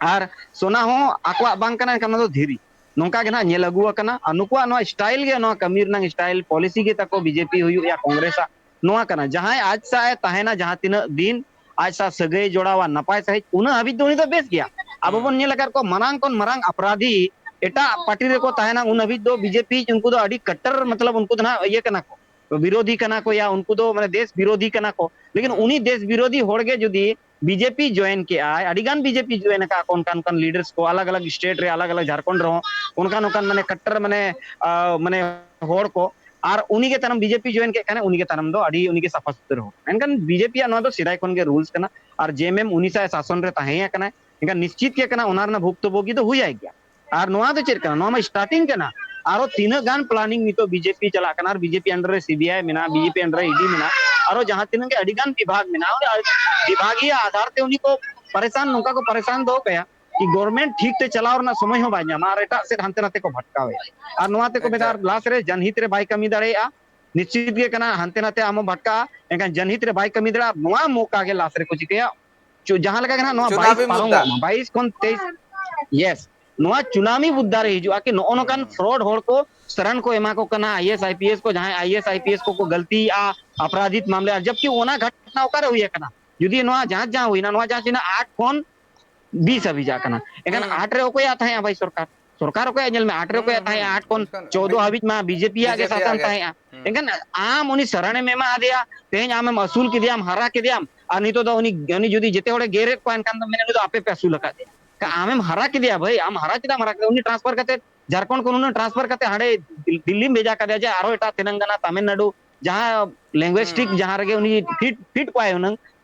ᱟᱨ ᱥᱚᱱᱟ ᱦᱚᱸ ᱟᱠᱚᱣᱟᱜ ᱵᱟᱝ ᱠᱟᱱᱟ, ᱮᱱᱠᱷᱟᱱ ᱚᱱᱟ ᱫᱚ ᱫᱷᱤᱨᱤ᱾ ᱱᱚᱝᱠᱟ ᱜᱮ ᱱᱟᱦᱟᱜ ᱧᱮᱞ ᱟᱹᱜᱩ ᱟᱠᱟᱱᱟ᱾ ᱟᱨ ᱱᱩᱠᱩᱣᱟᱜ ᱱᱚᱣᱟ style ᱜᱮ, ᱱᱚᱣᱟ ᱠᱟᱹᱢᱤ ᱨᱮᱱᱟᱜ style, policy ᱜᱮ ᱛᱟᱠᱚ BJP ᱦᱩᱭᱩᱜ ᱭᱟ, ᱠᱚᱝᱜᱨᱮᱥ ᱟᱜ ᱱᱚᱣᱟ ᱠᱟᱱᱟ᱾ ᱡᱟᱦᱟᱸᱭ ᱟᱡ ᱥᱟᱶ ᱮ ᱛᱟᱦᱮᱱᱟ ᱡᱟᱦᱟᱸ ᱛᱤᱱᱟᱹᱜ ᱫᱤᱱ, ᱟᱡ ᱥᱟᱶ ᱥᱟᱹᱜᱟᱹᱭ ᱡᱚᱲᱟᱣᱟ ᱱᱟᱯᱟᱭ ᱥᱟᱺᱦᱤᱡ, ᱩᱱᱟᱹᱜ ᱦᱟᱹᱵᱤᱡ ᱫᱚ ᱩᱱᱤ ᱫᱚ ᱵᱮᱥ ᱜᱮᱭᱟ᱾ ᱟᱵᱚ ᱦᱩᱸ᱾ ᱵᱚᱱ ᱧᱮᱞ ᱟᱠᱟᱫ ᱠᱚᱣᱟ, ᱢᱟᱨᱟᱝ ᱠᱷᱚᱱ ᱢᱟᱨᱟᱝ ᱟᱯᱨᱟᱫᱷᱤ ᱮᱴᱟᱜ ᱯᱟᱨᱴᱤ ᱨᱮᱠᱚ ᱛᱟᱦᱮᱱᱟ, ᱩᱱ ᱦᱟᱹᱵᱤᱡ ᱫᱚ BJP ᱩᱱᱠᱩ ᱫᱚ ᱟᱹᱰᱤ ᱠᱟᱴᱴᱟᱨ, ᱢᱚᱛᱞᱚᱵ ᱩᱱᱠᱩ ᱫᱚ ᱱᱟᱦᱟᱜ ᱤᱭᱟᱹ ᱠᱟᱱᱟ ᱠᱚ, ᱵᱤᱨᱳᱫᱷᱤ ᱠᱟᱱᱟ ᱠᱚ, ᱭᱟ ᱩᱱᱠᱩ ᱫᱚ ᱢᱟᱱᱮ ᱫᱮᱥ ᱵᱤᱨᱳᱫᱷᱤ ᱠᱟᱱᱟ ᱠᱚ᱾ ᱞᱮᱠᱤᱱ ᱦᱩᱸ᱾ ᱩᱱᱤ ᱫᱮᱥ ᱵᱤᱨᱳᱫᱷᱤ ᱦᱚᱲ ᱜᱮ ᱡᱩᱫᱤ ᱵᱤᱡᱮᱯᱤ ᱡᱚᱭᱮᱱ ᱠᱮᱜᱼᱟᱭ, ᱟᱹᱰᱤ ᱜᱟᱱ ᱵᱤᱡᱮᱯᱤ ᱡᱚᱭᱮᱱ ᱟᱠᱟᱫ ᱠᱚ ᱚᱱᱠᱟᱱ ᱚᱱᱠᱟᱱ ᱞᱤᱰᱟᱨᱥ ᱠᱚ, ᱟᱞᱟᱜᱽ ᱟᱞᱟᱜᱽ ᱥᱴᱮᱴ ᱨᱮ, ᱟᱞᱟᱜᱽ ᱟᱞᱟᱜᱽ ᱡᱷᱟᱲᱠᱷᱚᱸᱰ ᱨᱮᱦᱚᱸ ᱚᱱᱠᱟᱱ ᱚᱱᱠᱟᱱ ᱢᱟᱱᱮ ᱠᱟᱴᱴᱟᱨ ᱢᱟᱱᱮ ᱟᱸ, ᱢᱟᱱᱮ ᱦᱚᱲ ᱠᱚ, ᱟᱨ ᱩᱱᱤ ᱜᱮ ᱛᱟᱭᱱᱚᱢ ᱵᱤᱡᱮᱯᱤ ᱡᱚᱭᱮᱱ ᱠᱮᱫ ᱠᱷᱟᱱ ᱩᱱᱤ ᱜᱮ ᱛᱟᱭᱱᱚᱢ ᱫᱚ ᱟᱹᱰᱤ ᱩᱱᱤ ᱜᱮ ᱥᱟᱯᱷᱟ ᱥᱩᱛᱨᱟᱹ ᱦᱚᱲ᱾ ᱢᱮᱱᱠᱷᱟᱱ ᱵᱤᱡᱮᱯᱤᱭᱟᱜ ᱱᱚᱣᱟ ᱫᱚ ᱥᱮᱫᱟᱭ ᱠᱷᱚᱱ ᱜᱮ ᱨᱩᱞᱥ ᱠᱟᱱᱟ, ᱟᱨ ᱡᱮ ᱮᱢ ᱮᱢ ᱩᱱᱤ ᱥᱟᱭ ᱥᱟᱥᱚᱱ ᱨᱮ ᱛᱟᱦᱮᱸ ᱟᱠᱟᱱᱟᱭ, ᱮᱱᱠᱷᱟᱱ ᱱᱤᱥᱪᱤᱛ ᱜᱮ ᱠᱟᱱᱟ ᱚᱱᱟ ᱨᱮᱱᱟᱜ ᱵᱷᱩᱠᱛᱚᱵᱳᱜᱤ ᱫᱚ ᱦᱩᱭ ᱟᱭ ᱜᱮᱭᱟ᱾ ᱟᱨ ᱱᱚᱣᱟ ᱫᱚ ᱪᱮᱫ ᱠᱟᱱᱟ? ᱱᱚᱣᱟ ᱢᱟ ᱥᱴᱟᱨᱴᱤᱝ ᱠᱟᱱᱟ᱾ ᱟᱨᱚ ᱛᱤᱱᱟᱹᱜ ᱜᱟᱱ ᱯᱞᱟᱱᱤᱝ ᱱᱤᱛᱚᱜ ᱵᱤᱡᱮᱯᱤ ᱪᱟᱞᱟᱜ ᱠᱟᱱᱟ, ᱟᱨ ᱵᱤᱡᱮᱯᱤ under ᱨᱮ ᱥᱤᱵᱤᱟᱭ ᱢᱮᱱᱟᱜᱼᱟ, ᱵᱤᱡᱮᱯᱤ under ᱨᱮ ᱤᱰᱤ ᱢᱮᱱᱟᱜᱼᱟ, ᱟᱨᱚ ᱡᱟᱦᱟᱸ ᱛᱤᱱᱟᱹᱜ ᱜᱮ ᱟᱹᱰᱤ ᱜᱟᱱ ᱵᱤᱵᱷᱟᱜᱽ ᱢᱮᱱᱟᱜᱼᱟ, ᱚᱱᱟ ᱵᱤᱵᱷᱟᱜᱤᱭᱟᱹ ᱟᱫᱷᱟᱨ ᱛᱮ ᱩᱱᱤ ᱠᱚ ᱯᱟᱨᱮᱥᱟᱱ, ᱱᱚᱝᱠᱟ ᱠᱚ ᱯᱟᱨᱮᱥᱟᱱ ᱫᱚᱦᱚ ᱠᱟᱭᱟ ᱠᱤ ᱜᱚᱵᱷᱚᱨᱱᱢᱮᱱᱴ ᱴᱷᱤᱠ ᱛᱮ ᱪᱟᱞᱟᱣ ᱨᱮᱱᱟᱜ ᱥᱚᱢᱚᱭ ᱦᱚᱸ ᱵᱟᱭ ᱧᱟᱢᱟ, ᱟᱨ ᱮᱴᱟᱜ ᱥᱮᱫ ᱦᱟᱱᱛᱮ ᱱᱟᱛᱮ ᱠᱚ ᱵᱷᱟᱴᱠᱟᱣᱮᱭᱟ᱾ ᱟᱨ ᱱᱚᱣᱟ ᱛᱮᱠᱚ ᱢᱮᱱᱟ, ᱟᱨ ᱞᱟᱥ ᱨᱮ ᱡᱟᱱᱦᱤᱛ ᱨᱮ ᱵᱟᱭ ᱠᱟᱹᱢᱤ ᱫᱟᱲᱮᱭᱟᱜᱼᱟ, ᱱᱤᱥᱪᱤᱛ ᱜᱮ ᱠᱟᱱᱟ ᱦᱟᱱᱛᱮ ᱱᱟᱛᱮ ᱟᱢ ᱦᱚᱸ ᱵᱷᱟᱴᱠᱟᱜᱼᱟ, ᱮᱱᱠᱷᱟᱱ ᱡᱟᱱᱦᱤᱛ ᱨᱮ ᱵᱟᱭ ᱠᱟᱹᱢᱤ ᱫᱟᱲᱮᱭᱟᱜᱼᱟ᱾ ᱱᱚᱣᱟ ᱢᱚᱠᱟ ᱜᱮ ᱞᱟᱥ ᱨᱮᱠᱚ ᱪᱤᱠᱟᱹᱭᱟ, ᱪᱩ-, ᱡᱟᱦᱟᱸ ᱞᱮᱠᱟ ᱜᱮ ᱱᱟᱦᱟᱜ ᱱᱚᱣᱟ ᱵᱟᱭᱤᱥ ᱪᱩᱱᱟᱵᱤ ᱯᱟᱨᱚᱢᱚᱜ ᱢᱩᱫᱽᱫᱟ᱾ ᱢᱟ, ᱵᱟᱭᱤᱥ ᱠᱷᱚᱱ ᱛᱮᱭᱤᱥ, ᱭᱮᱥ, ᱱᱚᱣᱟ ᱪᱩᱱᱟᱢᱤ ᱢᱩᱫᱽᱫᱟ ᱨᱮ ᱦᱤᱡᱩᱜᱼᱟ ᱠᱤ ᱱᱚᱜᱼᱚ ᱱᱚᱝᱠᱟᱱ ᱦᱩᱸ᱾ ᱯᱷᱨᱚᱰ ᱦᱚᱲ ᱠᱚ ᱥᱟᱨᱟᱱ ᱠᱚ ᱮᱢᱟ ᱠᱚ ᱠᱟᱱᱟ, I A S, I P S ᱠᱚ, ᱡᱟᱦᱟᱸᱭ I A S, I P S ᱠᱚᱠᱚ ᱜᱟᱹᱞᱛᱤᱭᱮᱜᱼᱟ, ᱟᱯᱨᱟᱫᱷᱤᱛ ᱢᱟᱢᱞᱟ, ᱟᱨ ᱡᱚᱵᱠᱤ ᱚᱱᱟ ᱜᱷᱚᱴᱱᱟ ᱚᱠᱟᱨᱮ ᱦᱩᱭ ᱟᱠᱟᱱᱟ? ᱡᱩᱫᱤ ᱱᱚᱣᱟ ᱡᱟᱦᱟᱸ ᱡᱟᱦᱟᱸ ᱦᱩᱭᱱᱟ, ᱱᱚᱣᱟ ᱡᱟᱦᱟᱸ ᱛᱤᱱᱟᱹᱜ ᱟᱴ ᱠᱷᱚᱱ ᱵᱤᱥ ᱦᱩᱸ᱾ ᱦᱟᱹᱵᱤᱡ ᱪᱟᱜ ᱠᱟᱱᱟ, ᱮᱱᱠᱷᱟᱱ ᱦᱩᱸ᱾ ᱟᱴ ᱨᱮ ᱚᱠᱚᱭᱟᱜ ᱛᱟᱦᱮᱸᱜᱼᱟ ᱵᱷᱟᱹᱭ ᱥᱚᱨᱠᱟᱨ? ᱥᱚᱨᱠᱟᱨ ᱚᱠᱚᱭᱟᱜ? ᱧᱮᱞ ᱢᱮ, ᱟᱴ ᱨᱮ ᱦᱩᱸ, ᱚᱠᱚᱭᱟᱜ ᱦᱩᱸ᱾ ᱛᱟᱦᱮᱸᱜᱼᱟ? ᱟᱴ ᱠᱷᱚᱱ ᱮᱱᱠᱷᱟᱱ ᱪᱳᱫᱽᱫᱳ ᱵᱤ-, ᱦᱟᱹᱵᱤᱡ ᱢᱟ ᱵᱤᱡᱮᱯᱤᱭᱟᱜ ᱜᱮ ᱵᱤᱡᱮᱯᱤᱭᱟᱜ ᱥᱟᱥᱚᱱ ᱜᱮ᱾ ᱛᱟᱦᱮᱸᱜᱼᱟ᱾ ᱦᱩᱸ᱾ ᱮᱱᱠᱷᱟᱱ ᱟᱢ ᱩᱱᱤ ᱥᱟᱨᱟᱱᱮᱢ ᱮᱢᱟ ᱟᱫᱮᱭᱟ, ᱛᱮᱦᱮᱧ ᱟᱢᱮᱢ ᱟᱹᱥᱩᱞ ᱠᱮᱫᱮᱭᱟᱢ, ᱦᱟᱨᱟ ᱠᱮᱫᱮᱭᱟᱢ, ᱟᱨ ᱱᱤᱛᱚᱜ ᱫᱚ ᱩᱱᱤ, ᱩᱱᱤ ᱡᱩᱫᱤ ᱡᱮᱛᱮ ᱦᱚᱲᱮ ᱜᱮᱨᱮᱫ ᱠᱚᱣᱟ, ᱮᱱᱠᱷᱟᱱ ᱫᱚ ᱢᱮᱱᱟ, "ᱩᱱᱤ ᱫᱚ ᱟᱯᱮ ᱯᱮ ᱟᱹᱥᱩᱞ ᱟᱠᱟᱫᱮᱭᱟ᱾" ᱠᱟ-, ᱟᱢᱮᱢ ᱦᱟᱨᱟ ᱠᱮᱫᱮᱭᱟ ᱵᱷᱟᱹᱭ, ᱟᱢ ᱦᱟᱨᱟ ᱪᱮᱫᱟᱜ ᱮᱢ ᱦᱟᱨᱟ ᱠᱮᱫᱮᱭᱟ? ᱩᱱᱤ ᱴᱨᱟᱱᱥᱯᱷᱟᱨ ᱠᱟᱛᱮ, ᱡᱷᱟᱲᱠᱷᱚᱸᱰ ᱠᱷᱚᱱ ᱩᱱᱤ ᱴᱨᱟᱱᱥᱯᱷᱟᱨ ᱠᱟᱛᱮ ᱦᱟᱸᱰᱮ ᱫᱤᱞ-, ᱫᱤᱞᱞᱤᱢ ᱵᱷᱮᱡᱟ ᱠᱟᱫᱮᱭᱟ, ᱡᱮ ᱟᱨᱦᱚᱸ ᱮᱴᱟᱜ ᱛᱮᱞᱮᱝᱜᱟᱱᱟ, ᱛᱟᱢᱤᱞᱱᱟᱲᱩ, ᱡᱟᱦᱟᱸ ᱞᱮᱝᱜᱩᱭᱮᱥᱴᱤᱠ ᱦᱩᱸ᱾ ᱡᱟᱦᱟᱸ ᱨᱮᱜᱮ ᱩᱱᱤ ᱯᱷᱤᱴ, ᱯᱷᱤᱴ ᱠᱚᱣᱟᱭ ᱦᱩᱱᱟᱹᱝ,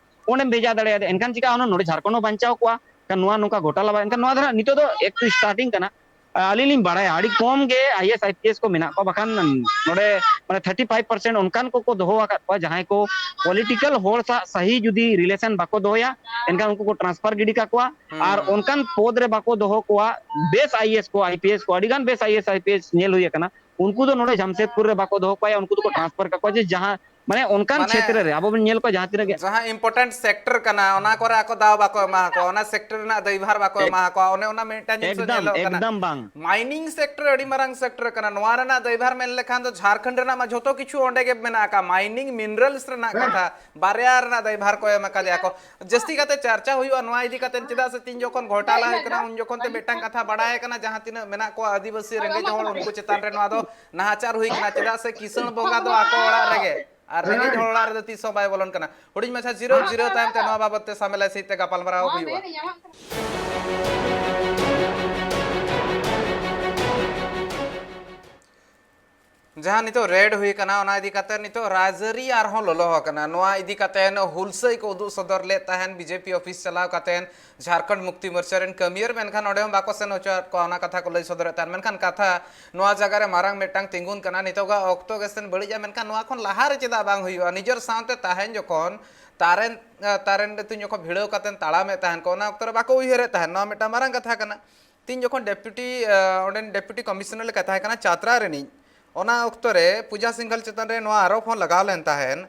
ᱚᱸᱰᱮᱢ ᱵᱷᱮᱡᱟ ᱫᱟᱲᱮᱭᱟᱫᱮᱭᱟ᱾ ᱮᱱᱠᱷᱟᱱ ᱪᱤᱠᱟᱹᱜᱼᱟ? ᱚᱱᱟ ᱱᱚᱰᱮ ᱡᱷᱟᱲᱠᱷᱚᱸᱰ ᱦᱚᱸ ᱵᱟᱧᱪᱟᱣ ᱠᱚᱜᱼᱟ᱾ ᱮᱱᱠᱷᱟᱱ ᱱᱚᱣᱟ ᱱᱚᱝᱠᱟ ᱜᱷᱚᱴᱟᱞᱟ ᱵᱟᱭ, ᱮᱱᱠᱷᱟᱱ ᱱᱚᱣᱟ ᱫᱚ ᱱᱟᱦᱟᱜ ᱱᱤᱛᱚᱜ ᱫᱚ ᱮᱠᱴᱩ ᱥᱴᱟᱨᱴᱤᱝ ᱠᱟᱱᱟ᱾ ᱟᱹᱞᱤᱧ ᱞᱤᱧ ᱵᱟᱲᱟᱭᱟ ᱟᱹᱰᱤ ᱠᱚᱢ ᱜᱮ I A S, I P S ᱠᱚ ᱢᱮᱱᱟᱜ ᱠᱚᱣᱟ, ᱵᱟᱠᱷᱟᱱ ᱱᱚᱰᱮ ᱢᱟᱱᱮ ᱛᱷᱟᱨᱴᱤ ᱯᱷᱟᱭᱤᱵᱷ ᱯᱟᱨᱥᱮᱱᱴ ᱚᱱᱠᱟᱱ ᱠᱚᱠᱚ ᱫᱚᱦᱚ ᱟᱠᱟᱫ ᱠᱚᱣᱟ, ᱡᱟᱦᱟᱸᱭ ᱠᱚ ᱯᱚᱞᱤᱴᱤᱠᱟᱞ ᱦᱚᱲ ᱥᱟᱶ ᱥᱟᱹᱦᱤ ᱡᱩᱫᱤ ᱨᱤᱞᱮᱥᱚᱱ ᱵᱟᱠᱚ ᱫᱚᱦᱚᱭᱟ, ᱮᱱᱠᱷᱟᱱ ᱩᱱᱠᱩ ᱠᱚ ᱴᱨᱟᱱᱥᱯᱷᱟᱨ ᱜᱤᱰᱤ ᱠᱟᱠᱚᱣᱟ᱾ ᱦᱩᱸ, ᱟᱨ ᱦᱩᱸ᱾ ᱚᱱᱠᱟᱱ ᱯᱚᱫᱽ ᱨᱮ ᱵᱟᱠᱚ ᱫᱚᱦᱚ ᱠᱚᱣᱟ, ᱵᱮᱥ ᱟᱭ ᱮ ᱮᱥ ᱠᱚ, ᱟᱭ ᱯᱤ ᱮᱥ ᱠᱚ, ᱟᱹᱰᱤ ᱜᱟᱱ ᱵᱮᱥ I A S, I P S ᱧᱮᱞ ᱦᱩᱭ ᱟᱠᱟᱱᱟ, ᱩᱱᱠᱩ ᱫᱚ ᱱᱚᱰᱮ ᱡᱟᱢᱥᱮᱫᱽᱯᱩᱨ ᱨᱮ ᱵᱟᱠᱚ ᱫᱚᱦᱚ ᱠᱚᱣᱟ, ᱩᱱᱠᱩ ᱫᱚᱠᱚ ᱴᱨᱟᱱᱥᱯᱷᱟᱨ ᱠᱟᱠᱚᱣᱟ, ᱡᱮ ᱡᱟᱦᱟᱸ ᱢᱟᱱᱮ ᱚᱱᱠᱟᱱ ᱢᱟᱱᱮ, ᱠᱷᱮᱛᱨᱮ ᱨᱮ ᱟᱵᱚ ᱵᱚᱱ ᱧᱮᱞ ᱠᱚᱣᱟ ᱡᱟᱦᱟᱸ ᱛᱤᱱᱟᱹᱜ ᱜᱮ ᱡᱟᱦᱟᱸ important sector ᱠᱟᱱᱟ, ᱚᱱᱟ ᱠᱚᱨᱮ ᱟᱠᱚ ᱫᱟᱣ ᱵᱟᱠᱚ ᱮᱢᱟ ᱠᱚᱣᱟ, ᱚᱱᱟ sector ᱨᱮᱱᱟᱜ ᱫᱟᱭᱵᱷᱟᱨ ᱵᱟᱠᱚ ᱮᱠ-, ᱮᱢᱟ ᱠᱚᱣᱟ, ᱚᱱᱮ ᱚᱱᱟ ᱢᱤᱫᱴᱟᱝ ᱡᱤᱱᱤᱥ ᱮᱠᱫᱚᱢ, ᱧᱮᱞᱚᱜ ᱠᱟᱱᱟ᱾ ᱮᱠᱫᱚᱢ ᱵᱟᱝ᱾ Mining sector ᱟᱹᱰᱤ ᱢᱟᱨᱟᱝ sector ᱠᱟᱱᱟ, ᱱᱚᱣᱟ ᱨᱮᱱᱟᱜ ᱫᱟᱭᱵᱷᱟᱨ ᱢᱮᱱ ᱞᱮᱠᱷᱟᱱ ᱫᱚ ᱡᱷᱟᱲᱠᱷᱚᱸᱰ ᱨᱮᱱᱟᱜ ᱢᱟ ᱡᱷᱚᱛᱚ ᱠᱤᱪᱷᱩ ᱚᱸᱰᱮ ᱜᱮ ᱢᱮᱱᱟᱜ ᱟᱠᱟᱫ, mining minerals ᱨᱮᱱᱟᱜ ᱠᱟᱛᱷᱟ, ᱵᱟᱨᱭᱟ ᱨᱮᱱᱟᱜ ᱫᱟᱭᱵᱷᱟᱨ ᱠᱚ ᱮᱢ ᱟᱠᱟᱫᱮᱭᱟ ᱠᱚ᱾ ᱡᱟᱹᱥᱛᱤ ᱠᱟᱛᱮ ᱪᱟᱨᱪᱟ ᱦᱩᱭᱩᱜᱼᱟ ᱱᱚᱣᱟ ᱤᱫᱤ ᱠᱟᱛᱮ, ᱪᱮᱫᱟᱜ ᱥᱮ ᱛᱤᱱ ᱡᱚᱠᱷᱚᱱ ᱜᱷᱚᱴᱟᱞᱟ ᱦᱩᱭᱩᱜ ᱠᱟᱱᱟ, ᱩᱱ ᱡᱚᱠᱷᱚᱱ ᱛᱮ ᱢᱤᱫᱴᱟᱝ ᱠᱟᱛᱷᱟ ᱵᱟᱲᱟᱭ ᱠᱟᱱᱟ, ᱡᱟᱦᱟᱸ ᱛᱤᱱᱟᱹᱜ ᱢᱮᱱᱟᱜ ᱠᱚᱣᱟ ᱟᱹᱫᱤᱵᱟᱹᱥᱤ ᱨᱮᱸᱜᱮᱡ ᱦᱚᱲ, ᱩᱱᱠᱩ ᱪᱮᱛᱟᱱ ᱨᱮ ᱱᱚᱣᱟ ᱫᱚ ᱱᱟᱦᱟᱪᱟᱨ ᱦᱩᱭ ᱠᱟᱱᱟ, ᱪᱮᱫᱟᱜ ᱥᱮ ᱠᱤᱥᱟᱹᱬ ᱵᱚᱸᱜᱟ ᱫᱚ ᱟᱠᱚ ᱚᱲᱟᱜ ᱨᱮᱜᱮ ᱟᱨ ᱨᱮᱸᱜᱮᱡ ᱦᱚᱲ ᱚᱲᱟᱜ ᱨᱮᱫᱚ ᱛᱤᱥ ᱦᱚᱸ ᱵᱟᱭ ᱵᱚᱞᱚᱱ ᱠᱟᱱᱟ᱾ ᱦᱩᱰᱤᱧ ᱢᱟᱪᱷᱟ ᱡᱤᱨᱟᱹᱣ ᱡᱤᱨᱟᱹᱣ ᱛᱟᱭᱚᱢ ᱛᱮ ᱱᱚᱣᱟ ᱵᱟᱵᱚᱛ ᱛᱮ ᱥᱟᱢᱮᱞᱟᱭ ᱥᱟᱹᱦᱤᱡ ᱛᱮ ᱜᱟᱯᱟᱞᱢᱟᱨᱟᱣ ᱦᱩᱭᱩᱜᱼᱟ᱾ ᱡᱟᱦᱟᱸ ᱱᱤᱛᱚᱜ ᱨᱮᱰ ᱦᱩᱭ ᱟᱠᱟᱱᱟ, ᱚᱱᱟ ᱤᱫᱤ ᱠᱟᱛᱮ ᱱᱤᱛᱚᱜ ᱨᱟᱡᱽᱟᱹᱨᱤ ᱟᱨᱦᱚᱸ ᱞᱚᱞᱚ ᱟᱠᱟᱱᱟ᱾ ᱱᱚᱣᱟ ᱤᱫᱤ ᱠᱟᱛᱮ ᱦᱩᱞᱥᱟᱹᱭ ᱠᱚ ᱩᱫᱩᱜ ᱥᱚᱫᱚᱨ ᱞᱮᱫ ᱛᱟᱦᱮᱱ ᱵᱤᱡᱮᱯᱤ ᱚᱯᱷᱤᱥ ᱪᱟᱞᱟᱣ ᱠᱟᱛᱮ ᱡᱷᱟᱨᱠᱷᱚᱸᱰ ᱢᱩᱠᱛᱤ ᱢᱳᱨᱪᱟ ᱨᱮᱱ ᱠᱟᱹᱢᱤᱭᱟᱹᱨ, ᱢᱮᱱᱠᱷᱟᱱ ᱚᱸᱰᱮ ᱦᱚᱸ ᱵᱟᱠᱚ ᱥᱮᱱ ᱦᱚᱪᱚᱣᱟᱫ ᱠᱚᱣᱟ᱾ ᱚᱱᱟ ᱠᱟᱛᱷᱟ ᱠᱚ ᱞᱟᱹᱭ ᱥᱚᱫᱚᱨᱮᱫ ᱛᱟᱦᱮᱱ᱾ ᱢᱮᱱᱠᱷᱟᱱ ᱠᱟᱛᱷᱟ ᱱᱚᱣᱟ ᱡᱟᱭᱜᱟ ᱨᱮ ᱢᱟᱨᱟᱝ ᱢᱤᱫᱴᱟᱝ ᱛᱤᱸᱜᱩᱱ ᱠᱟᱱᱟ, ᱱᱤᱛᱚᱜᱟᱜ ᱚᱠᱛᱚ ᱜᱮ ᱥᱮᱱ ᱵᱟᱹᱲᱤᱡᱼᱟ, ᱢᱮᱱᱠᱷᱟᱱ ᱱᱚᱣᱟ ᱠᱷᱚᱱ ᱞᱟᱦᱟ ᱨᱮ ᱪᱮᱫᱟᱜ ᱵᱟᱝ ᱦᱩᱭᱩᱜᱼᱟ? ᱱᱤᱡᱮᱨ ᱥᱟᱶᱛᱮ ᱛᱟᱦᱮᱱ ᱡᱚᱠᱷᱚᱱ ᱛᱟᱨᱮᱱ, ᱛᱟᱨᱮᱱ ᱨᱮ ᱛᱤᱧ ᱡᱚᱠᱷᱚᱱ ᱵᱷᱤᱲᱟᱹᱣ ᱠᱟᱛᱮ ᱛᱟᱲᱟᱢᱮᱫ ᱛᱟᱦᱮᱱ ᱠᱚ, ᱚᱱᱟ ᱚᱠᱛᱚ ᱨᱮ ᱵᱟᱠᱚ ᱩᱭᱦᱟᱹᱨᱮᱫ ᱛᱟᱦᱮᱱ᱾ ᱱᱚᱣᱟ ᱢᱤᱫᱴᱟᱝ ᱢᱟᱨᱟᱝ ᱠᱟᱛᱷᱟ ᱠᱟᱱᱟ᱾ ᱛᱤᱧ ᱡᱚᱠᱷᱚᱱ ᱰᱮᱯᱩᱴᱤ, ᱟᱸ, ᱚᱸᱰᱮᱱ ᱰᱮᱯᱩᱴᱤ ᱠᱚᱢᱤᱥᱚᱱᱟᱨ ᱞᱮᱠᱟ ᱛᱟᱦᱮᱸ ᱠᱟᱱᱟ ᱪᱟᱛᱨᱟ ᱨᱤᱱᱤᱡ, ᱚᱱᱟ ᱚᱠᱛᱚ ᱨᱮ ᱯᱩᱡᱟ ᱥᱤᱝᱜᱷᱟᱞ ᱪᱮᱛᱟᱱ ᱨᱮ ᱱᱚᱣᱟ ᱟᱨᱳᱯ ᱦᱚᱸ ᱞᱟᱜᱟᱣ ᱞᱮᱱ ᱛᱟᱦᱮᱱ,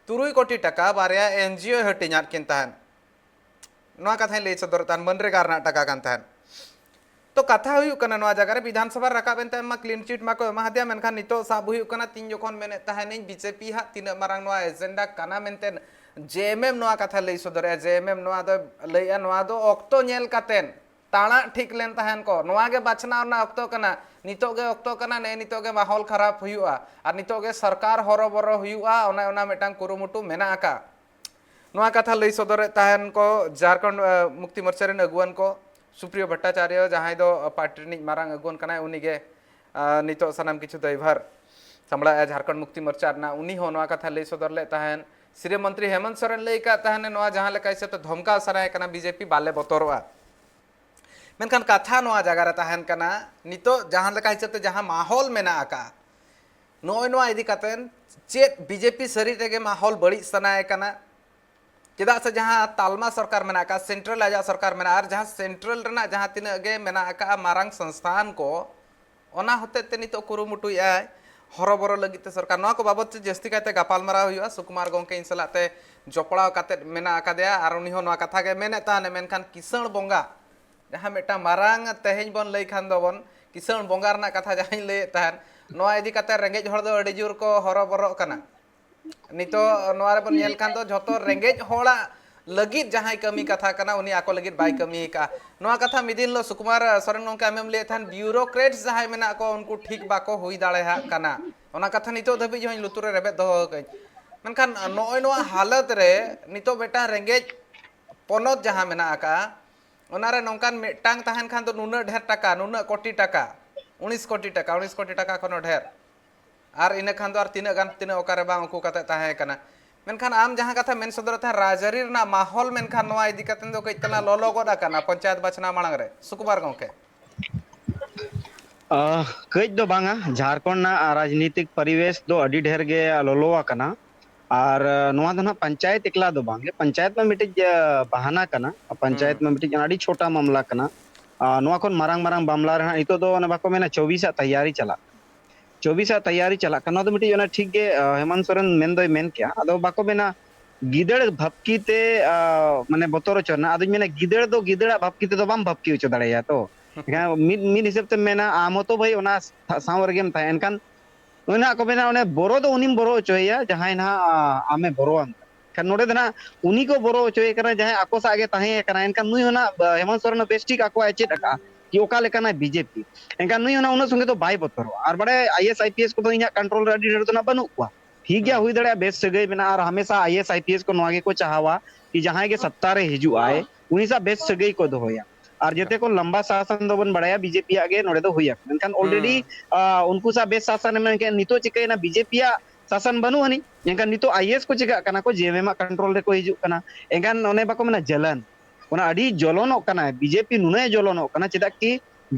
ᱛᱩᱨᱩᱭ ᱠᱳᱴᱤ ᱴᱟᱠᱟ ᱵᱟᱨᱭᱟ ᱮᱱᱡᱤᱳ ᱦᱟᱹᱴᱤᱧᱟᱫ ᱠᱤᱱ ᱛᱟᱦᱮᱱ᱾ ᱱᱚᱣᱟ ᱠᱟᱛᱷᱟᱧ ᱞᱟᱹᱭ ᱥᱚᱫᱚᱨᱮᱫ ᱛᱟᱦᱮᱱ, ᱢᱟᱱᱨᱮᱜᱟ ᱨᱮᱱᱟᱜ ᱴᱟᱠᱟ ᱠᱟᱱ ᱛᱟᱦᱮᱱ᱾ ᱛᱚ ᱠᱟᱛᱷᱟ ᱦᱩᱭᱩᱜ ᱠᱟᱱᱟ, ᱱᱚᱣᱟ ᱡᱟᱭᱜᱟ ᱨᱮ ᱵᱤᱫᱷᱟᱱ ᱥᱚᱵᱷᱟ ᱨᱟᱠᱟᱵ ᱮᱱ ᱛᱟᱭᱚᱢ ᱢᱟ ᱠᱞᱤᱱ ᱪᱤᱴ ᱢᱟᱠᱚ ᱮᱢᱟ ᱦᱟᱫᱮᱭᱟ, ᱢᱮᱱᱠᱷᱟᱱ ᱱᱤᱛᱚᱜ ᱥᱟᱵ ᱦᱩᱭᱩᱜ ᱠᱟᱱᱟ, ᱛᱤᱧ ᱡᱚᱠᱷᱚᱱ ᱢᱮᱱᱮᱫ ᱛᱟᱦᱮᱱᱤᱧ ᱵᱤᱡᱮᱯᱤ ᱦᱟᱸᱜ ᱛᱤᱱᱟᱹᱜ ᱢᱟᱨᱟᱝ ᱱᱚᱣᱟ ᱮᱡᱮᱱᱰᱟ ᱠᱟᱱᱟ ᱢᱮᱱᱛᱮ, ᱡᱮ ᱮᱢ ᱮᱢ ᱱᱚᱣᱟ ᱠᱟᱛᱷᱟ ᱞᱟᱹᱭ ᱥᱚᱫᱚᱨᱮᱜᱼᱟ, ᱡᱮ ᱮᱢ ᱮᱢ ᱱᱚᱣᱟ ᱫᱚ ᱞᱟᱹᱭᱮᱜᱼᱟ, ᱱᱚᱣᱟ ᱫᱚ ᱚᱠᱛᱚ ᱧᱮᱞ ᱠᱟᱛᱮᱱ ᱛᱟᱲᱟᱜ ᱴᱷᱤᱠ ᱞᱮᱱ ᱛᱟᱦᱮᱱ ᱠᱚ᱾ ᱱᱚᱣᱟ ᱜᱮ ᱵᱟᱪᱷᱱᱟᱣ ᱨᱮᱱᱟᱜ ᱚᱠᱛᱚ ᱠᱟᱱᱟ, ᱱᱤᱛᱚᱜ ᱜᱮ ᱚᱠᱛᱚ ᱠᱟᱱᱟ, ᱱᱮᱜᱼᱮ ᱱᱤᱛᱚᱜ ᱜᱮ ᱢᱟᱦᱚᱞ ᱠᱷᱟᱨᱟᱯ ᱦᱩᱭᱩᱜᱼᱟ ᱟᱨ ᱱᱤᱛᱚᱜ ᱜᱮ ᱥᱚᱨᱠᱟᱨ ᱦᱚᱨᱚᱵᱚᱨᱚ ᱦᱩᱭᱩᱜᱼᱟ, ᱚᱱᱮ ᱚᱱᱟ ᱢᱤᱫᱴᱟᱝ ᱠᱩᱨᱩᱢᱩᱴᱩ ᱢᱮᱱᱟᱜ ᱟᱠᱟᱫ᱾ ᱱᱚᱣᱟ ᱠᱟᱛᱷᱟ ᱞᱟᱹᱭ ᱥᱚᱫᱚᱨᱮᱫ ᱛᱟᱦᱮᱱ ᱠᱚ ᱡᱷᱟᱨᱠᱷᱚᱸᱰ, ᱮ, ᱢᱩᱠᱛᱤ ᱢᱳᱨᱪᱟ ᱨᱮᱱ ᱟᱹᱜᱩᱣᱟᱹᱱ ᱠᱚ, ᱥᱩᱯᱨᱤᱭᱚ ᱵᱷᱚᱴᱴᱟᱪᱟᱨᱭᱚ, ᱡᱟᱦᱟᱸᱭ ᱫᱚ ᱯᱟᱨᱴᱤ ᱨᱤᱱᱤᱡ ᱢᱟᱨᱟᱝ ᱟᱹᱜᱩᱣᱟᱹᱱ ᱠᱟᱱᱟᱭ, ᱩᱱᱤᱜᱮ, ᱮ, ᱱᱤᱛᱚᱜ ᱥᱟᱱᱟᱢ ᱠᱤᱪᱷᱩ ᱫᱟᱭᱵᱷᱟᱨ ᱥᱟᱢᱵᱲᱟᱣᱮᱫᱼᱟ ᱡᱷᱟᱨᱠᱷᱚᱸᱰ ᱢᱩᱠᱛᱤ ᱢᱳᱨᱪᱟ ᱨᱮᱱᱟᱜ᱾ ᱩᱱᱤ ᱦᱚᱸ ᱱᱚᱣᱟ ᱠᱟᱛᱷᱟ ᱞᱟᱹᱭ ᱥᱚᱫᱚᱨ ᱞᱮᱫ ᱛᱟᱦᱮᱱ᱾ ᱥᱤᱨᱟᱹ ᱢᱚᱱᱛᱨᱤ ᱦᱮᱢᱚᱱᱛ ᱥᱚᱨᱮᱱ ᱞᱟᱹᱭ ᱟᱠᱟᱫ ᱛᱟᱦᱮᱱ, ᱱᱚᱣᱟ ᱡᱟᱦᱟᱸ ᱞᱮᱠᱟ ᱦᱤᱥᱟᱹᱵ ᱛᱮ ᱫᱷᱚᱢᱠᱟᱣ ᱥᱟᱱᱟᱭᱮ ᱠᱟᱱᱟ ᱵᱤᱡᱮᱯᱤ, ᱵᱟᱞᱮ ᱵᱚᱛᱚᱨᱚᱜᱼᱟ᱾ ᱢᱮᱱᱠᱷᱟᱱ ᱠᱟᱛᱷᱟ ᱱᱚᱣᱟ ᱡᱟᱭᱜᱟ ᱨᱮ ᱛᱟᱦᱮᱱ ᱠᱟᱱᱟ, ᱱᱤᱛᱚᱜ ᱡᱟᱦᱟᱸ ᱞᱮᱠᱟ ᱦᱤᱥᱟᱹᱵ ᱛᱮ ᱡᱟᱦᱟᱸ ᱢᱟᱦᱚᱞ ᱢᱮᱱᱟᱜ ᱟᱠᱟᱫᱼᱟ, ᱱᱚᱜᱼᱚᱭ ᱱᱚᱣᱟ ᱤᱫᱤ ᱠᱟᱛᱮ ᱪᱮᱫ ᱵᱤᱡᱮᱯᱤ ᱥᱟᱹᱨᱤ ᱛᱮᱜᱮ ᱢᱟᱦᱚᱞ ᱵᱟᱹᱲᱤᱡ ᱥᱟᱱᱟᱭᱮ ᱠᱟᱱᱟ? ᱪᱮᱫᱟᱜ ᱥᱮ ᱡᱟᱦᱟᱸ ᱛᱟᱞᱢᱟ ᱥᱚᱨᱠᱟᱨ ᱢᱮᱱᱟᱜ ᱟᱠᱟᱫ, ᱥᱮᱱᱴᱨᱟᱞ ᱟᱡᱟᱜ ᱥᱚᱨᱠᱟᱨ ᱢᱮᱱᱟᱜᱼᱟ, ᱟᱨ ᱡᱟᱦᱟᱸ ᱥᱮᱱᱴᱨᱟᱞ ᱨᱮᱱᱟᱜ ᱡᱟᱦᱟᱸ ᱛᱤᱱᱟᱹᱜ ᱜᱮ ᱢᱮᱱᱟᱜ ᱟᱠᱟᱫᱼᱟ ᱢᱟᱨᱟᱝ ᱥᱚᱝᱥᱛᱷᱟᱱ ᱠᱚ, ᱚᱱᱟ ᱦᱚᱛᱮᱡ ᱛᱮ ᱱᱤᱛᱚᱜ ᱠᱩᱨᱩᱢᱩᱴᱩᱭᱮᱫᱼᱟᱭ ᱦᱚᱨᱚᱵᱚᱨᱚ ᱞᱟᱹᱜᱤᱫ ᱛᱮ ᱥᱚᱨᱠᱟᱨ᱾ ᱱᱚᱣᱟ ᱠᱚ ᱵᱟᱵᱚᱛ ᱛᱮ ᱡᱟᱹᱥᱛᱤ ᱠᱟᱭᱛᱮ ᱜᱟᱯᱟᱞᱢᱟᱨᱟᱣ ᱦᱩᱭᱩᱜᱼᱟ᱾ ᱥᱩᱠᱩᱢᱟᱨ ᱜᱚᱢᱠᱮ ᱤᱧ ᱥᱟᱞᱟᱜ ᱛᱮ ᱡᱚᱯᱲᱟᱣ ᱠᱟᱛᱮᱫ ᱢᱮᱱᱟᱜ ᱟᱠᱟᱫᱮᱭᱟ, ᱟᱨ ᱩᱱᱤ ᱦᱚᱸ ᱱᱚᱣᱟ ᱠᱟᱛᱷᱟ ᱜᱮ ᱢᱮᱱᱮᱫ ᱛᱟᱦᱮᱱᱟ᱾ ᱢᱮᱱᱠᱷᱟᱱ ᱠᱤᱥᱟᱹᱬ ᱵᱚᱸᱜᱟ, ᱡᱟᱦᱟᱸ ᱢᱤᱫᱴᱟᱝ ᱢᱟᱨᱟᱝ ᱛᱮᱦᱮᱧ ᱵᱚᱱ ᱞᱟᱹᱭ ᱠᱷᱟᱱ ᱫᱚᱵᱚᱱ ᱠᱤᱥᱟᱹᱬ ᱵᱚᱸᱜᱟ ᱨᱮᱱᱟᱜ ᱠᱟᱛᱷᱟ ᱡᱟᱦᱟᱸᱧ ᱞᱟᱹᱭᱮᱫ ᱛᱟᱦᱮᱱ, ᱱᱚᱣᱟ ᱤᱫᱤ ᱠᱟᱛᱮ ᱨᱮᱸᱜᱮᱡ ᱦᱚᱲ ᱫᱚ ᱟᱹᱰᱤ ᱡᱳᱨ ᱠᱚ ᱦᱚᱨᱚᱵᱚᱨᱚᱜ ᱠᱟᱱᱟ᱾ ᱱᱤᱛᱚᱜ ᱱᱚᱣᱟ ᱨᱮᱵᱚᱱ ᱧᱮᱞ ᱠᱷᱟᱱ ᱫᱚ ᱡᱷᱚᱛᱚ ᱨᱮᱸᱜᱮᱡ ᱦᱚᱲᱟᱜ ᱞᱟᱹᱜᱤᱫ ᱡᱟᱦᱟᱸᱭ ᱠᱟᱹᱢᱤ ᱠᱟᱛᱷᱟ ᱠᱟᱱᱟ, ᱩᱱᱤ ᱟᱠᱚ ᱞᱟᱹᱜᱤᱫ ᱵᱟᱭ ᱠᱟᱹᱢᱤ ᱟᱠᱟᱫᱼᱟ᱾ ᱱᱚᱣᱟ ᱠᱟᱛᱷᱟ ᱢᱤᱫ ᱫᱤᱱ ᱦᱤᱞᱳᱜ ᱥᱩᱠᱩᱢᱟᱨ ᱥᱚᱨᱮᱱ ᱜᱚᱢᱠᱮ ᱟᱢᱮᱢ ᱞᱟᱹᱭᱮᱫ ᱛᱟᱦᱮᱱ, bureaucrats ᱡᱟᱦᱟᱸᱭ ᱢᱮᱱᱟᱜ ᱠᱚᱣᱟ, ᱩᱱᱠᱩ ᱴᱷᱤᱠ ᱵᱟᱠᱚ ᱦᱩᱭ ᱫᱟᱲᱮᱭᱟᱜ ᱠᱟᱱᱟ᱾ ᱚᱱᱟ ᱠᱟᱛᱷᱟ ᱱᱤᱛᱚᱜ ᱫᱷᱟᱹᱵᱤᱡ ᱦᱚᱸᱧ ᱞᱩᱛᱩᱨ ᱨᱮ ᱨᱮᱵᱮᱫ ᱫᱚᱦᱚ ᱟᱠᱟᱫᱟᱹᱧ᱾ ᱢᱮᱱᱠᱷᱟᱱ ᱱᱚᱜᱼᱚᱭ ᱱᱚᱣᱟ ᱦᱟᱞᱚᱛ ᱨᱮ ᱱᱤᱛᱚᱜ ᱢᱤᱫᱴᱟᱝ ᱨᱮᱸᱜᱮᱡ ᱯᱚᱱᱚᱛ ᱡᱟᱦᱟᱸ ᱢᱮᱱᱟᱜ ᱟᱠᱟᱫᱼᱟ, ᱚᱱᱟᱨᱮ ᱱᱚᱝᱠᱟᱱ ᱢᱤᱫᱴᱟᱝ ᱛᱟᱦᱮᱱ ᱠᱷᱟᱱ ᱫᱚ ᱱᱩᱱᱟᱹᱜ ᱰᱷᱮᱨ ᱴᱟᱠᱟ, ᱱᱩᱱᱟᱹᱜ ᱠᱳᱴᱤ ᱴᱟᱠᱟ, ᱩᱱᱤᱥ ᱠᱳᱴᱤ ᱴᱟᱠᱟ, ᱩᱱᱤᱥ ᱠᱳᱴᱤ ᱴᱟᱠᱟ ᱠᱷᱚᱱ ᱦᱚᱸ ᱰᱷᱮᱨ᱾ ᱟᱨ ᱤᱱᱟᱹ ᱠᱷᱟᱱ ᱫᱚ ᱟᱨ ᱛᱤᱱᱟᱹᱜ ᱜᱟᱱ, ᱛᱤᱱᱟᱹᱜ ᱚᱠᱟᱨᱮ ᱵᱟᱝ ᱩᱠᱩ ᱠᱟᱛᱮ ᱛᱟᱦᱮᱸ ᱠᱟᱱᱟ᱾ ᱢᱮᱱᱠᱷᱟᱱ ᱟᱢ ᱡᱟᱦᱟᱸ ᱠᱟᱛᱷᱟ ᱢᱮᱱ ᱥᱚᱫᱚᱨᱮᱫ ᱛᱟᱦᱮᱸᱫ, ᱨᱟᱡᱽᱟᱹᱨᱤ ᱨᱮᱱᱟᱜ ᱢᱟᱦᱚᱞ, ᱢᱮᱱᱠᱷᱟᱱ ᱱᱚᱣᱟ ᱤᱫᱤ ᱠᱟᱛᱮ ᱫᱚ ᱠᱟᱹᱡ ᱛᱟᱞᱟᱝ ᱞᱚᱞᱚ ᱜᱚᱫ ᱟᱠᱟᱱᱟ ᱯᱚᱧᱪᱟᱭᱮᱛ ᱵᱟᱪᱷᱱᱟᱣ ᱢᱟᱲᱟᱝ ᱨᱮ, ᱥᱩᱠᱩᱢᱟᱨ ᱜᱚᱢᱠᱮ᱾ ᱟᱦ, ᱠᱟᱹᱡ ᱫᱚ ᱵᱟᱝᱟ, ᱡᱷᱟᱲᱠᱷᱚᱸᱰ ᱨᱮᱱᱟᱜ ᱨᱟᱡᱽᱱᱤᱛᱤᱠ ᱯᱚᱨᱤᱵᱮᱥ ᱫᱚ ᱟᱹᱰᱤ ᱰᱷᱮᱨ ᱜᱮ ᱞᱚᱞᱚ ᱟᱠᱟᱱᱟ᱾ ᱟᱨ ᱱᱚᱣᱟ ᱫᱚ ᱱᱟᱦᱟᱜ ᱯᱚᱧᱪᱟᱭᱮᱛ ᱮᱠᱞᱟ ᱫᱚ ᱵᱟᱝᱜᱮ, ᱯᱚᱧᱪᱟᱭᱮᱛ ᱢᱟ ᱢᱤᱫᱴᱤᱡ ᱵᱟᱦᱟᱱᱟ ᱠᱟᱱᱟ, ᱯᱚᱧᱪᱟᱭᱮᱛ ᱢᱟ ᱢᱤᱫᱴᱤᱡ ᱟᱹᱰᱤ ᱪᱷᱳᱴᱟ ᱢᱟᱢᱞᱟ ᱠᱟᱱᱟ᱾ ᱟᱨ ᱱᱚᱣᱟ ᱠᱷᱚᱱ ᱢᱟᱨᱟᱝ ᱢᱟᱨᱟᱝ ᱢᱟᱢᱞᱟ ᱨᱮ ᱦᱟᱸᱜ ᱱᱤᱛᱚᱜ ᱫᱚ ᱚᱱᱟ ᱵᱟᱠᱚ ᱢᱮᱱᱟ ᱪᱚᱵᱤᱥ ᱟᱜ ᱛᱮᱭᱟᱨᱤ ᱪᱟᱞᱟᱜ ᱠᱟᱱᱟ᱾ ᱪᱚᱵᱤᱥ ᱟᱜ ᱛᱮᱭᱟᱨᱤ ᱪᱟᱞᱟᱜ ᱠᱟᱱᱟ, ᱱᱚᱣᱟ ᱫᱚ ᱢᱤᱫᱴᱤᱡ ᱚᱱᱟ ᱴᱷᱤᱠ ᱜᱮ, ᱟᱸ, ᱦᱮᱢᱟᱱᱛ ᱥᱚᱨᱮᱱ ᱢᱮᱱ ᱫᱚᱭ ᱢᱮᱱ ᱠᱮᱜᱼᱟ᱾ ᱟᱫᱚ ᱵᱟᱠᱚ ᱢᱮᱱᱟ ᱜᱤᱫᱟᱹᱲ ᱵᱷᱟᱯᱠᱤ ᱛᱮ, ᱟᱸ, ᱢᱟᱱᱮ ᱵᱚᱛᱚᱨ ᱦᱚᱪᱚ ᱨᱮᱱᱟᱜ᱾ ᱟᱫᱚᱧ ᱢᱮᱱᱟ ᱜᱤᱫᱟᱹᱲ ᱫᱚ ᱜᱤᱫᱟᱹᱲᱟᱜ ᱵᱷᱟᱯᱠᱤ ᱛᱮᱫᱚ ᱵᱟᱢ ᱵᱷᱟᱯᱠᱤ ᱦᱚᱪᱚ ᱫᱟᱲᱮᱭᱟᱭᱟ ᱛᱚ᱾ ᱮᱱᱠᱷᱟᱱ ᱢᱤᱫ, ᱢᱤᱫ ᱦᱤᱥᱟᱹᱵ ᱛᱮᱢ ᱢᱮᱱᱟ ᱟᱢ ᱦᱚᱸᱛᱚ ᱵᱷᱟᱹᱭ ᱚᱱᱟ ᱥᱟ-, ᱥᱟᱶ ᱨᱮᱜᱮᱢ ᱛᱟᱦᱮᱸ᱾ ᱮᱱᱠᱷᱟᱱ ᱚᱱᱟ ᱠᱚ ᱢᱮᱱᱟ ᱚᱱᱮ ᱵᱚᱨᱚ ᱫᱚ ᱩᱱᱤᱢ ᱵᱚᱨᱚ ᱦᱚᱪᱚᱭᱮᱭᱟ ᱡᱟᱦᱟᱸᱭ ᱱᱟᱦᱟᱜ, ᱟᱸ, ᱟᱢᱮ ᱵᱚᱨᱚᱣᱟᱢ ᱠᱟᱱᱟ᱾ ᱮᱱᱠᱷᱟᱱ ᱱᱚᱰᱮ ᱫᱚ ᱱᱟᱦᱟᱜ ᱩᱱᱤ ᱠᱚ ᱵᱚᱨᱚ ᱦᱚᱪᱚᱭᱮ ᱠᱟᱱᱟ ᱡᱟᱦᱟᱸᱭ ᱟᱠᱚ ᱥᱟᱶ ᱜᱮ ᱛᱟᱦᱮᱸ ᱠᱟᱱᱟ᱾ ᱮᱱᱠᱷᱟᱱ ᱱᱩᱭ ᱦᱚᱸ ᱱᱟᱦᱟᱜ, ᱟᱸ, ᱦᱮᱢᱚᱱᱛ ᱥᱚᱨᱮᱱ ᱦᱚᱸ ᱵᱮᱥ ᱴᱷᱤᱠ ᱟᱠᱚᱣᱟᱜ ᱮ ᱪᱮᱫ ᱟᱠᱟᱫᱼᱟ ᱠᱤ ᱚᱠᱟ ᱞᱮᱠᱟᱱᱟᱭ ᱵᱤᱡᱮᱯᱤ᱾ ᱮᱱᱠᱷᱟᱱ ᱱᱩᱭ ᱦᱚᱸ ᱱᱟᱦᱟᱜ ᱩᱱᱟᱹᱜ ᱥᱚᱸᱜᱮ ᱫᱚ ᱵᱟᱭ ᱵᱚᱛᱚᱨᱚᱜᱼᱟ᱾ ᱟᱨ ᱵᱟᱲᱟᱭ I A S, I P S ᱠᱚᱫᱚ ᱤᱧᱟᱹᱜ control ᱨᱮ ᱟᱹᱰᱤ ᱰᱷᱮᱨ ᱫᱚ ᱱᱟᱦᱟᱜ ᱵᱟᱹᱱᱩᱜ ᱠᱚᱣᱟ᱾ ᱴᱷᱤᱠ ᱜᱮᱭᱟ, ᱦᱩᱭ ᱫᱟᱲᱮᱭᱟᱜᱼᱟ ᱵᱮᱥ ᱥᱟᱹᱜᱟᱹᱭ ᱢᱮᱱᱟᱜᱼᱟ, ᱟᱨ ᱦᱟᱢᱮᱥᱟ I A S, I P S ᱠᱚ ᱱᱚᱣᱟ ᱜᱮᱠᱚ ᱪᱟᱦᱟᱣᱟ ᱠᱤ ᱡᱟᱦᱟᱸᱭ ᱜᱮ ᱥᱚᱛᱛᱟ ᱨᱮ ᱦᱤᱡᱩᱜ ᱟᱭ, ᱩᱱᱤ ᱥᱟᱶ ᱵᱮᱥ ᱥᱟᱹᱜᱟᱹᱭ ᱠᱚ ᱫᱚᱦᱚᱭᱟ᱾ ᱟᱨ ᱡᱮᱛᱮ ᱠᱷᱚᱱ ᱞᱟᱢᱵᱟ ᱥᱟᱥᱚᱱ ᱫᱚᱵᱚᱱ ᱵᱟᱲᱟᱭᱟ ᱵᱤᱡᱮᱯᱤ ᱟᱜ ᱜᱮ ᱱᱚᱰᱮ ᱫᱚ ᱦᱩᱭ ᱟᱠᱟᱱᱟ᱾ ᱢᱮᱱᱠᱷᱟᱱ already, ᱟᱸ, ᱩᱱᱠᱩ ᱥᱟᱶ ᱵᱮᱥ ᱥᱟᱥᱚᱱ ᱮ ᱢᱮᱱᱠᱷᱟᱱ ᱱᱤᱛᱚᱜ ᱪᱤᱠᱟᱹᱭᱮᱱᱟ, ᱵᱤᱡᱮᱯᱤ ᱟᱜ ᱥᱟᱥᱚᱱ ᱵᱟᱹᱱᱩᱜ ᱟᱹᱱᱤᱡ, ᱮᱱᱠᱷᱟᱱ ᱱᱤᱛᱚᱜ ᱟᱭ ᱮ ᱮᱥ ᱠᱚ ᱪᱤᱠᱟᱹᱜ ᱠᱟᱱᱟ ᱠᱚ, ᱡᱮ ᱮᱢ ᱮᱢ ᱟᱜ control ᱨᱮᱠᱚ ᱦᱤᱡᱩᱜ ᱠᱟᱱᱟ᱾ ᱮᱱᱠᱷᱟᱱ ᱚᱱᱮ ᱵᱟᱠᱚ ᱢᱮᱱᱟ ᱡᱟᱞᱟᱱ, ᱚᱱᱟ ᱟᱹᱰᱤ ᱡᱚᱞᱚᱱᱚᱜ ᱠᱟᱱᱟ, ᱵᱤᱡᱮᱯᱤ ᱱᱩᱱᱟᱹᱜ ᱮ ᱡᱚᱞᱚᱱᱚᱜ ᱠᱟᱱᱟ᱾ ᱪᱮᱫᱟᱜ ᱠᱤ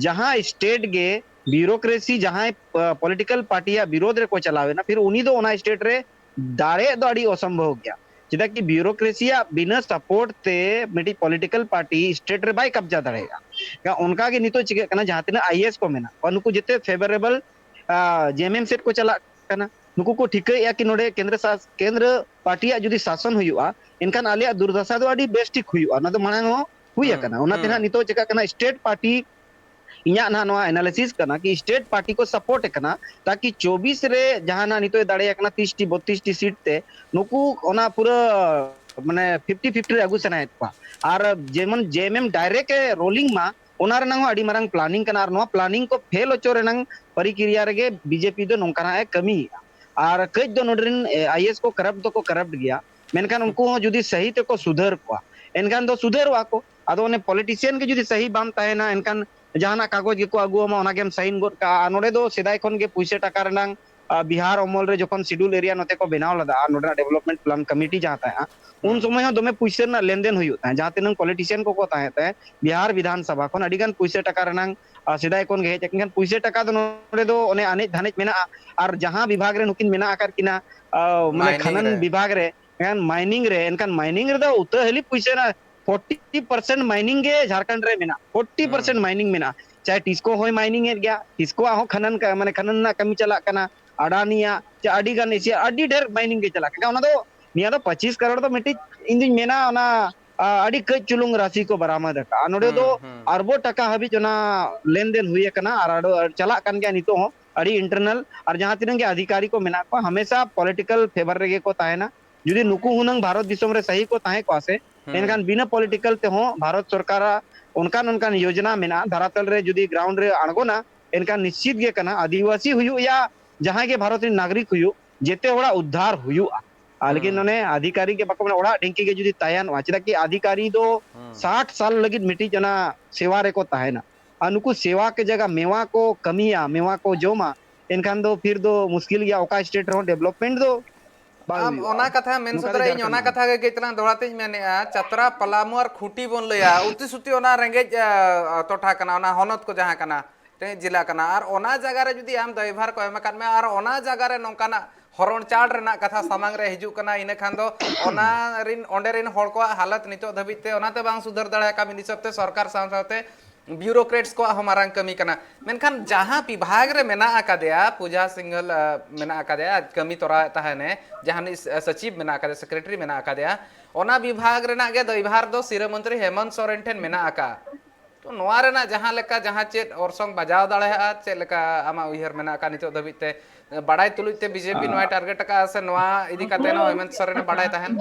ᱡᱟᱦᱟᱸ state ᱜᱮ bureaucracy ᱡᱟᱦᱟᱸᱭ, ᱟ, political party ᱭᱟᱜ ᱵᱤᱨᱳᱫᱷ ᱨᱮᱠᱚ ᱪᱟᱞᱟᱣ ᱮᱱᱟ, ᱯᱷᱤᱨ ᱩᱱᱤ ᱫᱚ ᱚᱱᱟ state ᱨᱮ ᱫᱟᱲᱮᱜ ᱫᱚ ᱟᱹᱰᱤ ᱚᱥᱚᱢᱵᱷᱚᱵ ᱜᱮᱭᱟ᱾ ᱪᱮᱫᱟᱜ ᱠᱤ bureaucracy ᱭᱟᱜ ᱵᱤᱱᱟᱹ support ᱛᱮ ᱢᱤᱫᱴᱤᱡ political party state ᱨᱮ ᱵᱟᱭ ᱠᱟᱵᱽᱡᱟ ᱫᱟᱲᱮᱭᱟᱜᱼᱟ᱾ ᱮᱱᱠᱷᱟᱱ ᱚᱱᱠᱟ ᱜᱮ ᱱᱤᱛᱚᱜ ᱪᱤᱠᱟᱹᱜ ᱠᱟᱱᱟ, ᱡᱟᱦᱟᱸ ᱛᱤᱱᱟᱹᱜ ᱟᱭ ᱮ ᱮᱥ ᱠᱚ ᱢᱮᱱᱟᱜ ᱠᱚᱣᱟ, ᱱᱩᱠᱩ ᱡᱮᱛᱮ favourable, ᱟ, ᱡᱮ ᱮᱢ ᱮᱢ ᱥᱮᱫ ᱠᱚ ᱪᱟᱞᱟᱜ ᱠᱟᱱᱟ᱾ ᱱᱩᱠᱩ ᱠᱚ ᱴᱷᱤᱠᱟᱹᱭᱮᱫᱼᱟ ᱠᱤ ᱱᱚᱰᱮ ᱠᱮᱱᱫᱨᱚ ᱥᱟᱥ-, ᱠᱮᱱᱫᱨᱚ ᱯᱟᱨᱴᱤᱭᱟᱜ ᱡᱩᱫᱤ ᱥᱟᱥᱚᱱ ᱦᱩᱭᱩᱜᱼᱟ, ᱮᱱᱠᱷᱟᱱ ᱟᱞᱮᱭᱟᱜ ᱫᱩᱨᱫᱟᱥᱟ ᱫᱚ ᱟᱹᱰᱤ ᱵᱮᱥ ᱴᱷᱤᱠ ᱦᱩᱭᱩᱜᱼᱟ᱾ ᱚᱱᱟ ᱫᱚ ᱢᱟᱲᱟᱝ ᱦᱚᱸ ᱦᱩᱭ ᱟᱠᱟᱱᱟ᱾ ᱚᱱᱟᱛᱮ ᱱᱟᱦᱟᱜ ᱱᱤᱛᱚᱜ ᱪᱤᱠᱟᱹᱜ ᱠᱟᱱᱟ, state ᱯᱟᱨᱴᱤ, ᱤᱧᱟᱹᱜ ᱱᱟᱦᱟᱜ ᱱᱚᱣᱟ analysis ᱠᱟᱱᱟ ᱠᱤ state ᱯᱟᱨᱴᱤ ᱠᱚ support ᱮ ᱠᱟᱱᱟ, ᱛᱟᱠᱤ ᱪᱚᱵᱵᱤᱥ ᱨᱮ ᱡᱟᱦᱟᱸ ᱱᱟᱦᱟᱜ ᱱᱤᱛᱚᱜ ᱮ ᱫᱟᱲᱮᱭᱟᱜ ᱠᱟᱱᱟ ᱛᱤᱨᱤᱥ ᱴᱤ, ᱵᱚᱛᱛᱨᱤᱥ ᱴᱤ seat ᱛᱮ, ᱱᱩᱠᱩ ᱚᱱᱟ ᱯᱩᱨᱟᱹ ᱢᱟᱱᱮ ᱯᱷᱤᱯᱴᱤ ᱯᱷᱤᱯᱴᱤ ᱨᱮ ᱟᱹᱜᱩ ᱥᱟᱱᱟᱭᱮᱫ ᱠᱚᱣᱟ᱾ ᱟᱨ ᱡᱮᱢᱚᱱ ᱡᱮ ᱮᱢ ᱮᱢ ᱰᱟᱭᱨᱮᱠᱴ ᱮ ᱨᱳᱞᱤᱝ ᱢᱟ, ᱚᱱᱟ ᱨᱮᱱᱟᱝ ᱦᱚᱸ ᱟᱹᱰᱤ ᱢᱟᱨᱟᱝ ᱯᱞᱟᱱᱤᱝ ᱠᱟᱱᱟ᱾ ᱟᱨ ᱱᱚᱣᱟ ᱯᱞᱟᱱᱤᱝ ᱠᱚ ᱯᱷᱮᱞ ᱦᱚᱪᱚ ᱨᱮᱱᱟᱝ ᱯᱨᱚᱠᱨᱤᱭᱟ ᱨᱮᱜᱮ ᱵᱤᱡᱮᱯᱤ ᱫᱚ ᱱᱚᱝᱠᱟᱱᱟᱜ ᱮ ᱠᱟᱹᱢᱤᱭᱮᱫᱼᱟ᱾ ᱟᱨ ᱠᱟᱹᱡ ᱫᱚ ᱱᱚᱰᱮ ᱨᱮᱱ ᱟᱭ ᱮ ᱮᱥ ᱠᱚ ᱠᱟᱨᱟᱯᱴ ᱫᱚᱠᱚ ᱠᱟᱨᱟᱯᱴ ᱜᱮᱭᱟ, ᱢᱮᱱᱠᱷᱟᱱ ᱩᱱᱠᱩ ᱦᱚᱸ ᱡᱩᱫᱤ ᱥᱟᱹᱦᱤ ᱛᱮᱠᱚ ᱥᱩᱫᱷᱟᱹᱨ ᱠᱚᱣᱟ, ᱮᱱᱠᱷᱟᱱ ᱫᱚ ᱥᱩᱫᱷᱟᱹᱨᱚᱜᱼᱟ ᱠᱚ᱾ ᱟᱫᱚ ᱚᱱᱮ ᱯᱚᱞᱤᱴᱤᱥᱤᱭᱟᱱ ᱜᱮ ᱡᱩᱫᱤ ᱥᱟᱹᱦᱤ ᱵᱟᱢ ᱛᱟᱦᱮᱱᱟ, ᱮᱱᱠᱷᱟᱱ ᱡᱟᱦᱟᱱᱟᱜ ᱠᱟᱜᱚᱡᱽ ᱜᱮᱠᱚ ᱟᱹᱜᱩ ᱟᱢᱟ, ᱚᱱᱟ ᱜᱮᱢ ᱥᱟᱭᱤᱱ ᱜᱚᱫ ᱠᱟᱜᱼᱟ᱾ ᱟᱨ ᱱᱚᱰᱮ ᱫᱚ ᱥᱮᱫᱟᱭ ᱠᱷᱚᱱ ᱜᱮ ᱯᱩᱭᱥᱟᱹ ᱴᱟᱠᱟ ᱨᱮᱱᱟᱝ, ᱟ, ᱵᱤᱦᱟᱨ ᱚᱢᱚᱞ ᱨᱮ ᱡᱚᱠᱷᱚᱱ ᱥᱤᱰᱩᱞ ᱮᱨᱤᱭᱟ ᱱᱚᱛᱮ ᱠᱚ ᱵᱮᱱᱟᱣ ᱞᱮᱫᱟ, ᱟᱨ ᱱᱚᱰᱮᱱᱟᱜ ᱰᱮᱵᱷᱞᱚᱯᱢᱮᱱᱴ ᱯᱞᱟᱱ ᱠᱚᱢᱤᱴᱤ ᱡᱟᱦᱟᱸ ᱛᱟᱦᱮᱸᱜᱼᱟ, ᱩᱱ ᱦᱩᱸ᱾ ᱥᱚᱢᱚᱭ ᱦᱚᱸ ᱫᱚᱢᱮ ᱯᱩᱭᱥᱟᱹ ᱨᱮᱱᱟᱜ ᱞᱮᱱᱫᱮᱱ ᱦᱩᱭᱩᱜ ᱛᱟᱦᱮᱸᱫ᱾ ᱡᱟᱦᱟᱸ ᱛᱤᱱᱟᱹᱝ ᱯᱚᱞᱤᱴᱤᱥᱤᱭᱟᱱ ᱠᱚᱠᱚ ᱛᱟᱦᱮᱸ ᱛᱟᱦᱮᱸᱫ, ᱵᱤᱦᱟᱨ ᱵᱤᱫᱷᱟᱱ ᱥᱚᱵᱷᱟ ᱠᱷᱚᱱ ᱟᱹᱰᱤ ᱜᱟᱱ ᱯᱩᱭᱥᱟᱹ ᱴᱟᱠᱟ ᱨᱮᱱᱟᱝ, ᱟ, ᱥᱮᱫᱟᱭ ᱠᱷᱚᱱ ᱜᱮ ᱦᱮᱡ ᱟᱠᱟᱱ ᱠᱷᱟᱱ, ᱯᱩᱭᱥᱟᱹ ᱴᱟᱠᱟ ᱫᱚ ᱱᱚᱰᱮ ᱫᱚ ᱚᱱᱮ ᱟᱱᱮᱡ ᱫᱷᱟᱱᱮᱡ ᱢᱮᱱᱟᱜᱼᱟ᱾ ᱟᱨ ᱡᱟᱦᱟᱸ ᱵᱤᱵᱷᱟᱜᱽ ᱨᱮ ᱱᱩᱠᱤᱱ ᱢᱮᱱᱟᱜ ᱟᱠᱟᱫ ᱠᱤᱱᱟ, ᱟ, ᱢᱟᱱᱮ ᱢᱟᱭᱱᱤᱝ ᱠᱷᱟᱱᱟᱱ ᱨᱮ᱾ ᱵᱤᱵᱷᱟᱜᱽ ᱨᱮ, ᱮᱱᱠᱷᱟᱱ ᱢᱟᱭᱱᱤᱝ ᱨᱮ, ᱮᱱᱠᱷᱟᱱ ᱢᱟᱭᱱᱤᱝ ᱨᱮᱫᱚ ᱩᱛᱟᱹ ᱦᱟᱹᱞᱤ ᱯᱩᱭᱥᱟᱹ ᱨᱮᱱᱟᱜ ᱯᱷᱳᱨᱴᱤ ᱯᱟᱨᱥᱮᱱᱴ ᱢᱟᱭᱱᱤᱝ ᱜᱮ ᱡᱷᱟᱲᱠᱷᱚᱸᱰ ᱨᱮ ᱢᱮᱱᱟᱜᱼᱟ᱾ ᱯᱷᱳᱨᱴᱤ ᱯᱟᱨᱥᱮᱱᱴ ᱦᱩᱸ᱾ ᱢᱟᱭᱱᱤᱝ ᱢᱮᱱᱟᱜᱼᱟ᱾ ᱪᱟᱦᱮ ᱴᱤᱥᱠᱳ ᱦᱚᱸᱭ ᱢᱟᱭᱱᱤᱝ ᱮᱫ ᱜᱮᱭᱟ, ᱴᱤᱥᱠᱳᱣᱟᱜ ᱦᱚᱸ ᱠᱷᱟᱱᱟᱱ ᱠᱟ-, ᱢᱟᱱᱮ ᱠᱷᱟᱱᱟᱱ ᱨᱮᱱᱟᱜ ᱠᱟᱹᱢᱤ ᱪᱟᱞᱟᱜ ᱠᱟᱱᱟ, ᱟᱰᱟᱱᱤᱭᱟᱜ ᱪᱮ ᱟᱹᱰᱤ ᱜᱟᱱ ᱮᱥᱤᱭᱟ ᱟᱹᱰᱤ ᱰᱷᱮᱨ ᱢᱟᱭᱱᱤᱝ ᱜᱮ ᱪᱟᱞᱟᱜ ᱠᱟᱱᱟ᱾ ᱚᱱᱟ ᱫᱚ, ᱱᱤᱭᱟᱹ ᱫᱚ ᱯᱚᱸᱪᱤᱥ ᱠᱟᱨᱳᱲ ᱫᱚ ᱢᱤᱫᱴᱤᱡ, ᱤᱧ ᱫᱩᱧ ᱢᱮᱱᱟ, ᱚᱱᱟ, ᱟ, ᱟᱹᱰᱤ ᱠᱟᱹᱡ ᱪᱩᱞᱩᱝ ᱨᱟᱥᱤ ᱠᱚ ᱵᱟᱨᱟᱢᱚᱫ ᱟᱠᱟᱫᱼᱟ᱾ ᱱᱚᱰᱮ ᱫᱚ ᱦᱩᱸ, ᱦᱩᱸ᱾ ᱟᱨᱵᱚ ᱴᱟᱠᱟ ᱦᱟᱹᱵᱤᱡ ᱚᱱᱟ ᱞᱮᱱᱫᱮᱱ ᱦᱩᱭ ᱟᱠᱟᱱᱟ ᱟᱨ ᱟᱫᱚ ᱪᱟᱞᱟᱜ ᱠᱟᱱ ᱜᱮᱭᱟ ᱱᱤᱛᱚᱜ ᱦᱚᱸ, ᱟᱹᱰᱤ ᱤᱱᱴᱟᱨᱱᱟᱞ᱾ ᱟᱨ ᱡᱟᱦᱟᱸ ᱛᱤᱱᱟᱹᱜ ᱜᱮ ᱟᱫᱷᱤᱠᱟᱨᱤ ᱠᱚ ᱢᱮᱱᱟᱜ ᱠᱚᱣᱟ, ᱦᱟᱢᱮᱥᱟ ᱯᱚᱞᱤᱴᱤᱠᱟᱞ ᱯᱷᱮᱵᱟᱨ ᱨᱮᱜᱮ ᱠᱚ ᱛᱟᱦᱮᱱᱟ᱾ ᱡᱩᱫᱤ ᱱᱩᱠᱩ ᱦᱩᱱᱟᱹᱝ ᱵᱷᱟᱨᱚᱛ ᱫᱤᱥᱚᱢ ᱨᱮ ᱥᱟᱹᱦᱤ ᱠᱚ ᱛᱟᱦᱮᱸ ᱠᱚᱜᱼᱟ ᱥᱮ, ᱦᱩᱸ᱾ ᱮᱱᱠᱷᱟᱱ ᱵᱤᱱᱟᱹ ᱯᱚᱞᱤᱴᱤᱠᱟᱞ ᱛᱮᱦᱚᱸ ᱵᱷᱟᱨᱚᱛ ᱥᱚᱨᱠᱟᱨᱟᱜ ᱚᱱᱠᱟᱱ ᱚᱱᱠᱟᱱ ᱭᱳᱡᱚᱱᱟ ᱢᱮᱱᱟᱜᱼᱟ, ᱫᱷᱟᱨᱟᱛᱟᱞ ᱨᱮ ᱡᱩᱫᱤ ᱜᱨᱟᱣᱩᱱᱰ ᱨᱮ ᱟᱬᱜᱚᱱᱟ, ᱮᱱᱠᱷᱟᱱ ᱱᱤᱥᱪᱤᱛ ᱜᱮ ᱠᱟᱱᱟ, ᱟᱹᱫᱤᱵᱟᱹᱥᱤ ᱦᱩᱭᱩᱜ ᱭᱟ, ᱡᱟᱦᱟᱸᱭ ᱜᱮ ᱵᱷᱟᱨᱚᱛ ᱨᱮᱱ ᱱᱟᱜᱚᱨᱤᱠ ᱦᱩᱭᱩᱜ, ᱡᱮᱛᱮ ᱦᱚᱲᱟᱜ ᱩᱫᱽᱫᱷᱟᱨ ᱦᱩᱭᱩᱜᱼᱟ᱾ ᱟᱨ ᱞᱮᱠᱤᱱ ᱦᱩᱸ᱾ ᱚᱱᱮ ᱟᱫᱷᱤᱠᱟᱨᱤᱠ ᱜᱮ ᱵᱟᱠᱚ ᱢᱮᱱᱟ, ᱚᱲᱟᱜ ᱰᱷᱤᱝᱠᱤ ᱜᱮ ᱡᱩᱫᱤ ᱛᱟᱭᱟᱱᱚᱜᱼᱟ, ᱪᱮᱫᱟᱜ ᱠᱤ ᱟᱫᱷᱤᱠᱟᱨᱤ ᱫᱚ ᱦᱩᱸ᱾ ᱥᱟᱴ ᱥᱟᱞ ᱞᱟᱹᱜᱤᱫ ᱢᱤᱫᱴᱤᱡ ᱚᱱᱟ ᱥᱮᱣᱟ ᱨᱮᱠᱚ ᱛᱟᱦᱮᱱᱟ᱾ ᱟᱨ ᱱᱩᱠᱩ ᱥᱮᱣᱟ ᱠᱮ ᱡᱟᱭᱜᱟ ᱢᱮᱣᱟ ᱠᱚ ᱠᱟᱹᱢᱤᱭᱟ, ᱢᱮᱣᱟ ᱠᱚ ᱡᱚᱢᱟ, ᱮᱱᱠᱷᱟᱱ ᱫᱚ ᱯᱷᱤᱨ ᱫᱚ ᱢᱩᱥᱠᱤᱞ ᱜᱮᱭᱟ, ᱚᱠᱟ ᱥᱴᱮᱴ ᱨᱮᱦᱚᱸ ᱰᱮᱵᱷᱞᱚᱯᱢᱮᱱᱴ ᱫᱚ ᱵᱟᱭ ᱟᱢ ᱦᱩᱭᱩᱜᱼᱟ᱾ ᱚᱱᱟ ᱠᱟᱛᱷᱟ ᱢᱮᱱ ᱱᱚᱝᱠᱟ ᱫᱚ ᱥᱚᱫᱚᱨᱟ, ᱤᱧ ᱡᱷᱟᱲᱠᱷᱚᱸᱰ ᱚᱱᱟ ᱨᱮᱱᱟᱜ ᱠᱟᱛᱷᱟ ᱜᱮ ᱠᱟᱹᱡ ᱛᱟᱞᱟᱝ ᱫᱚᱦᱲᱟ ᱛᱮᱧ ᱢᱮᱱᱮᱫᱼᱟ, ᱪᱟᱛᱨᱟ, ᱯᱟᱞᱟᱢᱩ ᱟᱨ ᱠᱷᱩᱸᱴᱤ ᱵᱚᱱ ᱞᱟᱹᱭᱟ, ᱩᱛᱤ ᱥᱩᱛᱤ ᱚᱱᱟ ᱨᱮᱸᱜᱮᱡ, ᱟ, ᱴᱚᱴᱷᱟ ᱠᱟᱱᱟ, ᱚᱱᱟ ᱦᱚᱱᱚᱛ ᱠᱚ ᱡᱟᱦᱟᱸ ᱠᱟᱱᱟ, ᱨᱮᱸᱜᱮᱡ ᱡᱮᱞᱟ ᱠᱟᱱᱟ, ᱟᱨ ᱚᱱᱟ ᱡᱟᱭᱜᱟ ᱨᱮ ᱡᱩᱫᱤ ᱟᱢ ᱫᱟᱭᱵᱷᱟᱨ ᱠᱚ ᱮᱢ ᱟᱠᱟᱫ ᱢᱮᱭᱟ ᱟᱨ ᱚᱱᱟ ᱡᱟᱭᱜᱟ ᱨᱮ ᱱᱚᱝᱠᱟᱱᱟᱜ ᱦᱚᱨᱚᱱ ᱪᱟᱞ ᱨᱮᱱᱟᱜ ᱠᱟᱛᱷᱟ ᱥᱟᱢᱟᱝ ᱨᱮ ᱦᱤᱡᱩᱜ ᱠᱟᱱᱟ, ᱤᱱᱟᱹ ᱠᱷᱟᱱ ᱫᱚ ᱚᱱᱟ ᱨᱤᱱ, ᱚᱸᱰᱮ ᱨᱤᱱ ᱦᱚᱲ ᱠᱚᱣᱟᱜ ᱦᱟᱞᱚᱛ ᱱᱤᱛᱚᱜ ᱫᱷᱟᱹᱵᱤᱡ ᱛᱮ ᱚᱱᱟᱛᱮ ᱵᱟᱝ ᱥᱩᱫᱷᱟᱹᱨ ᱫᱟᱲᱮ ᱟᱠᱟᱫ, ᱢᱤᱫ ᱦᱤᱥᱟᱹᱵ ᱛᱮ ᱥᱚᱨᱠᱟᱨ ᱥᱟᱶ ᱥᱟᱶᱛᱮ ᱵᱤᱭᱩᱨᱳᱠᱨᱮᱴᱥ ᱠᱚᱣᱟᱜ ᱦᱚᱸ ᱢᱟᱨᱟᱝ ᱠᱟᱹᱢᱤ ᱠᱟᱱᱟ᱾ ᱢᱮᱱᱠᱷᱟᱱ ᱡᱟᱦᱟᱸ ᱵᱤᱵᱷᱟᱜᱽ ᱨᱮ ᱢᱮᱱᱟᱜ ᱟᱠᱟᱫᱮᱭᱟ, ᱯᱩᱡᱟ ᱥᱤᱝᱜᱷᱚᱞ, ᱟ, ᱢᱮᱱᱟᱜ ᱟᱠᱟᱫᱮᱭᱟ, ᱠᱟᱹᱢᱤ ᱛᱚᱨᱟᱣᱮᱫ ᱛᱟᱦᱮᱱᱮ, ᱡᱟᱦᱟᱱᱤᱡ ᱥᱚᱪᱤᱵᱽ ᱢᱮᱱᱟᱜ ᱟᱠᱟᱫᱮᱭᱟ, ᱥᱮᱠᱨᱮᱴᱟᱨᱤ ᱢᱮᱱᱟᱜ ᱟᱠᱟᱫᱮᱭᱟ, ᱚᱱᱟ ᱵᱤᱵᱷᱟᱜᱽ ᱨᱮᱱᱟᱜ ᱜᱮ ᱫᱟᱭᱵᱷᱟᱨ ᱫᱚ ᱥᱤᱨᱟᱹ ᱢᱚᱱᱛᱨᱤ ᱦᱮᱢᱚᱱᱛ ᱥᱚᱨᱮᱱ ᱴᱷᱮᱱ ᱢᱮᱱᱟᱜ ᱟᱠᱟᱫᱼᱟ᱾ ᱛᱚ, ᱱᱚᱣᱟ ᱨᱮᱱᱟᱜ ᱡᱟᱦᱟᱸ ᱞᱮᱠᱟ ᱡᱟᱦᱟᱸ ᱪᱮᱫ ᱚᱨᱥᱚᱝ ᱵᱟᱡᱟᱣ ᱫᱟᱲᱮᱭᱟᱜᱼᱟ, ᱪᱮᱫ ᱞᱮᱠᱟ ᱟᱢᱟᱜ ᱩᱭᱦᱟᱹᱨ ᱢᱮᱱᱟᱜ ᱟᱠᱟᱫ ᱱᱤᱛᱚᱜ ᱫᱷᱟᱹᱵᱤᱡ ᱛᱮ? ᱵᱟᱲᱟᱭ ᱛᱩᱞᱩᱡ ᱛᱮ ᱵᱤᱡᱮᱯᱤ ᱱᱚᱣᱟᱭ ᱴᱟᱨᱜᱮᱴ ᱟᱠᱟᱫᱼᱟ ᱥᱮ ᱱᱚᱣᱟ ᱤᱫᱤ ᱠᱟᱛᱮ ᱦᱚᱸ ᱦᱮᱢᱚᱱᱛ ᱥᱚᱨᱮᱱ ᱵᱟᱲᱟᱭ ᱛᱟᱦᱮᱱ?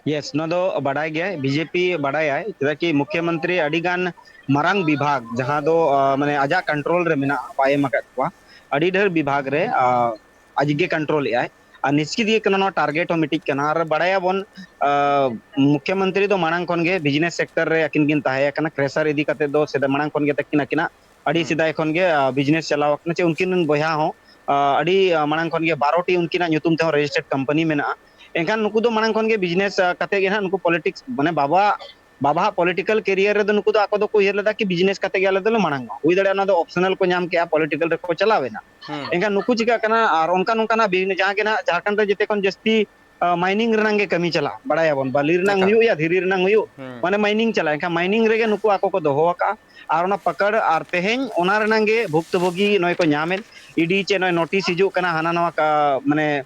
ᱭᱮᱥ, ᱱᱚᱣᱟ ᱫᱚ ᱵᱟᱰᱟᱭ ᱜᱮᱭᱟᱭ, ᱵᱤᱡᱮᱯᱤ ᱵᱟᱰᱟᱭᱟᱭ, ᱪᱮᱫᱟᱜ ᱠᱤ ᱢᱩᱠᱷᱭᱟᱹᱢᱚᱱᱛᱨᱤ ᱟᱹᱰᱤ ᱜᱟᱱ ᱢᱟᱨᱟᱝ ᱵᱤᱵᱷᱟᱜᱽ, ᱡᱟᱦᱟᱸ ᱫᱚ ᱟᱸ, ᱢᱟᱱᱮ ᱟᱡᱟᱜ ᱠᱚᱱᱴᱨᱳᱞ ᱨᱮ ᱢᱮᱱᱟᱜᱼᱟ, ᱵᱟᱭ ᱮᱢ ᱟᱠᱟᱫ ᱠᱚᱣᱟ, ᱟᱹᱰᱤ ᱰᱷᱮᱨ ᱵᱤᱵᱷᱟᱜᱽ ᱨᱮ ᱟᱸ, ᱟᱡ ᱜᱮ ᱠᱚᱱᱴᱨᱳᱞ ᱮᱫᱟᱭ᱾ ᱟᱨ ᱱᱤᱥᱪᱤᱛ ᱜᱮ ᱠᱟᱱᱟ, ᱱᱚᱣᱟ ᱴᱟᱨᱜᱮᱴ ᱦᱚᱸ ᱢᱤᱫᱴᱤᱡ ᱠᱟᱱᱟ᱾ ᱟᱨ ᱵᱟᱰᱟᱭᱟᱵᱚᱱ, ᱟᱸ, ᱢᱩᱠᱷᱭᱟᱹᱢᱚᱱᱛᱨᱤ ᱫᱚ ᱢᱟᱲᱟᱝ ᱠᱷᱚᱱ ᱜᱮ ᱵᱤᱡᱽᱱᱮᱥ ᱥᱮᱠᱴᱚᱨ ᱨᱮ ᱟᱹᱠᱤᱱ ᱠᱤᱱ ᱛᱟᱦᱮᱸ ᱠᱟᱱᱟ, ᱠᱨᱮᱥᱟᱨ ᱤᱫᱤ ᱠᱟᱛᱮ ᱫᱚ ᱥᱮᱫᱟᱭ ᱢᱟᱲᱟᱝ ᱠᱷᱚᱱ ᱜᱮ ᱛᱟᱹᱠᱤᱱ ᱟᱹᱠᱤᱱᱟᱜ ᱟᱹᱰᱤ ᱦᱩᱸ᱾ ᱥᱮᱫᱟᱭ ᱠᱷᱚᱱ ᱜᱮ ᱟᱸ, ᱵᱤᱡᱽᱱᱮᱥ ᱪᱟᱞᱟᱣ ᱟᱠᱟᱱᱟ, ᱪᱮ ᱩᱱᱠᱤᱱ ᱨᱮᱱ ᱵᱚᱭᱦᱟ ᱦᱚᱸ ᱟᱸ, ᱟᱹᱰᱤ ᱟᱸ, ᱢᱟᱲᱟᱝ ᱠᱷᱚᱱ ᱜᱮ ᱵᱟᱨᱚ ᱴᱤ ᱩᱱᱠᱤᱱᱟᱜ ᱧᱩᱛᱩᱢ ᱛᱮᱦᱚᱸ ᱨᱮᱡᱤᱥᱴᱟᱨᱰ ᱠᱳᱢᱯᱟᱱᱤ ᱢᱮᱱᱟᱜᱼᱟ᱾ ᱮᱱᱠᱷᱟᱱ ᱱᱩᱠᱩ ᱫᱚ ᱢᱟᱲᱟᱝ ᱠᱷᱚᱱ ᱜᱮ ᱵᱤᱡᱽᱱᱮᱥ ᱟᱸ, ᱠᱟᱛᱮ ᱜᱮ ᱱᱟᱦᱟᱜ ᱱᱩᱠᱩ ᱯᱚᱞᱤᱴᱤᱠᱥ, ᱢᱟᱱᱮ ᱵᱟᱵᱟᱣᱟᱜ, ᱵᱟᱵᱟᱣᱟᱜ ᱯᱚᱞᱤᱴᱤᱠᱟᱞ ᱠᱮᱨᱤᱭᱟᱨ ᱨᱮᱫᱚ ᱱᱩᱠᱩ ᱫᱚ ᱟᱠᱚ ᱫᱚᱠᱚ ᱩᱭᱦᱟᱹᱨ ᱞᱮᱫᱟ ᱠᱤ ᱵᱤᱡᱽᱱᱮᱥ ᱠᱟᱛᱮ ᱜᱮ ᱟᱞᱮ ᱫᱚᱞᱮ ᱢᱟᱲᱟᱝᱚᱜᱼᱟ᱾ ᱦᱩᱭ ᱫᱟᱲᱮᱭᱟᱜᱼᱟ ᱚᱱᱟ ᱫᱚ ᱚᱯᱥᱚᱱᱟᱞ ᱠᱚ ᱧᱟᱢ ᱠᱮᱜᱼᱟ, ᱯᱚᱞᱤᱴᱤᱠᱟᱞ ᱨᱮᱠᱚ ᱪᱟᱞᱟᱣ ᱮᱱᱟ᱾ ᱦᱩᱸ᱾ ᱮᱱᱠᱷᱟᱱ ᱱᱩᱠᱩ ᱪᱤᱠᱟᱹᱜ ᱠᱟᱱᱟ, ᱟᱨ ᱚᱱᱠᱟ ᱱᱚᱝᱠᱟᱱᱟᱜ ᱵᱤᱡᱽᱱᱮᱥ ᱡᱟᱦᱟᱸ ᱜᱮ ᱱᱟᱦᱟᱜ ᱡᱷᱟᱲᱠᱷᱚᱸᱰ ᱨᱮ ᱡᱮᱛᱮ ᱠᱷᱚᱱ ᱡᱟᱹᱥᱛᱤ ᱟᱸ, ᱢᱟᱭᱱᱤᱝ ᱨᱮᱱᱟᱝ ᱜᱮ ᱠᱟᱹᱢᱤ ᱪᱟᱞᱟᱜᱼᱟ, ᱵᱟᱲᱟᱭᱟᱵᱚᱱ ᱵᱟᱹᱞᱤ ᱨᱮᱱᱟᱝ ᱮᱠᱟᱞ᱾ ᱦᱩᱭᱩᱜ ᱭᱟ ᱫᱷᱤᱨᱤ ᱨᱮᱱᱟᱝ ᱦᱩᱭᱩᱜ, ᱦᱩᱸ᱾ ᱢᱟᱱᱮ ᱢᱟᱭᱱᱤᱝ ᱪᱟᱞᱟᱜᱼᱟ, ᱮᱱᱠᱷᱟᱱ ᱢᱟᱭᱱᱤᱝ ᱨᱮᱜᱮ ᱱᱩᱠᱩ ᱟᱠᱚ ᱠᱚ ᱫᱚᱦᱚ ᱟᱠᱟᱫᱼᱟ᱾ ᱟᱨ ᱚᱱᱟ ᱯᱟᱠᱟᱲ ᱟᱨ ᱛᱮᱦᱮᱧ ᱚᱱᱟ ᱨᱮᱱᱟᱝ ᱜᱮ ᱵᱷᱩᱠᱛᱚᱵᱷᱳᱜᱤ ᱱᱚᱜᱼᱚᱭ ᱠᱚ ᱧᱟᱢᱮᱫ, ᱤᱰᱤ ᱪᱮ ᱱᱚᱜᱼᱚᱭ ᱱᱳᱴᱤᱥ ᱦᱤᱡᱩᱜ ᱠᱟᱱᱟ, ᱦᱟᱱᱟ ᱱᱟᱣᱟ ᱠᱟ-, ᱢᱟᱱᱮ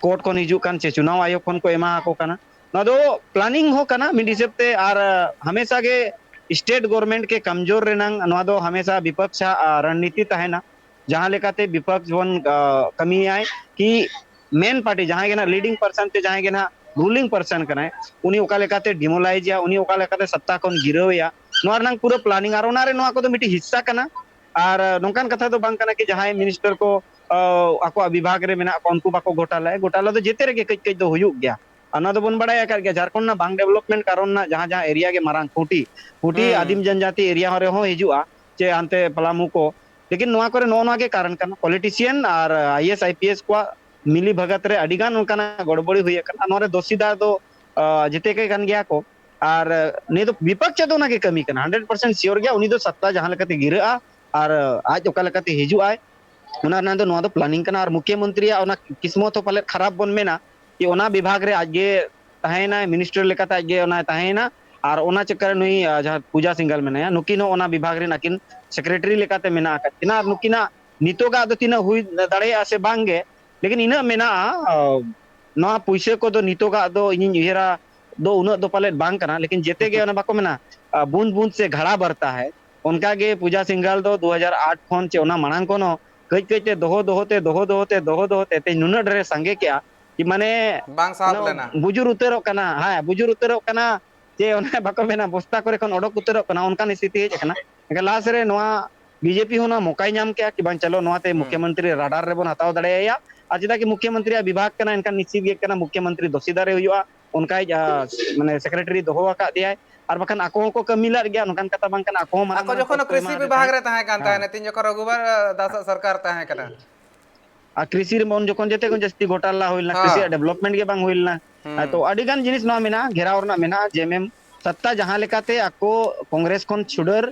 ᱠᱳᱨᱴ ᱠᱷᱚᱱ ᱦᱤᱡᱩᱜ ᱠᱟᱱ ᱪᱮ ᱪᱩᱱᱟᱣ ᱟᱭᱳᱜᱽ ᱠᱷᱚᱱ ᱠᱚ ᱮᱢᱟ ᱟᱠᱚ ᱠᱟᱱᱟ᱾ ᱱᱚᱣᱟ ᱫᱚ ᱯᱞᱟᱱᱤᱝ ᱦᱚᱸ ᱠᱟᱱᱟ ᱢᱤᱫ ᱦᱤᱥᱟᱹᱵ ᱛᱮ, ᱟᱨ ᱦᱟᱢᱮᱥᱟ ᱜᱮ ᱥᱴᱮᱴ ᱜᱚᱵᱷᱚᱨᱱᱢᱮᱱᱴ ᱠᱮ ᱠᱟᱢᱡᱳᱨ ᱨᱮᱱᱟᱝ ᱱᱚᱣᱟ ᱫᱚ ᱦᱟᱢᱮᱥᱟ ᱵᱤᱯᱚᱠᱥ ᱟᱜ, ᱟᱸ, ᱨᱚᱱᱱᱤᱛᱤ ᱛᱟᱦᱮᱱᱟ᱾ ᱡᱟᱦᱟᱸ ᱞᱮᱠᱟᱛᱮ ᱵᱤᱯᱚᱠᱥ ᱵᱚᱱ, ᱟᱸ, ᱠᱟᱹᱢᱤᱭᱟᱭ ᱠᱤ ᱢᱮᱱ ᱯᱟᱨᱴᱤ ᱡᱟᱦᱟᱸᱭ ᱜᱮ ᱱᱟᱦᱟᱜ ᱞᱤᱰᱤᱝ ᱯᱟᱨᱥᱚᱱ ᱪᱮ ᱡᱟᱦᱟᱸᱭ ᱜᱮ ᱱᱟᱦᱟᱜ ᱨᱩᱞᱤᱝ ᱯᱟᱨᱥᱚᱱ ᱠᱟᱱᱟᱭ, ᱩᱱᱤ ᱚᱠᱟ ᱞᱮᱠᱟᱛᱮ ᱰᱤᱢᱳᱞᱟᱭᱤᱡᱮᱭᱟ, ᱩᱱᱤ ᱚᱠᱟ ᱞᱮᱠᱟᱛᱮ ᱥᱚᱛᱛᱟ ᱠᱷᱚᱱ ᱜᱤᱨᱟᱹᱣᱮᱭᱟ, ᱱᱚᱣᱟ ᱨᱮᱱᱟᱜ ᱯᱩᱨᱟᱹ ᱯᱞᱟᱱᱤᱝ᱾ ᱟᱨ ᱚᱱᱟ ᱨᱮ ᱱᱚᱣᱟ ᱠᱚᱫᱚ ᱢᱤᱫᱴᱤᱡ ᱦᱤᱥᱥᱟ ᱠᱟᱱᱟ᱾ ᱟᱨ ᱱᱚᱝᱠᱟᱱ ᱠᱟᱛᱷᱟ ᱫᱚ ᱵᱟᱝ ᱠᱟᱱᱟ ᱠᱤ ᱡᱟᱦᱟᱸᱭ ᱢᱤᱱᱤᱥᱴᱟᱨ ᱠᱚ, ᱟᱸ, ᱟᱠᱚᱣᱟᱜ ᱵᱤᱵᱷᱟᱜᱽ ᱨᱮ ᱢᱮᱱᱟᱜ ᱠᱚᱣᱟ, ᱩᱱᱠᱩ ᱵᱟᱠᱚ ᱜᱷᱚᱴᱟᱞᱟᱭᱟ᱾ ᱜᱷᱚᱴᱟᱞᱟ ᱫᱚ ᱡᱮᱛᱮ ᱨᱮᱜᱮ ᱠᱟᱹᱡ ᱠᱟᱹᱡ ᱫᱚ ᱦᱩᱭᱩᱜ ᱜᱮᱭᱟ᱾ ᱟᱨ ᱱᱚᱣᱟ ᱫᱚᱵᱚᱱ ᱵᱟᱲᱟᱭ ᱟᱠᱟᱫ ᱜᱮᱭᱟ, ᱡᱷᱟᱲᱠᱷᱚᱸᱰ ᱨᱮᱱᱟᱜ ᱵᱟᱝ ᱰᱮᱵᱷᱞᱚᱯᱢᱮᱱᱴ ᱠᱟᱨᱚᱱ ᱨᱮᱱᱟᱜ ᱡᱟᱦᱟᱸ ᱡᱟᱦᱟᱸ ᱮᱨᱤᱭᱟ ᱜᱮ ᱢᱟᱨᱟᱝ ᱠᱷᱩᱸᱴᱤ, ᱠᱷᱩᱸᱴᱤ ᱦᱩᱸ᱾ ᱟᱹᱫᱤᱢ ᱡᱚᱱᱡᱟᱛᱤ ᱮᱨᱤᱭᱟ ᱨᱮᱦᱚᱸ ᱦᱤᱡᱩᱜᱼᱟ, ᱪᱮ ᱦᱟᱱᱛᱮ ᱯᱟᱞᱟᱢᱩ ᱠᱚ᱾ ᱞᱮᱠᱤᱱ ᱱᱚᱣᱟ ᱠᱚᱨᱮ ᱱᱚᱜᱼᱚ ᱱᱚᱣᱟ ᱜᱮ ᱠᱟᱨᱚᱱ ᱠᱟᱱᱟ, politician R I A S, I P S ᱠᱚᱣᱟᱜ ᱢᱤᱞᱤ ᱵᱷᱟᱜᱟᱛ ᱨᱮ ᱟᱹᱰᱤ ᱜᱟᱱ ᱚᱱᱠᱟᱱᱟᱜ ᱜᱚᱲᱵᱚᱲᱤ ᱦᱩᱭ ᱟᱠᱟᱱᱟ᱾ ᱱᱚᱣᱟ ᱨᱮ ᱫᱳᱥᱤᱫᱟᱨ ᱫᱚ, ᱟᱸ, ᱡᱮᱛᱮ ᱜᱮ ᱠᱟᱱ ᱜᱮᱭᱟ ᱠᱚ᱾ ᱟᱨ, ᱟᱸ, ᱱᱤᱭᱟᱹ ᱫᱚ ᱵᱤᱯᱚᱠᱠᱷᱚ ᱫᱚ ᱚᱱᱟ ᱜᱮ ᱠᱟᱹᱢᱤ ᱠᱟᱱᱟ, ᱦᱟᱱᱰᱨᱮᱰ ᱯᱟᱨᱥᱮᱱᱴ ᱥᱤᱭᱳᱨ ᱜᱮᱭᱟ᱾ ᱩᱱᱤ ᱫᱚ ᱥᱟᱛᱛᱟ ᱡᱟᱦᱟᱸ ᱞᱮᱠᱟᱛᱮ ᱜᱤᱨᱟᱹᱜᱼᱟ ᱟᱨ, ᱟᱸ, ᱟᱡ ᱚᱠᱟ ᱞᱮᱠᱟᱛᱮ ᱦᱤᱡᱩᱜ ᱟᱭ, ᱚᱱᱟ ᱨᱮᱱᱟᱜ ᱫᱚ ᱱᱚᱣᱟ ᱫᱚ ᱯᱞᱟᱱᱤᱝ ᱠᱟᱱᱟ᱾ ᱟᱨ ᱢᱩᱠᱷᱭᱟᱹᱢᱚᱱᱛᱨᱤᱭᱟᱜ ᱚᱱᱟ ᱠᱤᱥᱢᱚᱛ ᱦᱚᱸ ᱯᱟᱞᱮᱫ ᱠᱷᱟᱨᱟᱯ ᱵᱚᱱ ᱢᱮᱱᱟ, ᱡᱮ ᱚᱱᱟ ᱵᱤᱵᱷᱟᱜᱽ ᱨᱮ ᱟᱡ ᱜᱮ ᱛᱟᱦᱮᱸᱭᱮᱱᱟᱭ, ᱢᱤᱱᱤᱥᱴᱟᱨ ᱞᱮᱠᱟᱛᱮ ᱟᱡ ᱜᱮ ᱚᱱᱟᱭ ᱛᱟᱦᱮᱸᱭᱮᱱᱟ᱾ ᱟᱨ ᱚᱱᱟ ᱪᱟᱠᱠᱟᱨ ᱨᱮ ᱱᱩᱭ, ᱟᱸ, ᱡᱟᱦᱟᱸ ᱯᱩᱡᱟ ᱥᱤᱝᱜᱟᱞ ᱢᱮᱱᱟᱭᱟ, ᱱᱩᱠᱤᱱ ᱦᱚᱸ ᱚᱱᱟ ᱵᱤᱵᱷᱟᱜᱽ ᱨᱮᱱ ᱟᱹᱠᱤᱱ ᱥᱮᱠᱨᱮᱴᱟᱨᱤ ᱞᱮᱠᱟᱛᱮ ᱢᱮᱱᱟᱜ ᱟᱠᱟᱫ ᱠᱤᱱᱟ᱾ ᱟᱨ ᱱᱩᱠᱤᱱᱟᱜ ᱱᱤᱛᱚᱜᱟᱜ ᱫᱚ ᱛᱤᱱᱟᱹᱜ ᱦᱩᱭ ᱫᱟᱲᱮᱭᱟᱜᱼᱟ ᱥᱮ ᱵᱟᱝ ᱜᱮ, ᱞᱮᱠᱤᱱ ᱤᱱᱟᱹᱜ ᱢᱮᱱᱟᱜᱼᱟ, ᱟᱸ, ᱱᱚᱣᱟ ᱯᱩᱭᱥᱟᱹ ᱠᱚᱫᱚ ᱱᱤᱛᱚᱜᱟᱜ ᱫᱚ ᱤᱧᱤᱧ ᱩᱭᱦᱟᱹᱨᱟ ᱫᱚ ᱩᱱᱟᱹᱜ ᱫᱚ ᱯᱟᱞᱮᱫ ᱵᱟᱝ ᱠᱟᱱᱟ, ᱞᱮᱠᱤᱱ ᱡᱮᱛᱮ ᱜᱮ ᱚᱱᱟ ᱵᱟᱠᱚ ᱢᱮᱱᱟ, ᱟᱸ, ᱵᱩᱸᱫ ᱵᱩᱸᱫ ᱥᱮ ᱜᱷᱟᱲᱟ ᱵᱟᱨᱛᱟ ᱦᱟᱭ, ᱚᱱᱠᱟ ᱜᱮ ᱯᱩᱡᱟ ᱥᱤᱝᱜᱟᱞ ᱫᱚ ᱫᱩ ᱦᱟᱡᱟᱨ ᱟᱴ ᱠᱷᱚᱱ ᱪᱮ ᱚᱱᱟ ᱢᱟᱲᱟᱝ ᱠᱷᱚᱱ ᱦᱚᱸ ᱠᱟᱹᱡ ᱠᱟᱹᱡ ᱛᱮ ᱫᱚᱦᱚ ᱫᱚᱦᱚ ᱛᱮ, ᱫᱚᱦᱚ ᱫᱚᱦᱚ ᱛᱮ, ᱫᱚᱦᱚ ᱫᱚᱦᱚ ᱛᱮ ᱛᱮᱦᱮᱧ ᱱᱩᱱᱟᱹᱜ ᱰᱷᱮᱨᱮ ᱥᱟᱸᱜᱮ ᱠᱮᱜᱼᱟ ᱠᱤ ᱢᱟᱱᱮ ᱵᱟᱝ ᱥᱟᱦᱟᱵ ᱞᱮᱱᱟ᱾ ᱵᱩᱡᱩᱨ ᱩᱛᱟᱹᱨᱚᱜ ᱠᱟᱱᱟ᱾ ᱦᱮᱸ, ᱵᱩᱡᱩᱨ ᱩᱛᱟᱹᱨᱚᱜ ᱠᱟᱱᱟ᱾ ᱡᱮ ᱚᱱᱮ ᱵᱟᱠᱚ ᱢᱮᱱᱟ, ᱵᱚᱥᱛᱟ ᱠᱚᱨᱮ ᱠᱷᱚᱱ ᱚᱰᱚᱠ ᱩᱛᱟᱹᱨᱚᱜ ᱠᱟᱱᱟ, ᱚᱱᱠᱟᱱ ᱥᱛᱷᱤᱛᱤ ᱦᱮᱡ ᱟᱠᱟᱱᱟ᱾ ᱮᱱᱠᱷᱟᱱ ᱞᱟᱦᱟ ᱥᱮᱫ ᱨᱮ ᱱᱚᱣᱟ ᱵᱤᱡᱮᱯᱤ ᱦᱚᱸ ᱱᱚᱣᱟ ᱢᱚᱠᱟᱭ ᱧᱟᱢ ᱠᱮᱜᱼᱟ ᱠᱤ ᱵᱟᱝ, ᱪᱚᱞᱚ ᱱᱚᱣᱟᱛᱮ ᱦᱩᱸ᱾ ᱢᱩᱠᱷᱭᱟᱹᱢᱚᱱᱛᱨᱤ ᱨᱟᱰᱟᱨ ᱨᱮᱵᱚᱱ ᱦᱟᱛᱟᱣ ᱫᱟᱲᱮᱭᱟᱭᱟ᱾ ᱟᱨ ᱪᱮᱫᱟᱜ ᱠᱤ ᱢᱩᱠᱷᱭᱟᱹᱢᱚᱱᱛᱨᱤᱭᱟᱜ ᱵᱤᱵᱷᱟᱜᱽ ᱠᱟᱱᱟ, ᱮᱱᱠᱷᱟᱱ ᱱᱤᱥᱪᱤᱛ ᱜᱮ ᱠᱟᱱᱟ ᱢᱩᱠᱷᱭᱟᱹᱢᱚᱱᱛᱨᱤ ᱫᱚᱥᱤᱫᱟᱨᱮ ᱦᱩᱭᱩᱜᱼᱟ, ᱚᱱᱠᱟᱭ ᱟ, ᱢᱟᱱᱮ ᱥᱮᱠᱨᱮᱴᱟᱨᱤ ᱫᱚᱦᱚ ᱟᱠᱟᱫ ᱫᱮᱭᱟᱭ᱾ ᱟᱨ ᱵᱟᱠᱷᱟᱱ ᱟᱠᱚ ᱦᱚᱸᱠᱚ ᱠᱟᱹᱢᱤ ᱞᱮᱫ ᱜᱮᱭᱟ, ᱱᱚᱝᱠᱟᱱ ᱠᱟᱛᱷᱟ ᱵᱟᱝ ᱠᱟᱱᱟ᱾ ᱟᱠᱚ ᱦᱚᱸ ᱢᱟᱨᱟᱝ ᱟᱠᱚ ᱢᱟᱨᱟᱝ ᱡᱚᱠᱷᱚᱱ ᱯᱚᱫᱽ ᱠᱚ ᱮᱢᱟ ᱠᱨᱤᱥᱤ ᱟᱫᱮ ᱵᱤᱵᱷᱟᱜᱽ ᱛᱟᱦᱮᱸᱫ᱾ ᱨᱮ ᱛᱟᱦᱮᱸ ᱠᱟᱱ ᱦᱮᱸ᱾ ᱛᱟᱦᱮᱸᱱᱟ, ᱛᱤᱧ ᱡᱚᱠᱷᱚᱱ ᱨᱚᱜᱷᱩᱵᱟᱨ ᱫᱟᱥ ᱟᱜ ᱥᱚᱨᱠᱟᱨ ᱛᱟᱦᱮᱸ ᱠᱟᱱᱟ᱾ ᱟᱨ ᱠᱨᱤᱥᱤ ᱨᱮ ᱩᱱ ᱡᱚᱠᱷᱚᱱ ᱡᱮᱛᱮ ᱠᱷᱚᱱ ᱡᱟᱹᱥᱛᱤ ᱜᱷᱚᱴᱟᱞᱟ ᱦᱩᱭ ᱞᱮᱱᱟ, ᱠᱨᱤᱥᱤ ᱦᱮᱸ᱾ ᱨᱮᱭᱟᱜ ᱰᱮᱵᱷᱞᱚᱯᱢᱮᱱᱴ ᱜᱮ ᱵᱟᱝ ᱦᱩᱭ ᱞᱮᱱᱟ᱾ ᱦᱩᱸ᱾ ᱦᱮᱸ, ᱛᱚ ᱟᱹᱰᱤ ᱜᱟᱱ ᱡᱤᱱᱤᱥ ᱱᱚᱣᱟ ᱢᱮᱱᱟᱜᱼᱟ, ᱜᱷᱮᱨᱟᱣ ᱨᱮᱱᱟᱜ ᱢᱮᱱᱟᱜᱼᱟ᱾ ᱡᱮᱢᱮᱢ ᱥᱟᱛᱛᱟ ᱡᱟᱦᱟᱸ ᱞᱮᱠᱟᱛᱮ ᱟᱠᱚ ᱠᱚᱝᱜᱨᱮᱥ ᱠᱷᱚᱱ ᱪᱷᱩᱰᱟᱹᱨ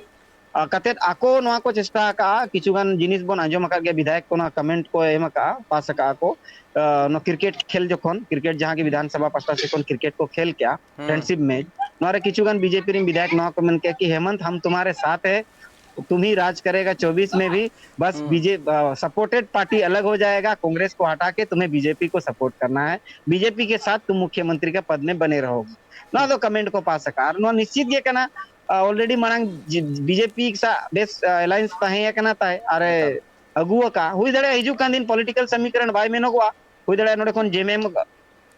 ᱟ, ᱠᱟᱛᱮᱫ ᱟᱠᱚ ᱱᱚᱣᱟ ᱠᱚ ᱪᱮᱥᱴᱟ ᱟᱠᱟᱜᱼᱟ᱾ ᱠᱤᱪᱷᱩ ᱜᱟᱱ ᱡᱤᱱᱤᱥ ᱵᱚᱱ ᱟᱸᱡᱚᱢ ᱟᱠᱟᱫ ᱜᱮᱭᱟ, ᱵᱤᱫᱷᱟᱭᱚᱠ ᱠᱚ ᱱᱚᱣᱟ ᱠᱚᱢᱮᱱᱴ ᱠᱚ ᱮᱢ ᱟᱠᱟᱜᱼᱟ, ᱯᱟᱥ ᱟᱠᱟᱜᱼᱟ ᱠᱚ᱾ ᱟ, ᱱᱚᱣᱟ ᱠᱨᱤᱠᱮᱴ ᱠᱷᱮᱞ ᱡᱚᱠᱷᱚᱱ, ᱠᱨᱤᱠᱮᱴ ᱡᱟᱦᱟᱸ ᱜᱮ ᱵᱤᱫᱷᱟᱱ ᱥᱚᱵᱷᱟ ᱯᱟᱥᱴᱟ ᱥᱮᱫ ᱠᱷᱚᱱ ᱠᱨᱤᱠᱮᱴ ᱠᱚ ᱠᱷᱮᱞ ᱠᱮᱜᱼᱟ, ᱦᱩᱸ᱾ ᱯᱷᱨᱮᱱᱰᱥᱤᱯ ᱢᱮᱪ, ᱱᱚᱣᱟ ᱨᱮ ᱠᱤᱪᱷᱩ ᱜᱟᱱ ᱵᱤᱡᱮᱯᱤ ᱨᱮᱱ ᱵᱤᱫᱷᱟᱭᱚᱠ ᱱᱚᱣᱟ ᱠᱚ ᱢᱮᱱ ᱠᱮᱜᱼᱟ ᱠᱤ ᱦᱮᱢᱚᱱᱛ, ᱦᱟᱢ ᱛᱩᱢᱦᱟᱨᱮ ᱥᱟᱛᱷ ᱦᱮ, ᱛᱩᱢ ᱦᱤ ᱨᱟᱡᱽ ᱠᱟᱨᱮᱜᱟ ᱪᱚᱵᱤᱥ ᱢᱮ ᱵᱷᱤ, ᱵᱟᱥ ᱦᱩᱸ᱾ ᱵᱤᱡᱮ-, ᱟ, सपोर्टेड पार्टी अलग हो जाएगा, कांग्रेस को हटा के तुम्हें बीजेपी को सपोर्ट करना है, बीजेपी के साथ तुम मुख्यमंत्री का पद में बने रहोगे। ᱱᱚᱣᱟ ᱫᱚ ᱠᱚᱢᱮᱱᱴ ᱠᱚ ᱯᱟᱥ ᱟᱠᱟᱜᱼᱟ᱾ ᱟᱨ ᱱᱚᱣᱟ ᱱᱤᱥᱪᱤᱛ ᱜᱮ ᱠᱟᱱᱟ, ᱟ, already ᱢᱟᱲᱟᱝ ᱡᱤ-, ᱵᱤᱡᱮᱯᱤ ᱥᱟᱶ ᱵᱮᱥ, ᱟ, alliance ᱛᱟᱦᱮᱸ ᱠᱟᱱᱟ ᱛᱟᱭ, ᱟᱨᱮ ᱮᱠᱟᱞ᱾ ᱟᱹᱜᱩ ᱟᱠᱟᱜᱼᱟ᱾ ᱦᱩᱭ ᱫᱟᱲᱮᱭᱟᱜᱼᱟ ᱦᱤᱡᱩᱜ ᱠᱟᱱ ᱫᱤᱱ ᱯᱚᱞᱤᱴᱤᱠᱟᱞ ᱥᱚᱢᱤᱠᱚᱨᱚᱱ ᱵᱟᱭ ᱢᱮᱱᱚᱜᱚᱜᱼᱟ, ᱦᱩᱭ ᱫᱟᱲᱮᱭᱟᱜᱼᱟ ᱱᱚᱰᱮ ᱠᱷᱚᱱ ᱡᱮᱢᱮᱢ,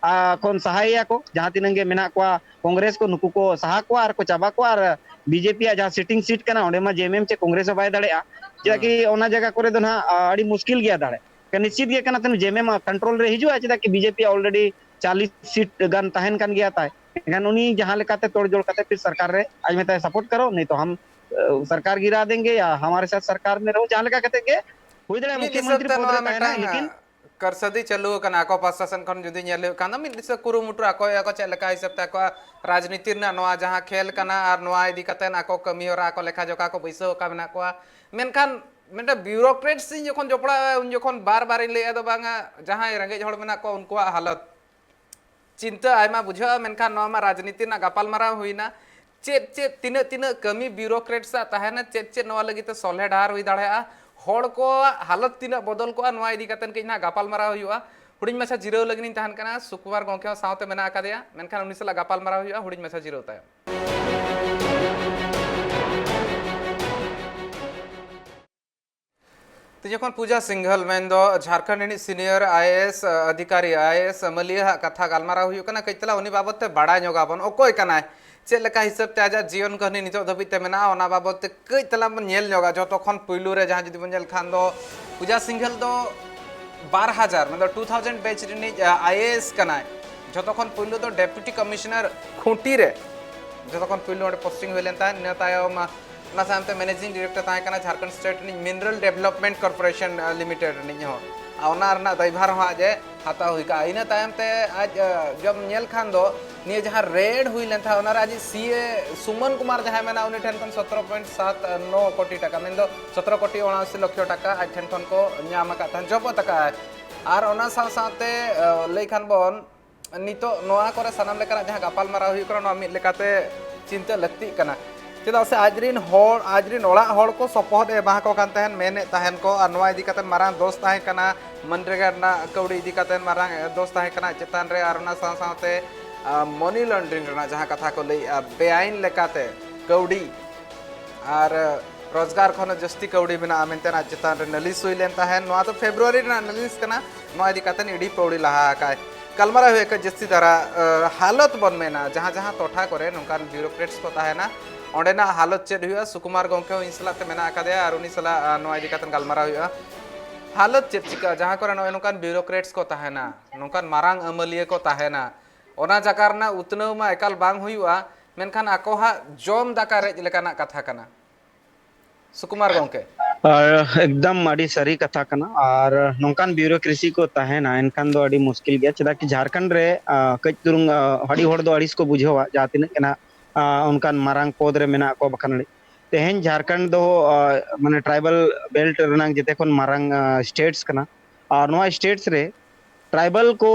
ᱟ, ᱠᱷᱚᱱ ᱥᱟᱦᱟᱭᱮᱭᱟ ᱠᱚ, ᱡᱟᱦᱟᱸ ᱛᱤᱱᱟᱹᱜ ᱜᱮ ᱢᱮᱱᱟᱜ ᱠᱚᱣᱟ ᱠᱚᱝᱜᱨᱮᱥ ᱠᱚ, ᱱᱩᱠᱩ ᱠᱚ ᱥᱟᱦᱟ ᱠᱚᱣᱟ ᱟᱨ ᱠᱚ ᱪᱟᱵᱟ ᱠᱚᱣᱟ᱾ ᱟᱨ ᱵᱤᱡᱮᱯᱤ ᱭᱟᱜ ᱡᱟᱦᱟᱸ ᱥᱤᱴᱤᱝ ᱥᱤᱴ ᱠᱟᱱᱟ, ᱚᱸᱰᱮ ᱢᱟ ᱡᱮᱢᱮᱢ ᱪᱮ ᱠᱚᱝᱜᱨᱮᱥ ᱦᱚᱸ ᱵᱟᱭ ᱫᱟᱲᱮᱭᱟᱜᱼᱟ᱾ ᱪᱮᱫᱟᱜ ᱦᱩᱸ᱾ ᱠᱤ ᱚᱱᱟ ᱡᱟᱭᱜᱟ ᱠᱚᱨᱮ ᱫᱚ ᱱᱟᱦᱟᱜ, ᱟ, ᱟᱹᱰᱤ ᱢᱩᱥᱠᱤᱞ ᱜᱮᱭᱟ ᱫᱟᱲᱮ᱾ ᱱᱤᱥᱪᱤᱛ ᱜᱮ ᱠᱟᱱᱟ, ᱛᱮᱱ ᱡᱮᱢᱮᱢ ᱠᱚᱱᱴᱨᱳᱞ ᱨᱮ ᱦᱤᱡᱩᱜᱼᱟ, ᱪᱮᱫᱟᱜ ᱠᱤ ᱵᱤᱡᱮᱯᱤ ᱭᱟᱜ already ᱪᱟᱞᱤᱥ ᱥᱤᱴ ᱜᱟᱱ ᱛᱟᱦᱮᱱ ᱠᱟᱱ ᱜᱮᱭᱟ ᱛᱟᱭ᱾ ᱮᱱᱠᱷᱟᱱ ᱩᱱᱤ ᱡᱟᱦᱟᱸ ᱞᱮᱠᱟᱛᱮ ᱛᱚᱲ ᱡᱚᱲ ᱠᱟᱛᱮ ᱯᱷᱤᱨ ᱥᱚᱨᱠᱟᱨ ᱨᱮ ᱟᱡ ᱢᱮᱛᱟᱭ, ᱥᱟᱯᱳᱨᱴ ᱠᱟᱨᱳ, ᱱᱤᱛᱚᱜ ᱦᱟᱢ ᱥᱚᱨᱠᱟᱨ ᱜᱤᱨᱟ ᱫᱮᱝᱜᱮ ᱭᱟ ᱦᱟᱢᱟᱨᱮ ᱥᱟᱛᱷ ᱥᱚᱨᱠᱟᱨ ᱢᱮ ᱨᱮᱦᱳ, ᱡᱟᱦᱟᱸ ᱞᱮᱠᱟ ᱠᱟᱛᱮ ᱜᱮ ᱦᱩᱭ ᱫᱟᱲᱮᱭᱟᱜᱼᱟ ᱢᱤᱫ ᱢᱩᱠᱷᱭᱚ ᱦᱤᱥᱟᱹᱵ ᱢᱚᱱᱛᱨᱤ ᱛᱮ ᱯᱚᱫ ᱱᱚᱣᱟ ᱨᱮ ᱛᱟᱦᱮᱱᱟᱭ, ᱢᱤᱫᱴᱟᱝ ᱞᱮᱠᱤᱱ ᱠᱟᱨᱥᱟᱫᱤ ᱪᱟᱹᱞᱩ ᱟᱠᱟᱱᱟ ᱟᱠᱚ ᱯᱟᱦᱴᱟ ᱥᱮᱱ ᱠᱷᱚᱱ ᱡᱩᱫᱤ ᱧᱮᱞ ᱦᱩᱭᱩᱜ ᱠᱷᱟᱱ ᱫᱚ ᱢᱤᱫ ᱦᱤᱥᱟᱹᱵ ᱠᱩᱨᱩᱢᱩᱴᱩ ᱟᱠᱚ ᱟᱠᱚ ᱪᱮᱫ ᱞᱮᱠᱟ ᱦᱤᱥᱟᱹᱵ ᱛᱮ ᱟᱠᱚᱣᱟᱜ ᱨᱟᱡᱽᱱᱤᱛᱤ ᱨᱮᱱᱟᱜ ᱱᱚᱣᱟ ᱡᱟᱦᱟᱸ ᱠᱷᱮᱞ ᱠᱟᱱᱟ ᱟᱨ ᱱᱚᱣᱟ ᱤᱫᱤ ᱠᱟᱛᱮ ᱟᱠᱚ ᱠᱟᱹᱢᱤ ᱦᱚᱨᱟ ᱟᱠᱚ ᱞᱮᱠᱷᱟ ᱡᱚᱠᱷᱟ ᱠᱚ ᱵᱟᱹᱭᱥᱟᱹᱣ ᱟᱠᱟᱫ ᱢᱮᱱᱟᱜ ᱠᱚᱣᱟ᱾ ᱢᱮᱱᱠᱷᱟᱱ ᱢᱤᱫᱴᱟᱝ ᱵᱤᱭᱩᱨᱳᱠᱨᱮᱴ ᱥᱮ ᱡᱚᱠᱷᱚᱱ ᱡᱚᱯᱲᱟᱜᱼᱟ ᱩᱱ ᱡᱚᱠᱷᱚᱱ ᱵᱟᱨ ᱵᱟᱨᱤᱧ ᱞᱟᱹᱭᱮᱫᱼᱟ ᱫᱚ ᱵᱟᱝᱟ ᱡᱟᱦᱟᱸᱭ ᱨᱮᱸᱜᱮᱡ ᱦᱚᱲ ᱢᱮᱱᱟᱜ ᱠᱚᱣᱟ ᱩᱱᱠᱩᱣᱟᱜ ᱦᱟᱞᱚᱛ ᱪᱤᱱᱛᱟᱹ ᱟᱭᱢᱟ ᱵᱩᱡᱷᱟᱹᱜᱼᱟ, ᱢᱮᱱᱠᱷᱟᱱ ᱱᱚᱣᱟ ᱢᱟ ᱨᱟᱡᱽᱱᱤᱛᱤ ᱨᱮᱱᱟᱜ ᱜᱟᱯᱟᱞᱢᱟᱨᱟᱣ ᱦᱩᱭᱱᱟ᱾ ᱪᱮᱫ ᱪᱮᱫ ᱛᱤᱱᱟᱹᱜ ᱛᱤᱱᱟᱹᱜ ᱠᱟᱹᱢᱤ ᱵᱤᱭᱩᱨᱳᱠᱨᱮᱴᱥ ᱟᱜ ᱛᱟᱦᱮᱱᱟ, ᱪᱮᱫ ᱪᱮᱫ ᱱᱚᱣᱟ ᱞᱟᱹᱜᱤᱫ ᱛᱮ ᱥᱚᱞᱦᱮ ᱰᱟᱦᱟᱨ ᱦᱩᱭ ᱫᱟᱲᱮᱭᱟᱜᱼᱟ, ᱦᱚᱲ ᱠᱚᱣᱟᱜ ᱦᱟᱞᱚᱛ ᱛᱤᱱᱟᱹᱜ ᱵᱚᱫᱚᱞ ᱠᱚᱜᱼᱟ, ᱱᱚᱣᱟ ᱤᱫᱤ ᱠᱟᱛᱮ ᱠᱟᱹᱡ ᱱᱟᱦᱟᱜ ᱜᱟᱯᱟᱞᱢᱟᱨᱟᱣ ᱦᱩᱭᱩᱜᱼᱟ᱾ ᱦᱩᱰᱤᱧ ᱢᱟᱪᱷᱟ ᱡᱤᱨᱟᱹᱣ ᱞᱟᱹᱜᱤᱫ ᱤᱧ ᱛᱟᱦᱮᱱ ᱠᱟᱱᱟ᱾ ᱥᱩᱠᱩᱢᱟᱨ ᱜᱚᱢᱠᱮ ᱦᱚᱸ ᱥᱟᱶᱛᱮ ᱢᱮᱱᱟᱜ ᱟᱠᱟᱫᱮᱭᱟ, ᱢᱮᱱᱠᱷᱟᱱ ᱩᱱᱤ ᱥᱟᱞᱟᱜ ᱜᱟᱯᱟᱞᱢᱟᱨᱟᱣ ᱦᱩᱭᱩᱜᱼᱟ ᱦᱩᱰᱤᱧ ᱢᱟᱪᱷᱟ ᱡᱤᱨᱟᱹᱣ ᱛᱟᱭᱚᱢ᱾ ᱛᱚ, ᱡᱚᱠᱷᱚᱱ ᱯᱩᱡᱟ ᱥᱤᱝᱜᱷᱚᱞ ᱢᱮᱱᱫᱚ ᱡᱷᱟᱲᱠᱷᱚᱸᱰ ᱨᱤᱱᱤᱡ ᱥᱤᱱᱤᱭᱚᱨ ᱟᱭ ᱮ ᱮᱥ ᱚᱫᱷᱤᱠᱟᱨᱤ, ᱟᱭ ᱮ ᱮᱥ ᱟᱹᱢᱟᱹᱞᱤᱭᱟᱹ ᱦᱟᱜ ᱠᱟᱛᱷᱟ ᱜᱟᱞᱢᱟᱨᱟᱣ ᱦᱩᱭᱩᱜ ᱠᱟᱱᱟ, ᱠᱟᱹᱡ ᱛᱟᱞᱟᱝ ᱩᱱᱤ ᱵᱟᱵᱚᱫ ᱛᱮ ᱵᱟᱲᱟᱭ ᱧᱚᱜᱟᱵᱚᱱ, ᱚᱠᱚᱭ ᱠᱟᱱᱟᱭ, ᱪᱮᱫ ᱞᱮᱠᱟ ᱦᱤᱥᱟᱹᱵ ᱛᱮ ᱟᱡᱟᱜ ᱡᱤᱭᱚᱱ ᱠᱟᱹᱦᱱᱤ ᱱᱤᱛᱚᱜ ᱫᱷᱟᱹᱵᱤᱡ ᱛᱮ ᱢᱮᱱᱟᱜᱼᱟ, ᱚᱱᱟ ᱵᱟᱵᱚᱫ ᱛᱮ ᱠᱟᱹᱡ ᱛᱟᱞᱟᱝ ᱵᱚᱱ ᱧᱮᱞ ᱧᱚᱜᱟ᱾ ᱡᱚᱛᱚ ᱠᱷᱚᱱ ᱯᱩᱭᱞᱩ ᱨᱮ ᱡᱟᱦᱟᱸ ᱡᱩᱫᱤ ᱵᱚᱱ ᱧᱮᱞ ᱠᱷᱟᱱ ᱫᱚ ᱯᱩᱡᱟ ᱥᱤᱝᱜᱷᱚᱞ ᱫᱚ ᱵᱟᱨ ᱦᱟᱡᱟᱨ, ᱢᱮᱱᱫᱚ ᱴᱩ ᱛᱷᱟᱣᱡᱮᱱᱰ ᱵᱮᱪ ᱨᱤᱱᱤᱡ ᱟᱭ ᱮ ᱮᱥ ᱠᱟᱱᱟᱭ᱾ ᱡᱚᱛᱚ ᱠᱷᱚᱱ ᱯᱩᱭᱞᱩ ᱫᱚ ᱰᱮᱯᱩᱴᱤ ᱠᱚᱢᱤᱥᱚᱱᱟᱨ ᱠᱷᱩᱸᱴᱤ ᱨᱮ ᱡᱚᱛᱚ ᱠᱷᱚᱱ ᱯᱩᱭᱞᱩ ᱚᱸᱰᱮ ᱯᱳᱥᱴᱤᱝ ᱦᱩᱭ ᱞᱮᱱ ᱛᱟᱦᱮᱸᱫ᱾ ᱤᱱᱟᱹ ᱛᱟᱭᱚᱢ ᱚᱱᱟ ᱥᱟᱶᱛᱮ ᱢᱮᱱᱮᱡᱤᱝ ᱰᱤᱨᱮᱠᱴᱚᱨ ᱛᱟᱦᱮᱸ ᱠᱟᱱᱟ ᱡᱷᱟᱲᱠᱷᱚᱸᱰ ᱥᱴᱮᱴ ᱨᱤᱱᱤᱡ ᱢᱤᱱᱨᱟᱞ ᱰᱮᱵᱷᱞᱚᱯᱢᱮᱱᱴ ᱠᱚᱨᱯᱳᱨᱮᱥᱚᱱ ᱞᱤᱢᱤᱴᱮᱰ ᱨᱤᱱᱤᱡ ᱦᱚᱸ᱾ ᱟᱨ ᱚᱱᱟ ᱨᱮᱱᱟᱜ ᱫᱟᱭᱵᱷᱟᱨ ᱦᱚᱸ ᱟᱡ ᱮ ᱦᱟᱛᱟᱣ ᱦᱩᱭ ᱠᱟᱜᱼᱟ᱾ ᱤᱱᱟᱹ ᱛᱟᱭᱚᱢ ᱛᱮ ᱟᱡ, ᱟᱸ, ᱡᱚᱢ ᱧᱮᱞ ᱠᱷᱟᱱ ᱫᱚ ᱱᱤᱭᱟᱹ ᱡᱟᱦᱟᱸ ᱨᱮᱰ ᱦᱩᱭ ᱞᱮᱱ ᱛᱟᱦᱮᱸᱫ, ᱚᱱᱟᱨᱮ ᱟᱡ ᱥᱤ ᱮ ᱥᱩᱢᱚᱱ ᱠᱩᱢᱟᱨ ᱡᱟᱦᱟᱸᱭ ᱢᱮᱱᱟᱜᱼᱟ, ᱩᱱᱤ ᱴᱷᱮᱱ ᱠᱷᱚᱱ ᱥᱚᱛᱨᱚ ᱯᱚᱭᱮᱱᱴ ᱥᱟᱛ ᱱᱚ ᱠᱳᱴᱤ ᱴᱟᱠᱟ, ᱢᱮᱱᱫᱚ ᱥᱚᱛᱨᱚ ᱠᱳᱴᱤ ᱩᱱᱟᱥᱤ ᱞᱚᱠᱷᱚ ᱴᱟᱠᱟ ᱟᱡ ᱴᱷᱮᱱ ᱠᱷᱚᱱ ᱠᱚ ᱧᱟᱢ ᱟᱠᱟᱫ ᱛᱟᱦᱮᱸᱫ, ᱡᱚᱵᱚᱛ ᱟᱠᱟᱫᱼᱟᱭ᱾ ᱟᱨ ᱚᱱᱟ ᱥᱟᱶ ᱥᱟᱶᱛᱮ, ᱟᱸ, ᱞᱟᱹᱭ ᱠᱷᱟᱱ ᱵᱚᱱ, ᱱᱤᱛᱚᱜ ᱱᱚᱣᱟ ᱠᱚᱨᱮ ᱥᱟᱱᱟᱢ ᱞᱮᱠᱟᱱᱟᱜ ᱡᱟᱦᱟᱸ ᱜᱟᱯᱟᱞᱢᱟᱨᱟᱣ ᱦᱩᱭᱩᱜ ᱠᱟᱱᱟ, ᱱᱚᱣᱟ ᱢᱤᱫ ᱞᱮᱠᱟᱛᱮ ᱪᱤᱱᱛᱟᱹ ᱞᱟᱹᱠᱛᱤᱜ ᱠᱟᱱᱟ᱾ ᱪᱮᱫᱟᱜ ᱥᱮ ᱟᱡᱨᱤᱱ ᱦᱚᱲ, ᱟᱡᱨᱤᱱ ᱚᱲᱟᱜ ᱦᱚᱲ ᱠᱚ ᱥᱚᱯᱚᱦᱚᱫ ᱮ ᱮᱢᱟ ᱠᱚ ᱠᱟᱱ ᱛᱟᱦᱮᱸᱱ, ᱢᱮᱱᱮᱫ ᱛᱟᱦᱮᱸᱱ ᱠᱚ, ᱟᱨ ᱱᱚᱣᱟ ᱤᱫᱤ ᱠᱟᱛᱮ ᱢᱟᱨᱟᱝ ᱫᱳᱥ ᱛᱟᱦᱮᱸ ᱠᱟᱱᱟ, ᱢᱟᱱᱨᱮᱜᱟ ᱨᱮᱱᱟᱜ ᱠᱟᱹᱣᱰᱤ ᱤᱫᱤ ᱠᱟᱛᱮ ᱢᱟᱨᱟᱝ ᱫᱳᱥ ᱛᱟᱦᱮᱸ ᱠᱟᱱᱟ ᱟᱡ ᱪᱮᱛᱟᱱ ᱨᱮ, ᱟᱨ ᱚᱱᱟ ᱥᱟᱶ ᱥᱟᱶᱛᱮ, ᱟ, ᱢᱚᱱᱤ ᱞᱚᱱᱰᱨᱤᱝ ᱨᱮᱱᱟᱜ ᱡᱟᱦᱟᱸ ᱠᱟᱛᱷᱟ ᱠᱚ ᱞᱟᱹᱭᱮᱫᱼᱟ, ᱵᱮᱟᱭᱤᱱ ᱞᱮᱠᱟᱛᱮ ᱠᱟᱹᱣᱰᱤ ᱟᱨ ᱨᱳᱡᱽᱜᱟᱨ ᱠᱷᱚᱱ ᱡᱟᱹᱥᱛᱤ ᱠᱟᱹᱣᱰᱤ ᱢᱮᱱᱟᱜᱼᱟ ᱢᱮᱱᱛᱮ ᱟᱡ ᱪᱮᱛᱟᱱ ᱨᱮ ᱱᱟᱹᱞᱤᱥ ᱦᱩᱭ ᱞᱮᱱ ᱛᱟᱦᱮᱸᱱ᱾ ᱱᱚᱣᱟ ᱫᱚ ᱯᱷᱮᱵᱽᱨᱩᱣᱟᱨᱤ ᱨᱮᱱᱟᱜ ᱱᱟᱹᱞᱤᱥ ᱠᱟᱱᱟ᱾ ᱱᱚᱣᱟ ᱤᱫᱤ ᱠᱟᱛᱮ ᱤᱰᱤ ᱯᱟᱹᱣᱲᱤ ᱞᱟᱦᱟ ᱟᱠᱟᱭ᱾ ᱜᱟᱞᱢᱟᱨᱟᱣ ᱦᱩᱭᱩᱜᱼᱟ ᱡᱟᱹᱥᱛᱤ ᱫᱷᱟᱨᱟ, ᱟ, ᱦᱟᱞᱚᱛ ᱵᱚᱱ ᱢᱮᱱᱟ, ᱡᱟᱦᱟᱸ ᱡᱟᱦᱟᱸ ᱴᱚᱴᱷᱟ ᱠᱚᱨᱮ ᱱᱚᱝᱠᱟᱱ ᱵᱤᱭᱩᱨᱳᱠᱨᱮᱴᱥ ᱠᱚ ᱛᱟᱦᱮᱱᱟ, ᱚᱸᱰᱮᱱᱟᱜ ᱦᱟᱞᱚᱛ ᱪᱮᱫ ᱦᱩᱭᱩᱜᱼᱟ? ᱥᱩᱠᱩᱢᱟᱨ ᱜᱚᱢᱠᱮ ᱦᱚᱸ ᱤᱧ ᱥᱟᱞᱟᱜ ᱛᱮ ᱢᱮᱱᱟᱜ ᱟᱠᱟᱫᱮᱭᱟ ᱟᱨ ᱩᱱᱤ ᱥᱟᱞᱟᱜ, ᱟ, ᱱᱚᱣᱟ ᱤᱫᱤ ᱠᱟᱛᱮ ᱜᱟᱞᱢᱟᱨᱟᱣ ᱦᱩᱭᱩᱜᱼᱟ᱾ ᱦᱟᱞᱚᱛ ᱪᱮᱫ ᱪᱤᱠᱟᱹᱜᱼᱟ ᱡᱟᱦᱟᱸ ᱠᱚᱨᱮ ᱱᱚᱜᱼᱚᱭ ᱱᱚᱝᱠᱟᱱ ᱵᱤᱭᱩᱨᱳᱠᱨᱮᱴᱥ ᱠᱚ ᱛᱟᱦᱮᱱᱟ, ᱱᱚᱝᱠᱟᱱ ᱢᱟᱨᱟᱝ ᱟᱹᱢᱟᱹᱞᱤᱭᱟᱹ ᱠᱚ ᱛᱟᱦᱮᱱᱟ? ᱚᱱᱟ ᱡᱟᱭᱜᱟ ᱨᱮᱱᱟᱜ ᱩᱛᱱᱟᱹᱣ ᱢᱟ ᱮᱠᱟᱞ ᱵᱟᱝ ᱦᱩᱭᱩᱜᱼᱟ, ᱢᱮᱱᱠᱷᱟᱱ ᱟᱠᱚ ᱦᱟᱸᱜ ᱡᱚᱢ ᱫᱟᱠᱟ ᱨᱮᱡ ᱞᱮᱠᱟᱱᱟᱜ ᱠᱟᱛᱷᱟ ᱠᱟᱱᱟ᱾ ᱥᱩᱠᱩᱢᱟᱨ ᱜᱚᱢᱠᱮ᱾ ᱟᱨ ᱮᱠᱫᱚᱢ ᱟᱹᱰᱤ ᱥᱟᱹᱨᱤ ᱠᱟᱛᱷᱟ ᱠᱟᱱᱟ᱾ ᱟᱨ ᱱᱚᱝᱠᱟᱱ ᱵᱤᱭᱩᱨᱳᱠᱨᱮᱥᱤ ᱠᱚ ᱛᱟᱦᱮᱱᱟ, ᱮᱱᱠᱷᱟᱱ ᱫᱚ ᱟᱹᱰᱤ ᱢᱩᱥᱠᱤᱞ ᱜᱮᱭᱟ᱾ ᱪᱮᱫᱟᱜ ᱠᱤ ᱡᱷᱟᱲᱠᱷᱚᱸᱰ ᱨᱮ, ᱟ, ᱠᱟᱹᱡ ᱪᱩᱞᱩᱝ, ᱟ, ᱟᱹᱰᱤ ᱦᱚᱲ ᱫᱚ ᱟᱹᱲᱤᱥ ᱠᱚ ᱵᱩᱡᱷᱟᱹᱣᱟ, ᱡᱟᱦᱟᱸ ᱛᱤᱱᱟᱹᱜ ᱜᱮ ᱱᱟᱜ, ᱟ, ᱚᱱᱠᱟᱱ ᱢᱟᱨᱟᱝ ᱯᱚᱫᱽ ᱨᱮ ᱢᱮᱱᱟᱜ ᱠᱚᱣᱟ᱾ ᱵᱟᱠᱷᱟᱱ ᱟᱹᱰᱤ, ᱛᱮᱦᱮᱧ ᱡᱷᱟᱲᱠᱷᱚᱸᱰ ᱫᱚ, ᱟ, ᱢᱟᱱᱮ ᱴᱨᱟᱭᱵᱟᱞ ᱵᱮᱞᱴ ᱨᱮᱱᱟᱜ ᱡᱮᱛᱮ ᱠᱷᱚᱱ ᱢᱟᱨᱟᱝ, ᱟ, ᱥᱴᱮᱴᱥ ᱠᱟᱱᱟ᱾ ᱟᱨ ᱱᱚᱣᱟ ᱥᱴᱮᱴᱥ ᱨᱮ ᱴᱨᱟᱭᱵᱟᱞ ᱠᱚ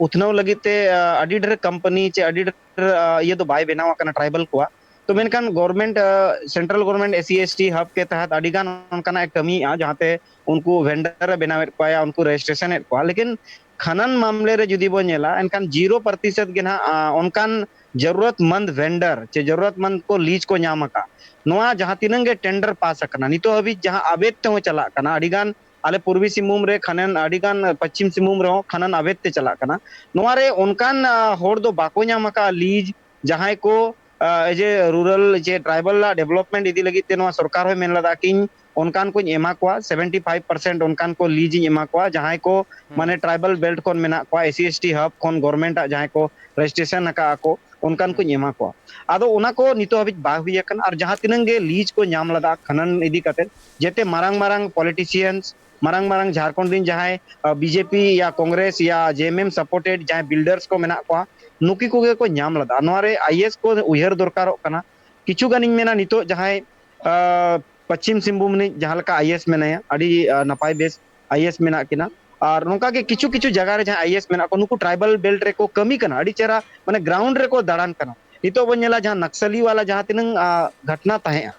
ᱩᱛᱱᱟᱹᱣ ᱞᱟᱹᱜᱤᱫ ᱛᱮ, ᱟ, ᱟᱹᱰᱤ ᱰᱷᱮᱨ ᱠᱳᱢᱯᱟᱱᱤ ᱪᱮ ᱟᱹᱰᱤ ᱰᱷᱮᱨ, ᱟ, ᱤᱭᱟᱹ ᱫᱚ ᱵᱟᱭ ᱵᱮᱱᱟᱣ ᱟᱠᱟᱱᱟ ᱴᱨᱟᱭᱵᱟᱞ ᱠᱚᱣᱟᱜ᱾ ᱛᱚ ᱢᱮᱱᱠᱷᱟᱱ ᱜᱚᱵᱷᱚᱨᱢᱮᱱᱴ, ᱟ, central government S C S T ᱦᱟᱵ ᱠᱮ ᱛᱟᱦᱮᱸᱫ ᱟᱹᱰᱤ ᱜᱟᱱ ᱚᱱᱠᱟᱱᱟᱜ ᱮ ᱠᱟᱹᱢᱤᱭᱮᱫᱼᱟ, ᱡᱟᱦᱟᱸᱛᱮ ᱩᱱᱠᱩ ᱵᱷᱮᱱᱰᱟᱨ ᱮ ᱵᱮᱱᱟᱣᱮᱫ ᱠᱚᱣᱟ ᱭᱟ ᱩᱱᱠᱩ ᱨᱮᱡᱤᱥᱴᱨᱮᱥᱚᱱ ᱮᱫ ᱠᱚᱣᱟ᱾ ᱞᱮᱠᱤᱱ ᱠᱷᱟᱱᱟᱱ ᱢᱟᱢᱞᱮ ᱨᱮ ᱡᱩᱫᱤ ᱵᱚᱱ ᱧᱮᱞᱟ, ᱮᱱᱠᱷᱟᱱ ᱡᱤᱨᱳ ᱯᱨᱚᱛᱤᱥᱚᱛ ᱜᱮ ᱱᱟᱦᱟᱜ, ᱟ, ᱚᱱᱠᱟᱱ ᱡᱟᱨᱩᱨᱟᱛᱢᱟᱱᱫ vendor ᱪᱮ ᱡᱟᱨᱩᱨᱟᱛᱢᱟᱱᱫ ᱠᱚ lease ᱠᱚ ᱧᱟᱢ ᱟᱠᱟᱫ᱾ ᱱᱚᱣᱟ ᱡᱟᱦᱟᱸ ᱛᱤᱱᱟᱹᱜ ᱜᱮ tender ᱯᱟᱥ ᱟᱠᱟᱱᱟ, ᱱᱤᱛᱚᱜ ᱦᱟᱹᱵᱤᱡ ᱡᱟᱦᱟᱸ ᱟᱵᱮᱫ ᱛᱮᱦᱚᱸ ᱪᱟᱞᱟᱜ ᱠᱟᱱᱟ, ᱟᱹᱰᱤ ᱜᱟᱱ ᱟᱞᱮ ᱯᱩᱨᱵᱤ ᱥᱤᱝᱵᱷᱩᱢ ᱨᱮ ᱠᱷᱟᱱᱟᱱ, ᱟᱹᱰᱤ ᱜᱟᱱ ᱯᱚᱪᱷᱤᱢ ᱥᱤᱝᱵᱷᱩᱢ ᱨᱮᱦᱚᱸ ᱠᱷᱟᱱᱟᱱ ᱟᱵᱮᱫ ᱛᱮ ᱪᱟᱞᱟᱜ ᱠᱟᱱᱟ᱾ ᱱᱚᱣᱟ ᱨᱮ ᱚᱱᱠᱟᱱ, ᱟ, ᱦᱚᱲ ᱫᱚ ᱵᱟᱠᱚ ᱧᱟᱢ ᱟᱠᱟᱫ lease, ᱡᱟᱦᱟᱸᱭ ᱠᱚ, ᱟ, ᱮᱡᱮ rural ᱡᱮ tribal ᱟᱜ development ᱤᱫᱤ ᱞᱟᱹᱜᱤᱫ ᱛᱮ ᱱᱚᱣᱟ ᱥᱚᱨᱠᱟᱨ ᱦᱚᱸᱭ ᱢᱮᱱ ᱞᱮᱫᱟ ᱠᱤ ᱚᱱᱠᱟᱱ ᱠᱚᱧ ᱮᱢᱟ ᱠᱚᱣᱟ, seventy five percent ᱚᱱᱠᱟᱱ ᱠᱚ lease ᱤᱧ ᱮᱢᱟ ᱠᱚᱣᱟ, ᱡᱟᱦᱟᱸᱭ ᱠᱚ ᱢᱟᱱᱮ tribal belt ᱠᱷᱚᱱ ᱢᱮᱱᱟᱜ ᱠᱚᱣᱟ, S C S T hub ᱠᱷᱚᱱ government ᱟᱜ ᱡᱟᱦᱟᱸᱭ ᱠᱚ registration ᱟᱠᱟᱫᱼᱟ ᱠᱚ, ᱚᱱᱠᱟᱱ ᱠᱚᱧ ᱮᱢᱟ ᱠᱚᱣᱟ᱾ ᱟᱫᱚ ᱚᱱᱟ ᱠᱚ ᱱᱤᱛᱚᱜ ᱦᱟᱹᱵᱤᱡ ᱵᱟᱝ ᱦᱩᱭ ᱟᱠᱟᱱᱟ᱾ ᱟᱨ ᱡᱟᱦᱟᱸ ᱛᱤᱱᱟᱹᱜ ᱜᱮ lease ᱠᱚ ᱧᱟᱢ ᱞᱮᱫᱟ ᱠᱷᱟᱱᱟᱱ ᱤᱫᱤ ᱠᱟᱛᱮ, ᱡᱮᱛᱮ ᱢᱟᱨᱟᱝ ᱢᱟᱨᱟᱝ politicians, ᱢᱟᱨᱟᱝ ᱢᱟᱨᱟᱝ ᱡᱷᱟᱲᱠᱷᱚᱸᱰ ᱨᱮᱱ ᱡᱟᱦᱟᱸᱭ, ᱟ, B J P ᱭᱟ Congress ᱭᱟ J M M supported ᱡᱟᱦᱟᱸᱭ builders ᱠᱚ ᱢᱮᱱᱟᱜ ᱠᱚᱣᱟ, ᱱᱩᱠᱩ ᱠᱚᱜᱮ ᱠᱚ ᱧᱟᱢ ᱞᱮᱫᱟ᱾ ᱱᱚᱣᱟ ᱨᱮ I A S ᱠᱚ ᱩᱭᱦᱟᱹᱨ ᱫᱚᱨᱠᱟᱨᱚᱜ ᱠᱟᱱᱟ᱾ ᱠᱤᱪᱷᱩ ᱜᱟᱱᱤᱧ ᱢᱮᱱᱟ, ᱱᱤᱛᱚᱜ ᱡᱟᱦᱟᱸᱭ, ᱟ, ᱯᱚᱪᱷᱤᱢ ᱥᱤᱝᱵᱷᱩᱢ ᱨᱤᱱᱤᱡ ᱡᱟᱦᱟᱸ ᱞᱮᱠᱟ I A S ᱢᱮᱱᱟᱭᱟ, ᱟᱹᱰᱤ, ᱟ, ᱱᱟᱯᱟᱭ ᱵᱮᱥ I A S ᱢᱮᱱᱟᱜ ᱠᱤᱱᱟ᱾ ᱟᱨ ᱱᱚᱝᱠᱟ ᱜᱮ ᱠᱤᱪᱷᱩ ᱠᱤᱪᱷᱩ ᱡᱟᱭᱜᱟ ᱨᱮ ᱡᱟᱦᱟᱸ I A S ᱢᱮᱱᱟᱜ ᱠᱚ, ᱱᱩᱠᱩ tribal belt ᱨᱮᱠᱚ ᱠᱟᱹᱢᱤ ᱠᱟᱱᱟ, ᱟᱹᱰᱤ ᱪᱮᱦᱨᱟ, ᱢᱟᱱᱮ, ground ᱨᱮᱠᱚ ᱫᱟᱬᱟᱱ ᱠᱟᱱᱟ᱾ ᱱᱤᱛᱚᱜ ᱵᱚᱱ ᱧᱮᱞᱟ, ᱡᱟᱦᱟᱸ ᱱᱟᱠᱥᱟᱞᱤ ᱣᱟᱞᱟ ᱡᱟᱦᱟᱸ ᱛᱤᱱᱟᱹᱝ, ᱟ, ᱜᱷᱚᱴᱱᱟ ᱛᱟᱦᱮᱸᱜᱼᱟ,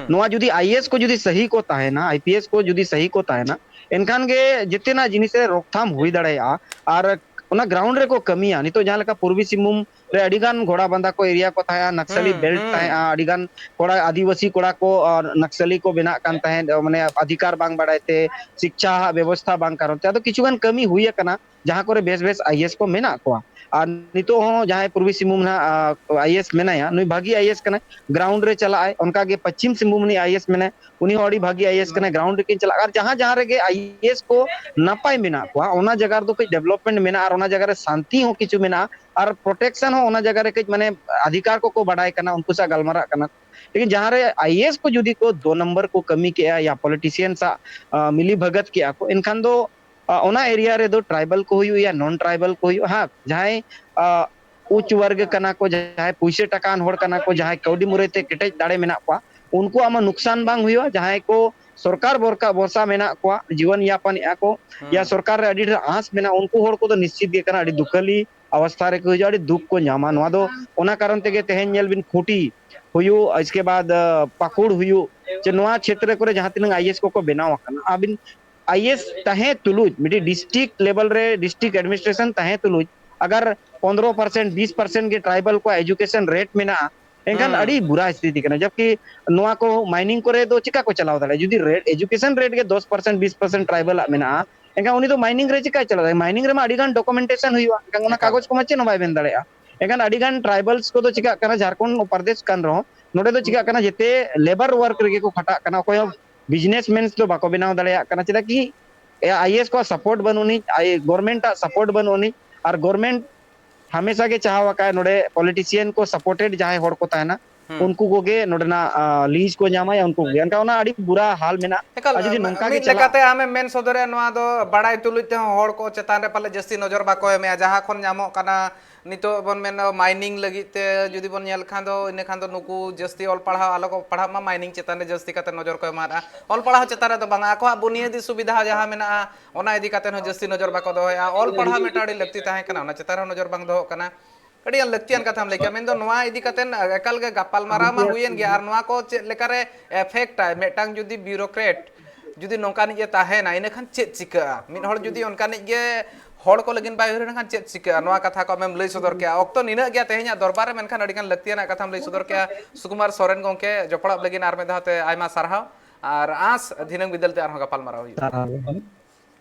ᱱᱚᱣᱟ ᱡᱩᱫᱤ I A S ᱠᱚ ᱡᱩᱫᱤ ᱥᱟᱹᱦᱤ ᱠᱚ ᱛᱟᱦᱮᱱᱟ, I P S ᱠᱚ ᱡᱩᱫᱤ ᱥᱟᱹᱦᱤ ᱠᱚ ᱛᱟᱦᱮᱱᱟ, ᱮᱱᱠᱷᱟᱱ ᱜᱮ ᱡᱮᱛᱮᱱᱟᱜ ᱡᱤᱱᱤᱥ ᱨᱮ ᱨᱳᱠᱛᱷᱟᱢ ᱦᱩᱭ ᱫᱟᱲᱮᱭᱟᱜᱼᱟ᱾ ᱟᱨ ᱚᱱᱟ ground ᱨᱮᱠᱚ ᱠᱟᱹᱢᱤᱭᱟ᱾ ᱱᱤᱛᱚᱜ ᱡᱟᱦᱟᱸ ᱞᱮᱠᱟ ᱯᱩᱨᱵᱤ ᱥᱤᱝᱵᱷᱩᱢ ᱨᱮ ᱟᱹᱰᱤ ᱜᱟᱱ ᱜᱷᱚᱲᱟ ᱵᱟᱸᱫᱷᱟ ᱠᱚ area ᱠᱚ ᱛᱟᱦᱮᱸᱜᱼᱟ, ᱱᱟᱠᱥᱟᱞᱤ belt ᱛᱟᱦᱮᱸᱜᱼᱟ, ᱟᱹᱰᱤ ᱜᱟᱱ ᱠᱚᱲᱟ, ᱟᱹᱫᱤᱵᱟᱹᱥᱤ ᱠᱚᱲᱟ ᱠᱚ, ᱟᱨ ᱱᱟᱠᱥᱟᱞᱤ ᱠᱚ ᱵᱮᱱᱟᱜ ᱠᱟᱱ ᱛᱟᱦᱮᱸᱫ, ᱢᱟᱱᱮ ᱚᱫᱷᱤᱠᱟᱨ ᱵᱟᱝ ᱵᱟᱲᱟᱭ ᱛᱮ, ᱥᱤᱠᱪᱷᱟ ᱦᱟᱜ ᱵᱮᱵᱚᱥᱛᱷᱟ ᱵᱟᱝ ᱠᱟᱨᱚᱱ ᱛᱮ᱾ ᱟᱫᱚ ᱠᱤᱪᱷᱩ ᱜᱟᱱ ᱠᱟᱹᱢᱤ ᱦᱩᱭ ᱟᱠᱟᱱᱟ, ᱡᱟᱦᱟᱸ ᱠᱚᱨᱮ ᱵᱮᱥ ᱵᱮᱥ I A S ᱠᱚ ᱢᱮᱱᱟᱜ ᱠᱚᱣᱟ᱾ ᱟᱨ ᱱᱤᱛᱚᱜ ᱦᱚᱸ ᱡᱟᱦᱟᱸᱭ ᱯᱩᱨᱵᱤ ᱥᱤᱝᱵᱷᱩᱢ ᱱᱟᱦᱟᱜ, ᱟ, I A S ᱢᱮᱱᱟᱭᱟ, ᱱᱩᱭ ᱵᱷᱟᱹᱜᱤ I A S ᱠᱟᱱᱟᱭ, ground ᱨᱮ ᱪᱟᱞᱟᱜ ᱟᱭ᱾ ᱚᱱᱠᱟ ᱜᱮ ᱯᱚᱪᱷᱤᱢ ᱥᱤᱝᱵᱷᱩᱢ ᱨᱤᱱᱤᱡ I A S ᱢᱮᱱᱟᱭ, ᱩᱱᱤ ᱦᱚᱸ ᱟᱹᱰᱤ ᱵᱷᱟᱹᱜᱤ I A S ᱠᱟᱱᱟᱭ, ground ᱨᱮᱠᱤᱱ ᱪᱟᱞᱟᱜᱼᱟ᱾ ᱟᱨ ᱡᱟᱦᱟᱸ ᱡᱟᱦᱟᱸ ᱨᱮᱜᱮ I A S ᱠᱚ ᱱᱟᱯᱟᱭ ᱢᱮᱱᱟᱜ ᱠᱚᱣᱟ, ᱚᱱᱟ ᱡᱟᱭᱜᱟ ᱨᱮᱫᱚ ᱠᱟᱹᱡ development ᱢᱮᱱᱟᱜᱼᱟ, ᱟᱨ ᱚᱱᱟ ᱡᱟᱭᱜᱟ ᱨᱮ ᱥᱟᱱᱛᱤ ᱦᱚᱸ ᱠᱤᱪᱷᱩ ᱢᱮᱱᱟᱜᱼᱟ, ᱟᱨ protection ᱦᱚᱸ ᱚᱱᱟ ᱡᱟᱭᱜᱟ ᱨᱮ ᱠᱟᱹᱡ, ᱢᱟᱱᱮ, ᱚᱫᱷᱤᱠᱟᱨ ᱠᱚᱠᱚ ᱵᱟᱰᱟᱭ ᱠᱟᱱᱟ, ᱩᱱᱠᱩ ᱥᱟᱶ ᱜᱟᱞᱢᱟᱨᱟᱜ ᱠᱟᱱᱟ᱾ ᱞᱮᱠᱤᱱ ᱡᱟᱦᱟᱸ ᱨᱮ I A S ᱠᱚ ᱡᱩᱫᱤ ᱠᱚ ᱫᱩ ᱱᱚᱢᱵᱚᱨ ᱠᱚ ᱠᱟᱹᱢᱤ ᱠᱮᱜᱼᱟ ᱭᱟ politician ᱥᱟᱶ, ᱟ, ᱢᱤᱞᱤ ᱵᱷᱟᱜᱟᱛ ᱠᱮᱜᱼᱟ ᱠᱚ, ᱮᱱᱠᱷᱟᱱ ᱫᱚ, ᱟ, ᱚᱱᱟ area ᱨᱮᱫᱚ tribal ᱠᱚ ᱦᱩᱭᱩᱜ ᱭᱟ, non tribal ᱠᱚ ᱦᱩᱭᱩᱜ, ᱦᱮᱸ, ᱡᱟᱦᱟᱸᱭ, ᱟ, ᱩᱪ ᱣᱟᱨᱜ ᱠᱟᱱᱟ ᱠᱚ, ᱡᱟᱦᱟᱸᱭ ᱯᱩᱭᱥᱟᱹ ᱴᱟᱠᱟ ᱟᱱ ᱦᱚᱲ ᱠᱟᱱᱟ ᱠᱚ, ᱡᱟᱦᱟᱸᱭ ᱠᱟᱹᱣᱰᱤ ᱢᱩᱨᱟᱹᱭ ᱛᱮ ᱠᱮᱴᱮᱡ ᱫᱟᱲᱮ ᱢᱮᱱᱟᱜ ᱠᱚᱣᱟ, ᱩᱱᱠᱩᱣᱟᱜ ᱢᱟ ᱱᱩᱠᱥᱟᱱ ᱵᱟᱝ ᱦᱩᱭᱩᱜᱼᱟ᱾ ᱡᱟᱦᱟᱸᱭ ᱠᱚ ᱥᱚᱨᱠᱟᱨ ᱵᱚᱨᱠᱟ-, ᱵᱷᱚᱨᱥᱟ ᱢᱮᱱᱟᱜ ᱠᱚᱣᱟ, ᱡᱤᱵᱚᱱ ᱭᱟᱯᱚᱱ ᱮᱫᱼᱟ ᱠᱚ, ᱭᱟ ᱥᱚᱨᱠᱟᱨ ᱨᱮ ᱟᱹᱰᱤ ᱰᱷᱮᱨ ᱟᱸᱥ ᱢᱮᱱᱟᱜᱼᱟ, ᱩᱱᱠᱩ ᱦᱚᱲ ᱠᱚᱫᱚ ᱱᱤᱥᱪᱤᱛ ᱜᱮ ᱠᱟᱱᱟ, ᱟᱹᱰᱤ ᱫᱩᱠᱷᱟᱹᱞᱤ ᱚᱵᱚᱥᱛᱷᱟ ᱨᱮᱠᱚ ᱦᱤᱡᱩᱜᱼᱟ, ᱟᱹᱰᱤ ᱫᱩᱠ ᱠᱚ ᱧᱟᱢᱟ᱾ ᱱᱚᱣᱟ ᱫᱚ ᱚᱱᱟ ᱠᱟᱨᱚᱱ ᱛᱮᱜᱮ ᱛᱮᱦᱮᱧ ᱧᱮᱞ ᱵᱤᱱ, ᱠᱷᱩᱸᱴᱤ ᱦᱩᱭᱩᱜ, ᱤᱥᱠᱮ ᱵᱟᱫ, ᱟ, ᱯᱟᱹᱠᱩᱲ ᱦᱩᱭᱩᱜ, ᱡᱮ ᱱᱚᱣᱟ ᱪᱷᱮᱛᱨᱚ ᱠᱚᱨᱮ ᱡᱟᱦᱟᱸ ᱛᱤᱱᱟᱹᱜ I A S ᱠᱚᱠᱚ ᱵᱮᱱᱟᱣ ᱟᱠᱟᱱᱟ, ᱟᱹᱵᱤᱱ ᱟᱭᱤᱮᱥ ᱛᱟᱦᱮᱸ ᱛᱩᱞᱩᱡ, ᱢᱤᱫᱴᱤᱡ ᱰᱤᱥᱴᱨᱤᱠᱴ ᱞᱮᱵᱮᱞ ᱨᱮ ᱰᱤᱥᱴᱨᱤᱠᱴ ᱮᱰᱢᱤᱱᱤᱥᱴᱨᱮᱥᱚᱱ ᱛᱟᱦᱮᱸ ᱛᱩᱞᱩᱡ, ᱟᱜᱟᱨ ᱯᱚᱱᱨᱚ ᱯᱟᱨᱥᱮᱱᱴ ᱵᱤᱥ ᱯᱟᱨᱥᱮᱱᱴ ᱜᱮ ᱴᱨᱟᱭᱵᱟᱞ ᱠᱚᱣᱟᱜ ᱮᱡᱩᱠᱮᱥᱚᱱ ᱨᱮᱴ ᱢᱮᱱᱟᱜᱼᱟ, ᱮᱱᱠᱷᱟᱱ ᱦᱩᱸ᱾ ᱟᱹᱰᱤ ᱵᱩᱨᱟ ᱥᱛᱷᱤᱛᱤ ᱠᱟᱱᱟ᱾ ᱡᱚᱵᱠᱤ ᱱᱚᱣᱟ ᱠᱚ ᱢᱟᱭᱱᱤᱝ ᱠᱚᱨᱮ ᱫᱚ ᱪᱤᱠᱟ ᱠᱚ ᱪᱟᱞᱟᱣ ᱫᱟᱲᱮᱭᱟᱜᱼᱟ? ᱡᱩᱫᱤ ᱨᱮᱴ, ᱮᱡᱩᱠᱮᱥᱚᱱ ᱨᱮᱴ ᱜᱮ ᱫᱚᱥ ᱯᱟᱨᱥᱮᱱᱴ ᱵᱤᱥ ᱯᱟᱨᱥᱮᱱᱴ ᱴᱨᱟᱭᱵᱟᱞᱟᱜ ᱢᱮᱱᱟᱜᱼᱟ, ᱮᱱᱠᱷᱟᱱ ᱩᱱᱤ ᱫᱚ ᱢᱟᱭᱱᱤᱝ ᱨᱮ ᱪᱤᱠᱟᱭ ᱪᱟᱞᱟᱣ ᱫᱟᱲᱮᱭᱟᱜᱼᱟ? ᱢᱟᱭᱱᱤᱝ ᱨᱮᱢᱟ ᱟᱹᱰᱤ ᱜᱟᱱ ᱰᱚᱠᱩᱢᱮᱱᱴᱮᱥᱚᱱ ᱦᱩᱭᱩᱜᱼᱟ, ᱮᱱᱠᱷᱟᱱ ᱚᱱᱟ ᱮᱠᱟᱞ᱾ ᱠᱟᱜᱚᱡᱽ ᱠᱚᱢᱟ ᱪᱮᱫ ᱦᱚᱸ ᱵᱟᱭ ᱢᱮᱱ ᱫᱟᱲᱮᱭᱟᱜᱼᱟ᱾ ᱮᱱᱠᱷᱟᱱ ᱟᱹᱰᱤ ᱜᱟᱱ ᱴᱨᱟᱭᱵᱟᱞᱥ ᱠᱚᱫᱚ ᱪᱤᱠᱟᱜ ᱠᱟᱱᱟ, ᱡᱷᱟᱲᱠᱷᱚᱸᱰ ᱯᱨᱚᱫᱮᱥ ᱠᱟᱱ ᱨᱮᱦᱚᱸ, ᱱᱚᱰᱮ ᱫᱚ ᱪᱤᱠᱟᱜ ᱠᱟᱱᱟ, ᱡᱮᱛᱮ ᱞᱮᱵᱟᱨ ᱣᱟᱨᱠ ᱨᱮᱜᱮ ᱠᱚ ᱠᱷᱟᱴᱟᱜ ᱠᱟᱱᱟ, ᱚᱠᱚᱭ ᱦᱚᱸ ᱵᱤᱡᱽᱱᱮᱥ ᱢᱮᱱ ᱫᱚ ᱵᱟᱠᱚ ᱵᱮᱱᱟᱣ ᱫᱟᱲᱮᱭᱟᱜ ᱠᱟᱱᱟ᱾ ᱪᱮᱫᱟᱜ ᱠᱤ ᱟᱭᱤᱮᱥ ᱠᱚᱣᱟᱜ ᱥᱟᱯᱳᱨᱴ ᱵᱟᱹᱱᱩᱜ ᱟᱹᱱᱤᱡ, ᱟᱭ-, ᱜᱚᱨᱢᱮᱱᱴ ᱟᱜ ᱥᱟᱯᱳᱨᱴ ᱵᱟᱹᱱᱩᱜ ᱟᱹᱱᱤᱡ, ᱟᱨ ᱜᱚᱨᱢᱮᱱᱴ ᱦᱟᱢᱮᱥᱟ ᱜᱮ ᱪᱟᱦᱟᱣ ᱟᱠᱟᱫ ᱱᱚᱰᱮ ᱯᱚᱞᱤᱴᱤᱥᱤᱭᱟᱱ ᱠᱚ ᱥᱟᱯᱳᱨᱴᱮᱰ ᱡᱟᱦᱟᱸᱭ ᱦᱚᱲ ᱠᱚ ᱛᱟᱦᱮᱱᱟ, ᱦᱩᱸ᱾ ᱩᱱᱠᱩ ᱠᱚᱜᱮ ᱱᱚᱰᱮᱱᱟᱜ, ᱟ, ᱞᱤᱡᱽ ᱠᱚ ᱧᱟᱢᱟ, ᱭᱟ ᱩᱱᱠᱩ ᱠᱚᱜᱮ᱾ ᱮᱱᱠᱷᱟᱱ ᱚᱱᱟ ᱟᱹᱰᱤ ᱵᱩᱨᱟ ᱦᱟᱞ ᱢᱮᱱᱟᱜᱼᱟ᱾ ᱮᱠᱟᱞ, ᱟᱨ ᱡᱩᱫᱤ ᱱᱚᱝᱠᱟ ᱜᱮ ᱢᱤᱫ ᱪᱟᱞᱟᱜᱼᱟ, ᱞᱮᱠᱟᱛᱮ ᱟᱢᱮᱢ ᱢᱮᱱ ᱥᱚᱫᱚᱨᱮᱫᱼᱟ, ᱱᱚᱣᱟ ᱫᱚ ᱵᱟᱲᱟᱭ ᱛᱩᱞᱩᱡ ᱛᱮᱦᱚᱸ ᱦᱚᱲ ᱠᱚ ᱪᱮᱛᱟᱱ ᱨᱮ ᱯᱟᱞᱮ ᱡᱟᱹᱥᱛᱤ ᱱᱚᱡᱚᱨ ᱵᱟᱠᱚ ᱮᱢᱮᱜᱼᱟ᱾ ᱡᱟᱦᱟᱸ ᱠᱷᱚᱱ ᱧᱟᱢᱚᱜ ᱠᱟᱱᱟ, ᱱᱤᱛᱚᱜ ᱵᱚᱱ ᱢᱮᱱᱟ ᱢᱟᱭᱱᱤᱝ ᱞᱟᱹᱜᱤᱫ ᱛᱮ ᱡᱩᱫᱤ ᱵᱚᱱ ᱧᱮᱞ ᱠᱷᱟᱱ ᱫᱚ, ᱤᱱᱟᱹ ᱠᱷᱟᱱ ᱫᱚ ᱱᱩᱠᱩ ᱡᱟᱹᱥᱛᱤ ᱚᱞ ᱯᱟᱲᱦᱟᱣ ᱟᱞᱚ ᱠᱚ ᱯᱟᱲᱦᱟᱜ ᱢᱟ, ᱢᱟᱭᱱᱤᱝ ᱪᱮᱛᱟᱱ ᱨᱮ ᱡᱟᱹᱥᱛᱤ ᱠᱟᱛᱮ ᱱᱚᱡᱚᱨ ᱠᱚ ᱮᱢᱟᱜᱼᱟ᱾ ᱚᱞ ᱯᱟᱲᱦᱟᱣ ᱪᱮᱛᱟᱱ ᱨᱮᱫᱚ ᱵᱟᱝᱟ, ᱟᱠᱚᱣᱟᱜ ᱵᱩᱱᱤᱭᱟᱹᱫᱤ ᱥᱩᱵᱤᱫᱷᱟ ᱡᱟᱦᱟᱸ ᱢᱮᱱᱟᱜᱼᱟ, ᱚᱱᱟ ᱤᱫᱤ ᱠᱟᱛᱮ ᱦᱚᱸ ᱡᱟᱹᱥᱛᱤ ᱱᱚᱡᱚᱨ ᱵᱟᱠᱚ ᱫᱚᱦᱚᱭᱮᱫᱼᱟ᱾ ᱚᱞ ᱯᱟᱲᱦᱟᱣ ᱢᱤᱫᱴᱟᱝ ᱟᱹᱰᱤ ᱞᱟᱹᱠᱛᱤ ᱛᱟᱦᱮᱸ ᱠᱟᱱᱟ, ᱚᱱᱟ ᱪᱮᱛᱟᱱ ᱨᱮᱦᱚᱸ ᱱᱚᱡᱚᱨ ᱵᱟᱝ ᱫᱚᱦᱚᱜ ᱠᱟᱱᱟ᱾ ᱟᱹᱰᱤ ᱜᱟᱱ ᱞᱟᱹᱠᱛᱤᱭᱟᱱ ᱠᱟᱛᱷᱟᱢ ᱞᱟᱹᱭ ᱠᱮᱜᱼᱟ᱾ ᱢᱮᱱᱫᱚ ᱱᱚᱣᱟ ᱤᱫᱤ ᱠᱟᱛᱮ ᱮᱠᱟᱞ ᱜᱮ ᱜᱟᱯᱟᱞ ᱢᱟᱨᱟᱣ ᱢᱟ ᱦᱩᱭᱮᱱ ᱜᱮ, ᱟᱨ ᱱᱚᱣᱟ ᱠᱚ ᱪᱮᱫ ᱞᱮᱠᱟᱨᱮ ᱮᱯᱷᱮᱠᱴ ᱟᱭ, ᱢᱤᱫᱴᱟᱝ ᱡᱩᱫᱤ ᱵᱤᱭᱩᱨᱳᱠᱨᱮᱴ ᱡᱩᱫᱤ ᱱᱚᱝᱠᱟᱱᱤᱡ ᱮ ᱛᱟᱦᱮᱱᱟ, ᱤᱱᱟᱹᱠᱷᱟᱱ ᱪᱮᱫ ᱪᱤᱠᱟᱹᱜᱼᱟ? ᱢᱤᱫ ᱦᱚᱲ ᱡᱩᱫᱤ ᱚᱱᱠᱟᱱᱤᱡ ᱜᱮ ᱦᱚᱲ ᱠᱚ ᱞᱟᱹᱜᱤᱫ ᱵᱟᱭ ᱩᱭᱦᱟᱹᱨ ᱞᱮᱠᱷᱟᱱ ᱪᱮᱫ ᱪᱤᱠᱟᱹᱜᱼᱟ? ᱱᱚᱣᱟ ᱠᱟᱛᱷᱟ ᱠᱚ ᱟᱢᱮᱢ ᱞᱟᱹᱭ ᱥᱚᱫᱚᱨ ᱠᱮᱜᱼᱟ᱾ ᱚᱠᱛᱚ ᱱᱤᱱᱟᱹᱜ ᱜᱮᱭᱟ ᱛᱮᱦᱮᱧᱟᱜ ᱫᱚᱨᱵᱟᱨ ᱨᱮ, ᱢᱮᱱᱠᱷᱟᱱ ᱟᱹᱰᱤ ᱜᱟᱱ ᱞᱟᱹᱠᱛᱤᱭᱟᱱᱟᱜ ᱠᱟᱛᱷᱟᱢ ᱞᱟᱹᱭ ᱥᱚᱫᱚᱨ ᱠᱮᱜᱼᱟ᱾ ᱥᱩᱠᱩᱢᱟᱨ ᱥᱚᱨᱮᱱ ᱜᱚᱢᱠᱮ, ᱡᱚᱯᱲᱟᱣ ᱞᱟᱹᱜᱤᱫ ᱟᱨ ᱢᱤᱫ ᱫᱷᱟᱣ ᱛᱮ ᱟᱭᱢᱟ ᱥᱟᱨᱦᱟᱣ, ᱟᱨ ᱟᱸᱥ ᱫᱷᱤᱱᱟᱹᱝ ᱵᱤᱫᱟᱹᱞ ᱛᱮ ᱟᱨᱦᱚᱸ ᱜᱟᱯᱟᱞ ᱢᱟᱨᱟᱣ ᱦᱩᱭᱩᱜᱼᱟ᱾ ᱥᱟᱨᱦᱟᱣ᱾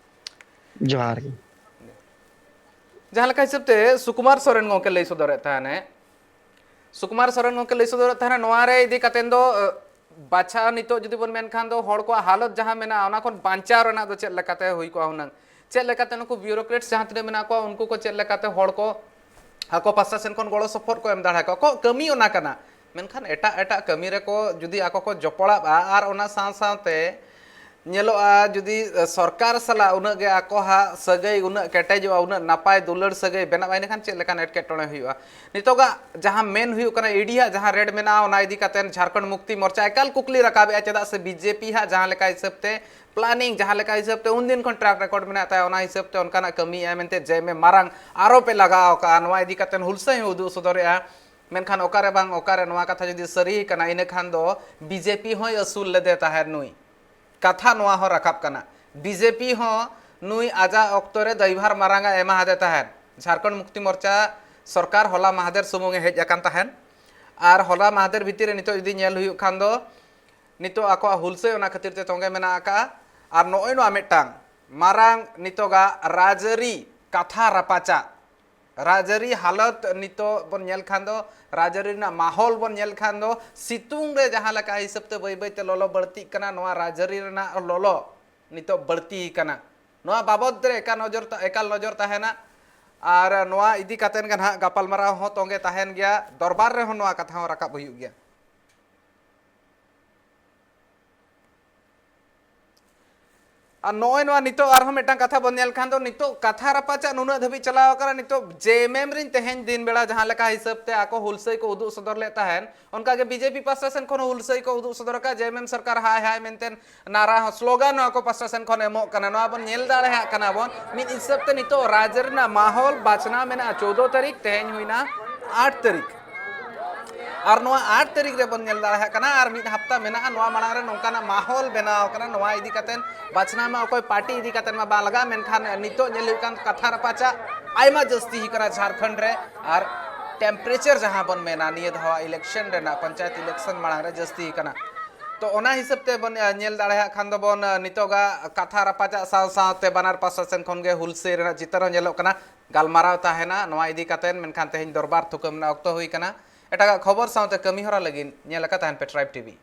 ᱡᱚᱦᱟᱨ ᱜᱮ᱾ ᱡᱟᱦᱟᱸ ᱞᱮᱠᱟ ᱦᱤᱥᱟᱹᱵ ᱛᱮ ᱥᱩᱠᱩᱢᱟᱨ ᱥᱚᱨᱮᱱ ᱜᱚᱢᱠᱮ ᱞᱟᱹᱭ ᱥᱚᱫᱚᱨᱮᱫ ᱛᱟᱦᱮᱱᱮ, ᱥᱩᱠᱩᱢᱟᱨ ᱥᱚᱨᱮᱱ ᱜᱚᱢᱠᱮ ᱞᱟᱹᱭ ᱥᱚᱫᱚᱨᱮᱫ ᱛᱟᱦᱮᱱᱟ, ᱱᱚᱣᱟ ᱨᱮ ᱤᱫᱤ ᱠᱟᱛᱮ ᱫᱚ, ᱮ, ᱵᱟᱪᱷᱟ ᱱᱤᱛᱚᱜ ᱡᱩᱫᱤ ᱵᱚᱱ ᱢᱮᱱᱠᱷᱟᱱ ᱫᱚ ᱦᱚᱲ ᱠᱚᱣᱟᱜ ᱦᱟᱞᱚᱛ ᱡᱟᱦᱟᱸ ᱢᱮᱱᱟᱜᱼᱟ, ᱚᱱᱟ ᱠᱷᱚᱱ ᱵᱟᱧᱪᱟᱣ ᱨᱮᱱᱟᱜ ᱫᱚ ᱪᱮᱫ ᱞᱮᱠᱟᱛᱮ ᱦᱩᱭ ᱠᱚᱜᱼᱟ ᱦᱩᱱᱟᱹᱝ? ᱪᱮᱫ ᱞᱮᱠᱟᱛᱮ ᱱᱩᱠᱩ ᱵᱤᱭᱩᱨᱳᱠᱨᱮᱴᱥ ᱡᱟᱦᱟᱸ ᱛᱤᱱᱟᱹᱜ ᱢᱮᱱᱟᱜ ᱠᱚᱣᱟ, ᱩᱱᱠᱩ ᱠᱚ ᱪᱮᱫ ᱞᱮᱠᱟᱛᱮ ᱦᱚᱲ ᱠᱚ ᱟᱠᱚ ᱯᱟᱥᱴᱟ ᱥᱮᱱ ᱠᱷᱚᱱ ᱜᱚᱲᱚ ᱥᱚᱯᱚᱦᱚᱫ ᱠᱚ ᱮᱢ ᱫᱟᱲᱮ ᱟᱠᱚᱣᱟ? ᱟᱠᱚᱣᱟᱜ ᱠᱟᱹᱢᱤ ᱚᱱᱟ ᱠᱟᱱᱟ᱾ ᱢᱮᱱᱠᱷᱟᱱ ᱮᱴᱟᱜ ᱮᱴᱟᱜ ᱠᱟᱹᱢᱤ ᱨᱮᱠᱚ ᱡᱩᱫᱤ ᱟᱠᱚ ᱠᱚ ᱡᱚᱯᱲᱟᱜᱼᱟ, ᱟᱨ ᱚᱱᱟ ᱥᱟᱶ ᱥᱟᱶᱛᱮ ᱧᱮᱞᱚᱜᱼᱟ, ᱡᱩᱫᱤ ᱥᱚᱨᱠᱟᱨ ᱥᱟᱞᱟᱜ ᱩᱱᱟᱹᱜ ᱜᱮ ᱟᱠᱚᱣᱟᱜ ᱥᱟᱹᱜᱟᱹᱭ ᱩᱱᱟᱹᱜ ᱠᱮᱴᱮᱡᱚᱜᱼᱟ, ᱩᱱᱟᱹᱜ ᱱᱟᱯᱟᱭ ᱫᱩᱞᱟᱹᱲ ᱥᱟᱹᱜᱟᱹᱭ ᱵᱮᱱᱟᱜᱼᱟ, ᱤᱱᱟᱹᱠᱷᱟᱱ ᱪᱮᱫ ᱞᱮᱠᱟᱱ ᱮᱴᱠᱮᱴᱚᱬᱮ ᱦᱩᱭᱩᱜᱼᱟ? ᱱᱤᱛᱚᱜᱟᱜ ᱡᱟᱦᱟᱸ ᱢᱮᱱ ᱦᱩᱭᱩᱜ ᱠᱟᱱᱟ, ᱤᱰᱤᱭᱟᱜ ᱡᱟᱦᱟᱸ ᱨᱮᱰ ᱢᱮᱱᱟᱜᱼᱟ, ᱚᱱᱟ ᱤᱫᱤ ᱠᱟᱛᱮ ᱡᱷᱟᱲᱠᱷᱚᱸᱰ ᱢᱩᱠᱛᱤ ᱢᱳᱨᱪᱟ ᱮᱠᱟᱞ ᱠᱩᱠᱞᱤ ᱨᱟᱠᱟᱵᱮᱜᱼᱟ, ᱪᱮᱫᱟᱜ ᱥᱮ ᱵᱤᱡᱮᱯᱤ ᱦᱟᱸᱜ ᱡᱟᱦᱟᱸ ᱞᱮᱠᱟ ᱦᱤᱥᱟᱹᱵ ᱛᱮ ᱯᱞᱟᱱᱤᱝ, ᱡᱟᱦᱟᱸ ᱞᱮᱠᱟ ᱦᱤᱥᱟᱹᱵ ᱛᱮ ᱩᱱᱫᱤᱱ ᱠᱷᱚᱱ ᱴᱨᱮᱠ ᱨᱮᱠᱚᱨᱰ ᱢᱮᱱᱟᱜ ᱛᱟᱭᱟ, ᱚᱱᱟ ᱦᱤᱥᱟᱹᱵ ᱛᱮ ᱚᱱᱠᱟᱱᱟᱜ ᱠᱟᱹᱢᱤᱭᱮᱫᱼᱟ ᱢᱮᱱᱛᱮ ᱡᱮ ᱢᱮ ᱢᱟᱨᱟᱝ ᱟᱨᱚᱯ ᱮ ᱞᱟᱜᱟᱣ ᱠᱟᱜᱼᱟ, ᱱᱚᱣᱟ ᱤᱫᱤ ᱠᱟᱛᱮ ᱦᱩᱞᱥᱟᱹᱭ ᱦᱚᱸ ᱩᱫᱩᱜ ᱥᱚᱫᱚᱨᱮᱜᱼᱟ᱾ ᱢᱮᱱᱠᱷᱟᱱ ᱚᱠᱟᱨᱮ ᱵᱟᱝ ᱚᱠᱟᱨᱮ ᱱᱚᱣᱟ ᱠᱟᱛᱷᱟ ᱡᱩᱫᱤ ᱥᱟᱹᱨᱤ ᱠᱟᱱᱟ, ᱤᱱᱟᱹ ᱠᱷᱟᱱ ᱫᱚ ᱵᱤᱡᱮᱯᱤ ᱦᱚᱸᱭ ᱟᱹᱥᱩᱞ ᱞᱮᱫᱮ ᱛᱟᱦᱮᱸᱫ ᱱᱩᱭ᱾ ᱠᱟᱛᱷᱟ ᱱᱚᱣᱟ ᱦᱚᱸ ᱨᱟᱠᱟᱵ ᱠᱟᱱᱟ᱾ ᱵᱤᱡᱮᱯᱤ ᱦᱚᱸ ᱱᱩᱭ ᱟᱡᱟᱜ ᱚᱠᱛᱚ ᱨᱮ ᱫᱟᱭᱵᱷᱟᱨ ᱢᱟᱨᱟᱝ ᱟᱜ ᱮᱢᱟ ᱦᱟᱫᱮ ᱛᱟᱦᱮᱸᱫ᱾ ᱡᱷᱟᱲᱠᱷᱚᱸᱰ ᱢᱩᱠᱛᱤ ᱢᱳᱨᱪᱟ ᱥᱚᱨᱠᱟᱨ ᱦᱚᱞᱟ ᱢᱟᱦᱫᱮᱨ ᱥᱩᱢᱩᱝ ᱮ ᱦᱮᱡ ᱟᱠᱟᱱ ᱛᱟᱦᱮᱸᱫ, ᱟᱨ ᱦᱚᱞᱟ ᱢᱟᱦᱫᱮᱨ ᱵᱷᱤᱛᱤᱨ ᱨᱮ ᱱᱤᱛᱚᱜ ᱡᱩᱫᱤ ᱧᱮᱞ ᱦᱩᱭᱩᱜ ᱠᱷᱟᱱ ᱫᱚ, ᱱᱤᱛᱚᱜ ᱟᱠᱚᱣᱟᱜ ᱦᱩᱞᱥᱟᱹᱭ ᱚᱱᱟ ᱠᱷᱟᱹᱛᱤᱨ ᱛᱮ ᱛᱚᱸᱜᱮ ᱢᱮᱱᱟᱜ ᱟᱠᱟᱫᱼᱟ᱾ ᱟᱨ ᱱᱚᱜᱼᱚᱭ ᱱᱚᱣᱟ ᱢᱤᱫᱴᱟᱝ ᱢᱟᱨᱟᱝ ᱱᱤᱛᱚᱜᱟᱜ ᱨᱟᱡᱽᱟᱹᱨᱤ ᱠᱟᱛᱷᱟ ᱨᱟᱯᱟᱪᱟᱜ, ᱨᱟᱡᱽᱟᱹᱨᱤ ᱦᱟᱞᱚᱛ ᱱᱤᱛᱚᱜ ᱵᱚᱱ ᱧᱮᱞ ᱠᱷᱟᱱ ᱫᱚ, ᱨᱟᱡᱽᱟᱹᱨᱤ ᱨᱮᱱᱟᱜ ᱢᱟᱦᱚᱞ ᱵᱚᱱ ᱧᱮᱞ ᱠᱷᱟᱱ ᱫᱚ, ᱥᱤᱛᱩᱝ ᱨᱮ ᱡᱟᱦᱟᱸ ᱞᱮᱠᱟ ᱦᱤᱥᱟᱹᱵ ᱛᱮ ᱵᱟᱹᱭ ᱵᱟᱹᱭ ᱛᱮ ᱞᱚᱞᱚ ᱵᱟᱹᱲᱛᱤᱜ ᱠᱟᱱᱟ, ᱱᱚᱣᱟ ᱨᱟᱡᱽᱟᱹᱨᱤ ᱨᱮᱱᱟᱜ ᱞᱚᱞᱚ ᱱᱤᱛᱚᱜ ᱵᱟᱹᱲᱛᱤ ᱠᱟᱱᱟ᱾ ᱱᱚᱣᱟ ᱵᱟᱵᱚᱫ ᱨᱮ ᱮᱠᱟᱞ ᱱᱚᱡᱚᱨ ᱛᱟ-, ᱮᱠᱟᱞ ᱱᱚᱡᱚᱨ ᱛᱟᱦᱮᱱᱟ᱾ ᱟᱨ ᱱᱚᱣᱟ ᱤᱫᱤ ᱠᱟᱛᱮᱱ ᱜᱮ ᱱᱟᱦᱟᱜ ᱜᱟᱯᱟᱞᱢᱟᱨᱟᱣ ᱦᱚᱸ ᱛᱚᱸᱜᱮ ᱛᱟᱦᱮᱱ ᱜᱮᱭᱟ, ᱫᱚᱨᱵᱟᱨ ᱨᱮᱦᱚᱸ ᱱᱚᱣᱟ ᱠᱟᱛᱷᱟ ᱦᱚᱸ ᱨᱟᱠᱟᱵ ᱦᱩᱭᱩᱜ ᱜᱮᱭᱟ᱾ ᱟᱨ ᱱᱚᱜᱼᱚᱭ ᱱᱚᱣᱟ ᱱᱤᱛᱚᱜ ᱟᱨᱦᱚᱸ ᱢᱤᱫᱴᱟᱝ ᱠᱟᱛᱷᱟ ᱵᱚᱱ ᱧᱮᱞ ᱠᱷᱟᱱ ᱫᱚ, ᱱᱤᱛᱚᱜ ᱠᱟᱛᱷᱟ ᱨᱟᱯᱟᱪᱟᱜ ᱱᱩᱱᱟᱹᱜ ᱫᱷᱟᱹᱵᱤᱡ ᱪᱟᱞᱟᱣ ᱟᱠᱟᱱᱟ, ᱱᱤᱛᱚᱜ ᱡᱮ ᱮᱢ ᱮᱢ ᱨᱤᱱ ᱛᱮᱦᱮᱧ ᱫᱤᱱ ᱵᱮᱲᱟ ᱡᱟᱦᱟᱸ ᱞᱮᱠᱟ ᱦᱤᱥᱟᱹᱵ ᱛᱮ ᱟᱠᱚ ᱦᱩᱞᱥᱟᱹᱭ ᱠᱚ ᱩᱫᱩᱜ ᱥᱚᱫᱚᱨ ᱞᱮᱫ ᱛᱟᱦᱮᱸᱱ, ᱚᱱᱠᱟ ᱜᱮ ᱵᱤᱡᱮᱯᱤ ᱯᱟᱥᱴᱟ ᱥᱮᱱ ᱠᱷᱚᱱ ᱦᱚᱸ ᱦᱩᱞᱥᱟᱹᱭ ᱠᱚ ᱩᱫᱩᱜ ᱥᱚᱫᱚᱨ ᱟᱠᱟᱫ, ᱡᱮ ᱮᱢ ᱮᱢ ᱥᱚᱨᱠᱟᱨ ᱦᱟᱭ ᱦᱟᱭ ᱢᱮᱱᱛᱮ ᱱᱟᱨᱟ ᱦᱚᱸ ᱥᱞᱳᱜᱟᱱ ᱦᱚᱸ ᱟᱠᱚ ᱯᱟᱥᱴᱟ ᱥᱮᱱ ᱠᱷᱚᱱ ᱮᱢᱚᱜ ᱠᱟᱱᱟ᱾ ᱱᱚᱣᱟ ᱵᱚᱱ ᱧᱮᱞ ᱫᱟᱲᱮᱭᱟᱜ ᱠᱟᱱᱟ ᱵᱚᱱ, ᱢᱤᱫ ᱦᱤᱥᱟᱹᱵ ᱛᱮ ᱱᱤᱛᱚᱜ ᱨᱟᱡᱽ ᱨᱮᱱᱟᱜ ᱢᱟᱦᱚᱞ ᱵᱟᱪᱷᱱᱟᱣ ᱢᱮᱱᱟᱜᱼᱟ ᱪᱳᱫᱽᱫᱚ ᱛᱟᱹᱨᱤᱠᱷ, ᱛᱮᱦᱮᱧ ᱦᱩᱭᱱᱟ ᱟᱴ ᱛᱟᱹᱨᱤᱠᱷ᱾ ᱟᱨ ᱱᱚᱣᱟ ᱟᱴ ᱛᱟᱹᱨᱤᱠᱷ ᱨᱮᱵᱚᱱ ᱧᱮᱞ ᱫᱟᱲᱮᱭᱟᱜ ᱠᱟᱱᱟ, ᱟᱨ ᱢᱤᱫ ᱦᱟᱯᱛᱟ ᱢᱮᱱᱟᱜᱼᱟ᱾ ᱱᱚᱣᱟ ᱢᱟᱲᱟᱝ ᱨᱮ ᱱᱚᱝᱠᱟᱱᱟᱜ ᱢᱟᱦᱚᱞ ᱵᱮᱱᱟᱣ ᱠᱟᱱᱟ, ᱱᱚᱣᱟ ᱤᱫᱤ ᱠᱟᱛᱮ ᱵᱟᱪᱷᱱᱟᱣ ᱢᱟ ᱚᱠᱚᱭ ᱯᱟᱨᱴᱤ ᱤᱫᱤ ᱠᱟᱛᱮ ᱢᱟ ᱵᱟᱝ ᱞᱟᱜᱟᱜᱼᱟ, ᱢᱮᱱᱠᱷᱟᱱ ᱱᱤᱛᱚᱜ ᱧᱮᱞ ᱦᱩᱭᱩᱜ ᱠᱟᱱ ᱠᱟᱛᱷᱟ ᱨᱟᱯᱟᱪᱟᱜ ᱟᱭᱢᱟ ᱡᱟᱹᱥᱛᱤ ᱦᱩᱭᱩᱜ ᱠᱟᱱᱟ ᱡᱷᱟᱲᱠᱷᱚᱸᱰ ᱨᱮ, ᱟᱨ ᱴᱮᱢᱯᱟᱨᱮᱪᱟᱨ ᱡᱟᱦᱟᱸ ᱵᱚᱱ ᱢᱮᱱᱟ ᱱᱤᱭᱟᱹ ᱫᱷᱟᱣ ᱤᱞᱮᱠᱥᱚᱱ ᱨᱮᱱᱟᱜ, ᱯᱚᱧᱪᱟᱭᱮᱛ ᱤᱞᱮᱠᱥᱚᱱ ᱢᱟᱲᱟᱝ ᱨᱮ ᱡᱟᱹᱥᱛᱤ ᱠᱟᱱᱟ᱾ ᱛᱚ ᱚᱱᱟ ᱦᱤᱥᱟᱹᱵ ᱛᱮ ᱵᱚᱱ, ᱟ, ᱧᱮᱞ ᱫᱟᱲᱮᱭᱟᱜ ᱠᱷᱟᱱ ᱫᱚᱵᱚᱱ ᱱᱤᱛᱚᱜᱟᱜ ᱠᱟᱛᱷᱟ ᱨᱟᱯᱟᱪᱟᱜ ᱥᱟᱶ ᱥᱟᱶᱛᱮ ᱵᱟᱱᱟᱨ ᱯᱟᱥᱴᱟ ᱥᱮᱱ ᱠᱷᱚᱱ ᱜᱮ ᱦᱩᱞᱥᱟᱹᱭ ᱨᱮᱱᱟᱜ ᱪᱤᱛᱟᱹᱨ ᱦᱚᱸ ᱧᱮᱞᱚᱜ ᱠᱟᱱᱟ᱾ ᱜᱟᱞᱢᱟᱨᱟᱣ ᱛᱟᱦᱮᱱᱟ ᱱᱚᱣᱟ ᱤᱫᱤ ᱠᱟᱛᱮ, ᱢᱮᱱᱠᱷᱟᱱ ᱛᱮᱦᱮᱧ ᱫᱚᱨᱵᱟᱨ ᱛᱷᱩᱠᱟᱹᱢ ᱨᱮᱱᱟᱜ ᱚᱠᱛᱚ ᱦᱩᱭ ᱠᱟᱱᱟ᱾ ᱮᱴᱟᱜᱟᱜ ᱠᱷᱚᱵᱚᱨ ᱥᱟᱶᱛᱮ ᱠᱟᱹᱢᱤ ᱦᱚᱨᱟ ᱞᱟᱹᱜᱤᱫ ᱧᱮᱞ ᱟᱠᱟ ᱛᱟᱦᱮᱱ ᱯᱮ ᱴᱨᱟᱭᱤᱵᱽ ᱴᱤᱵᱷᱤ᱾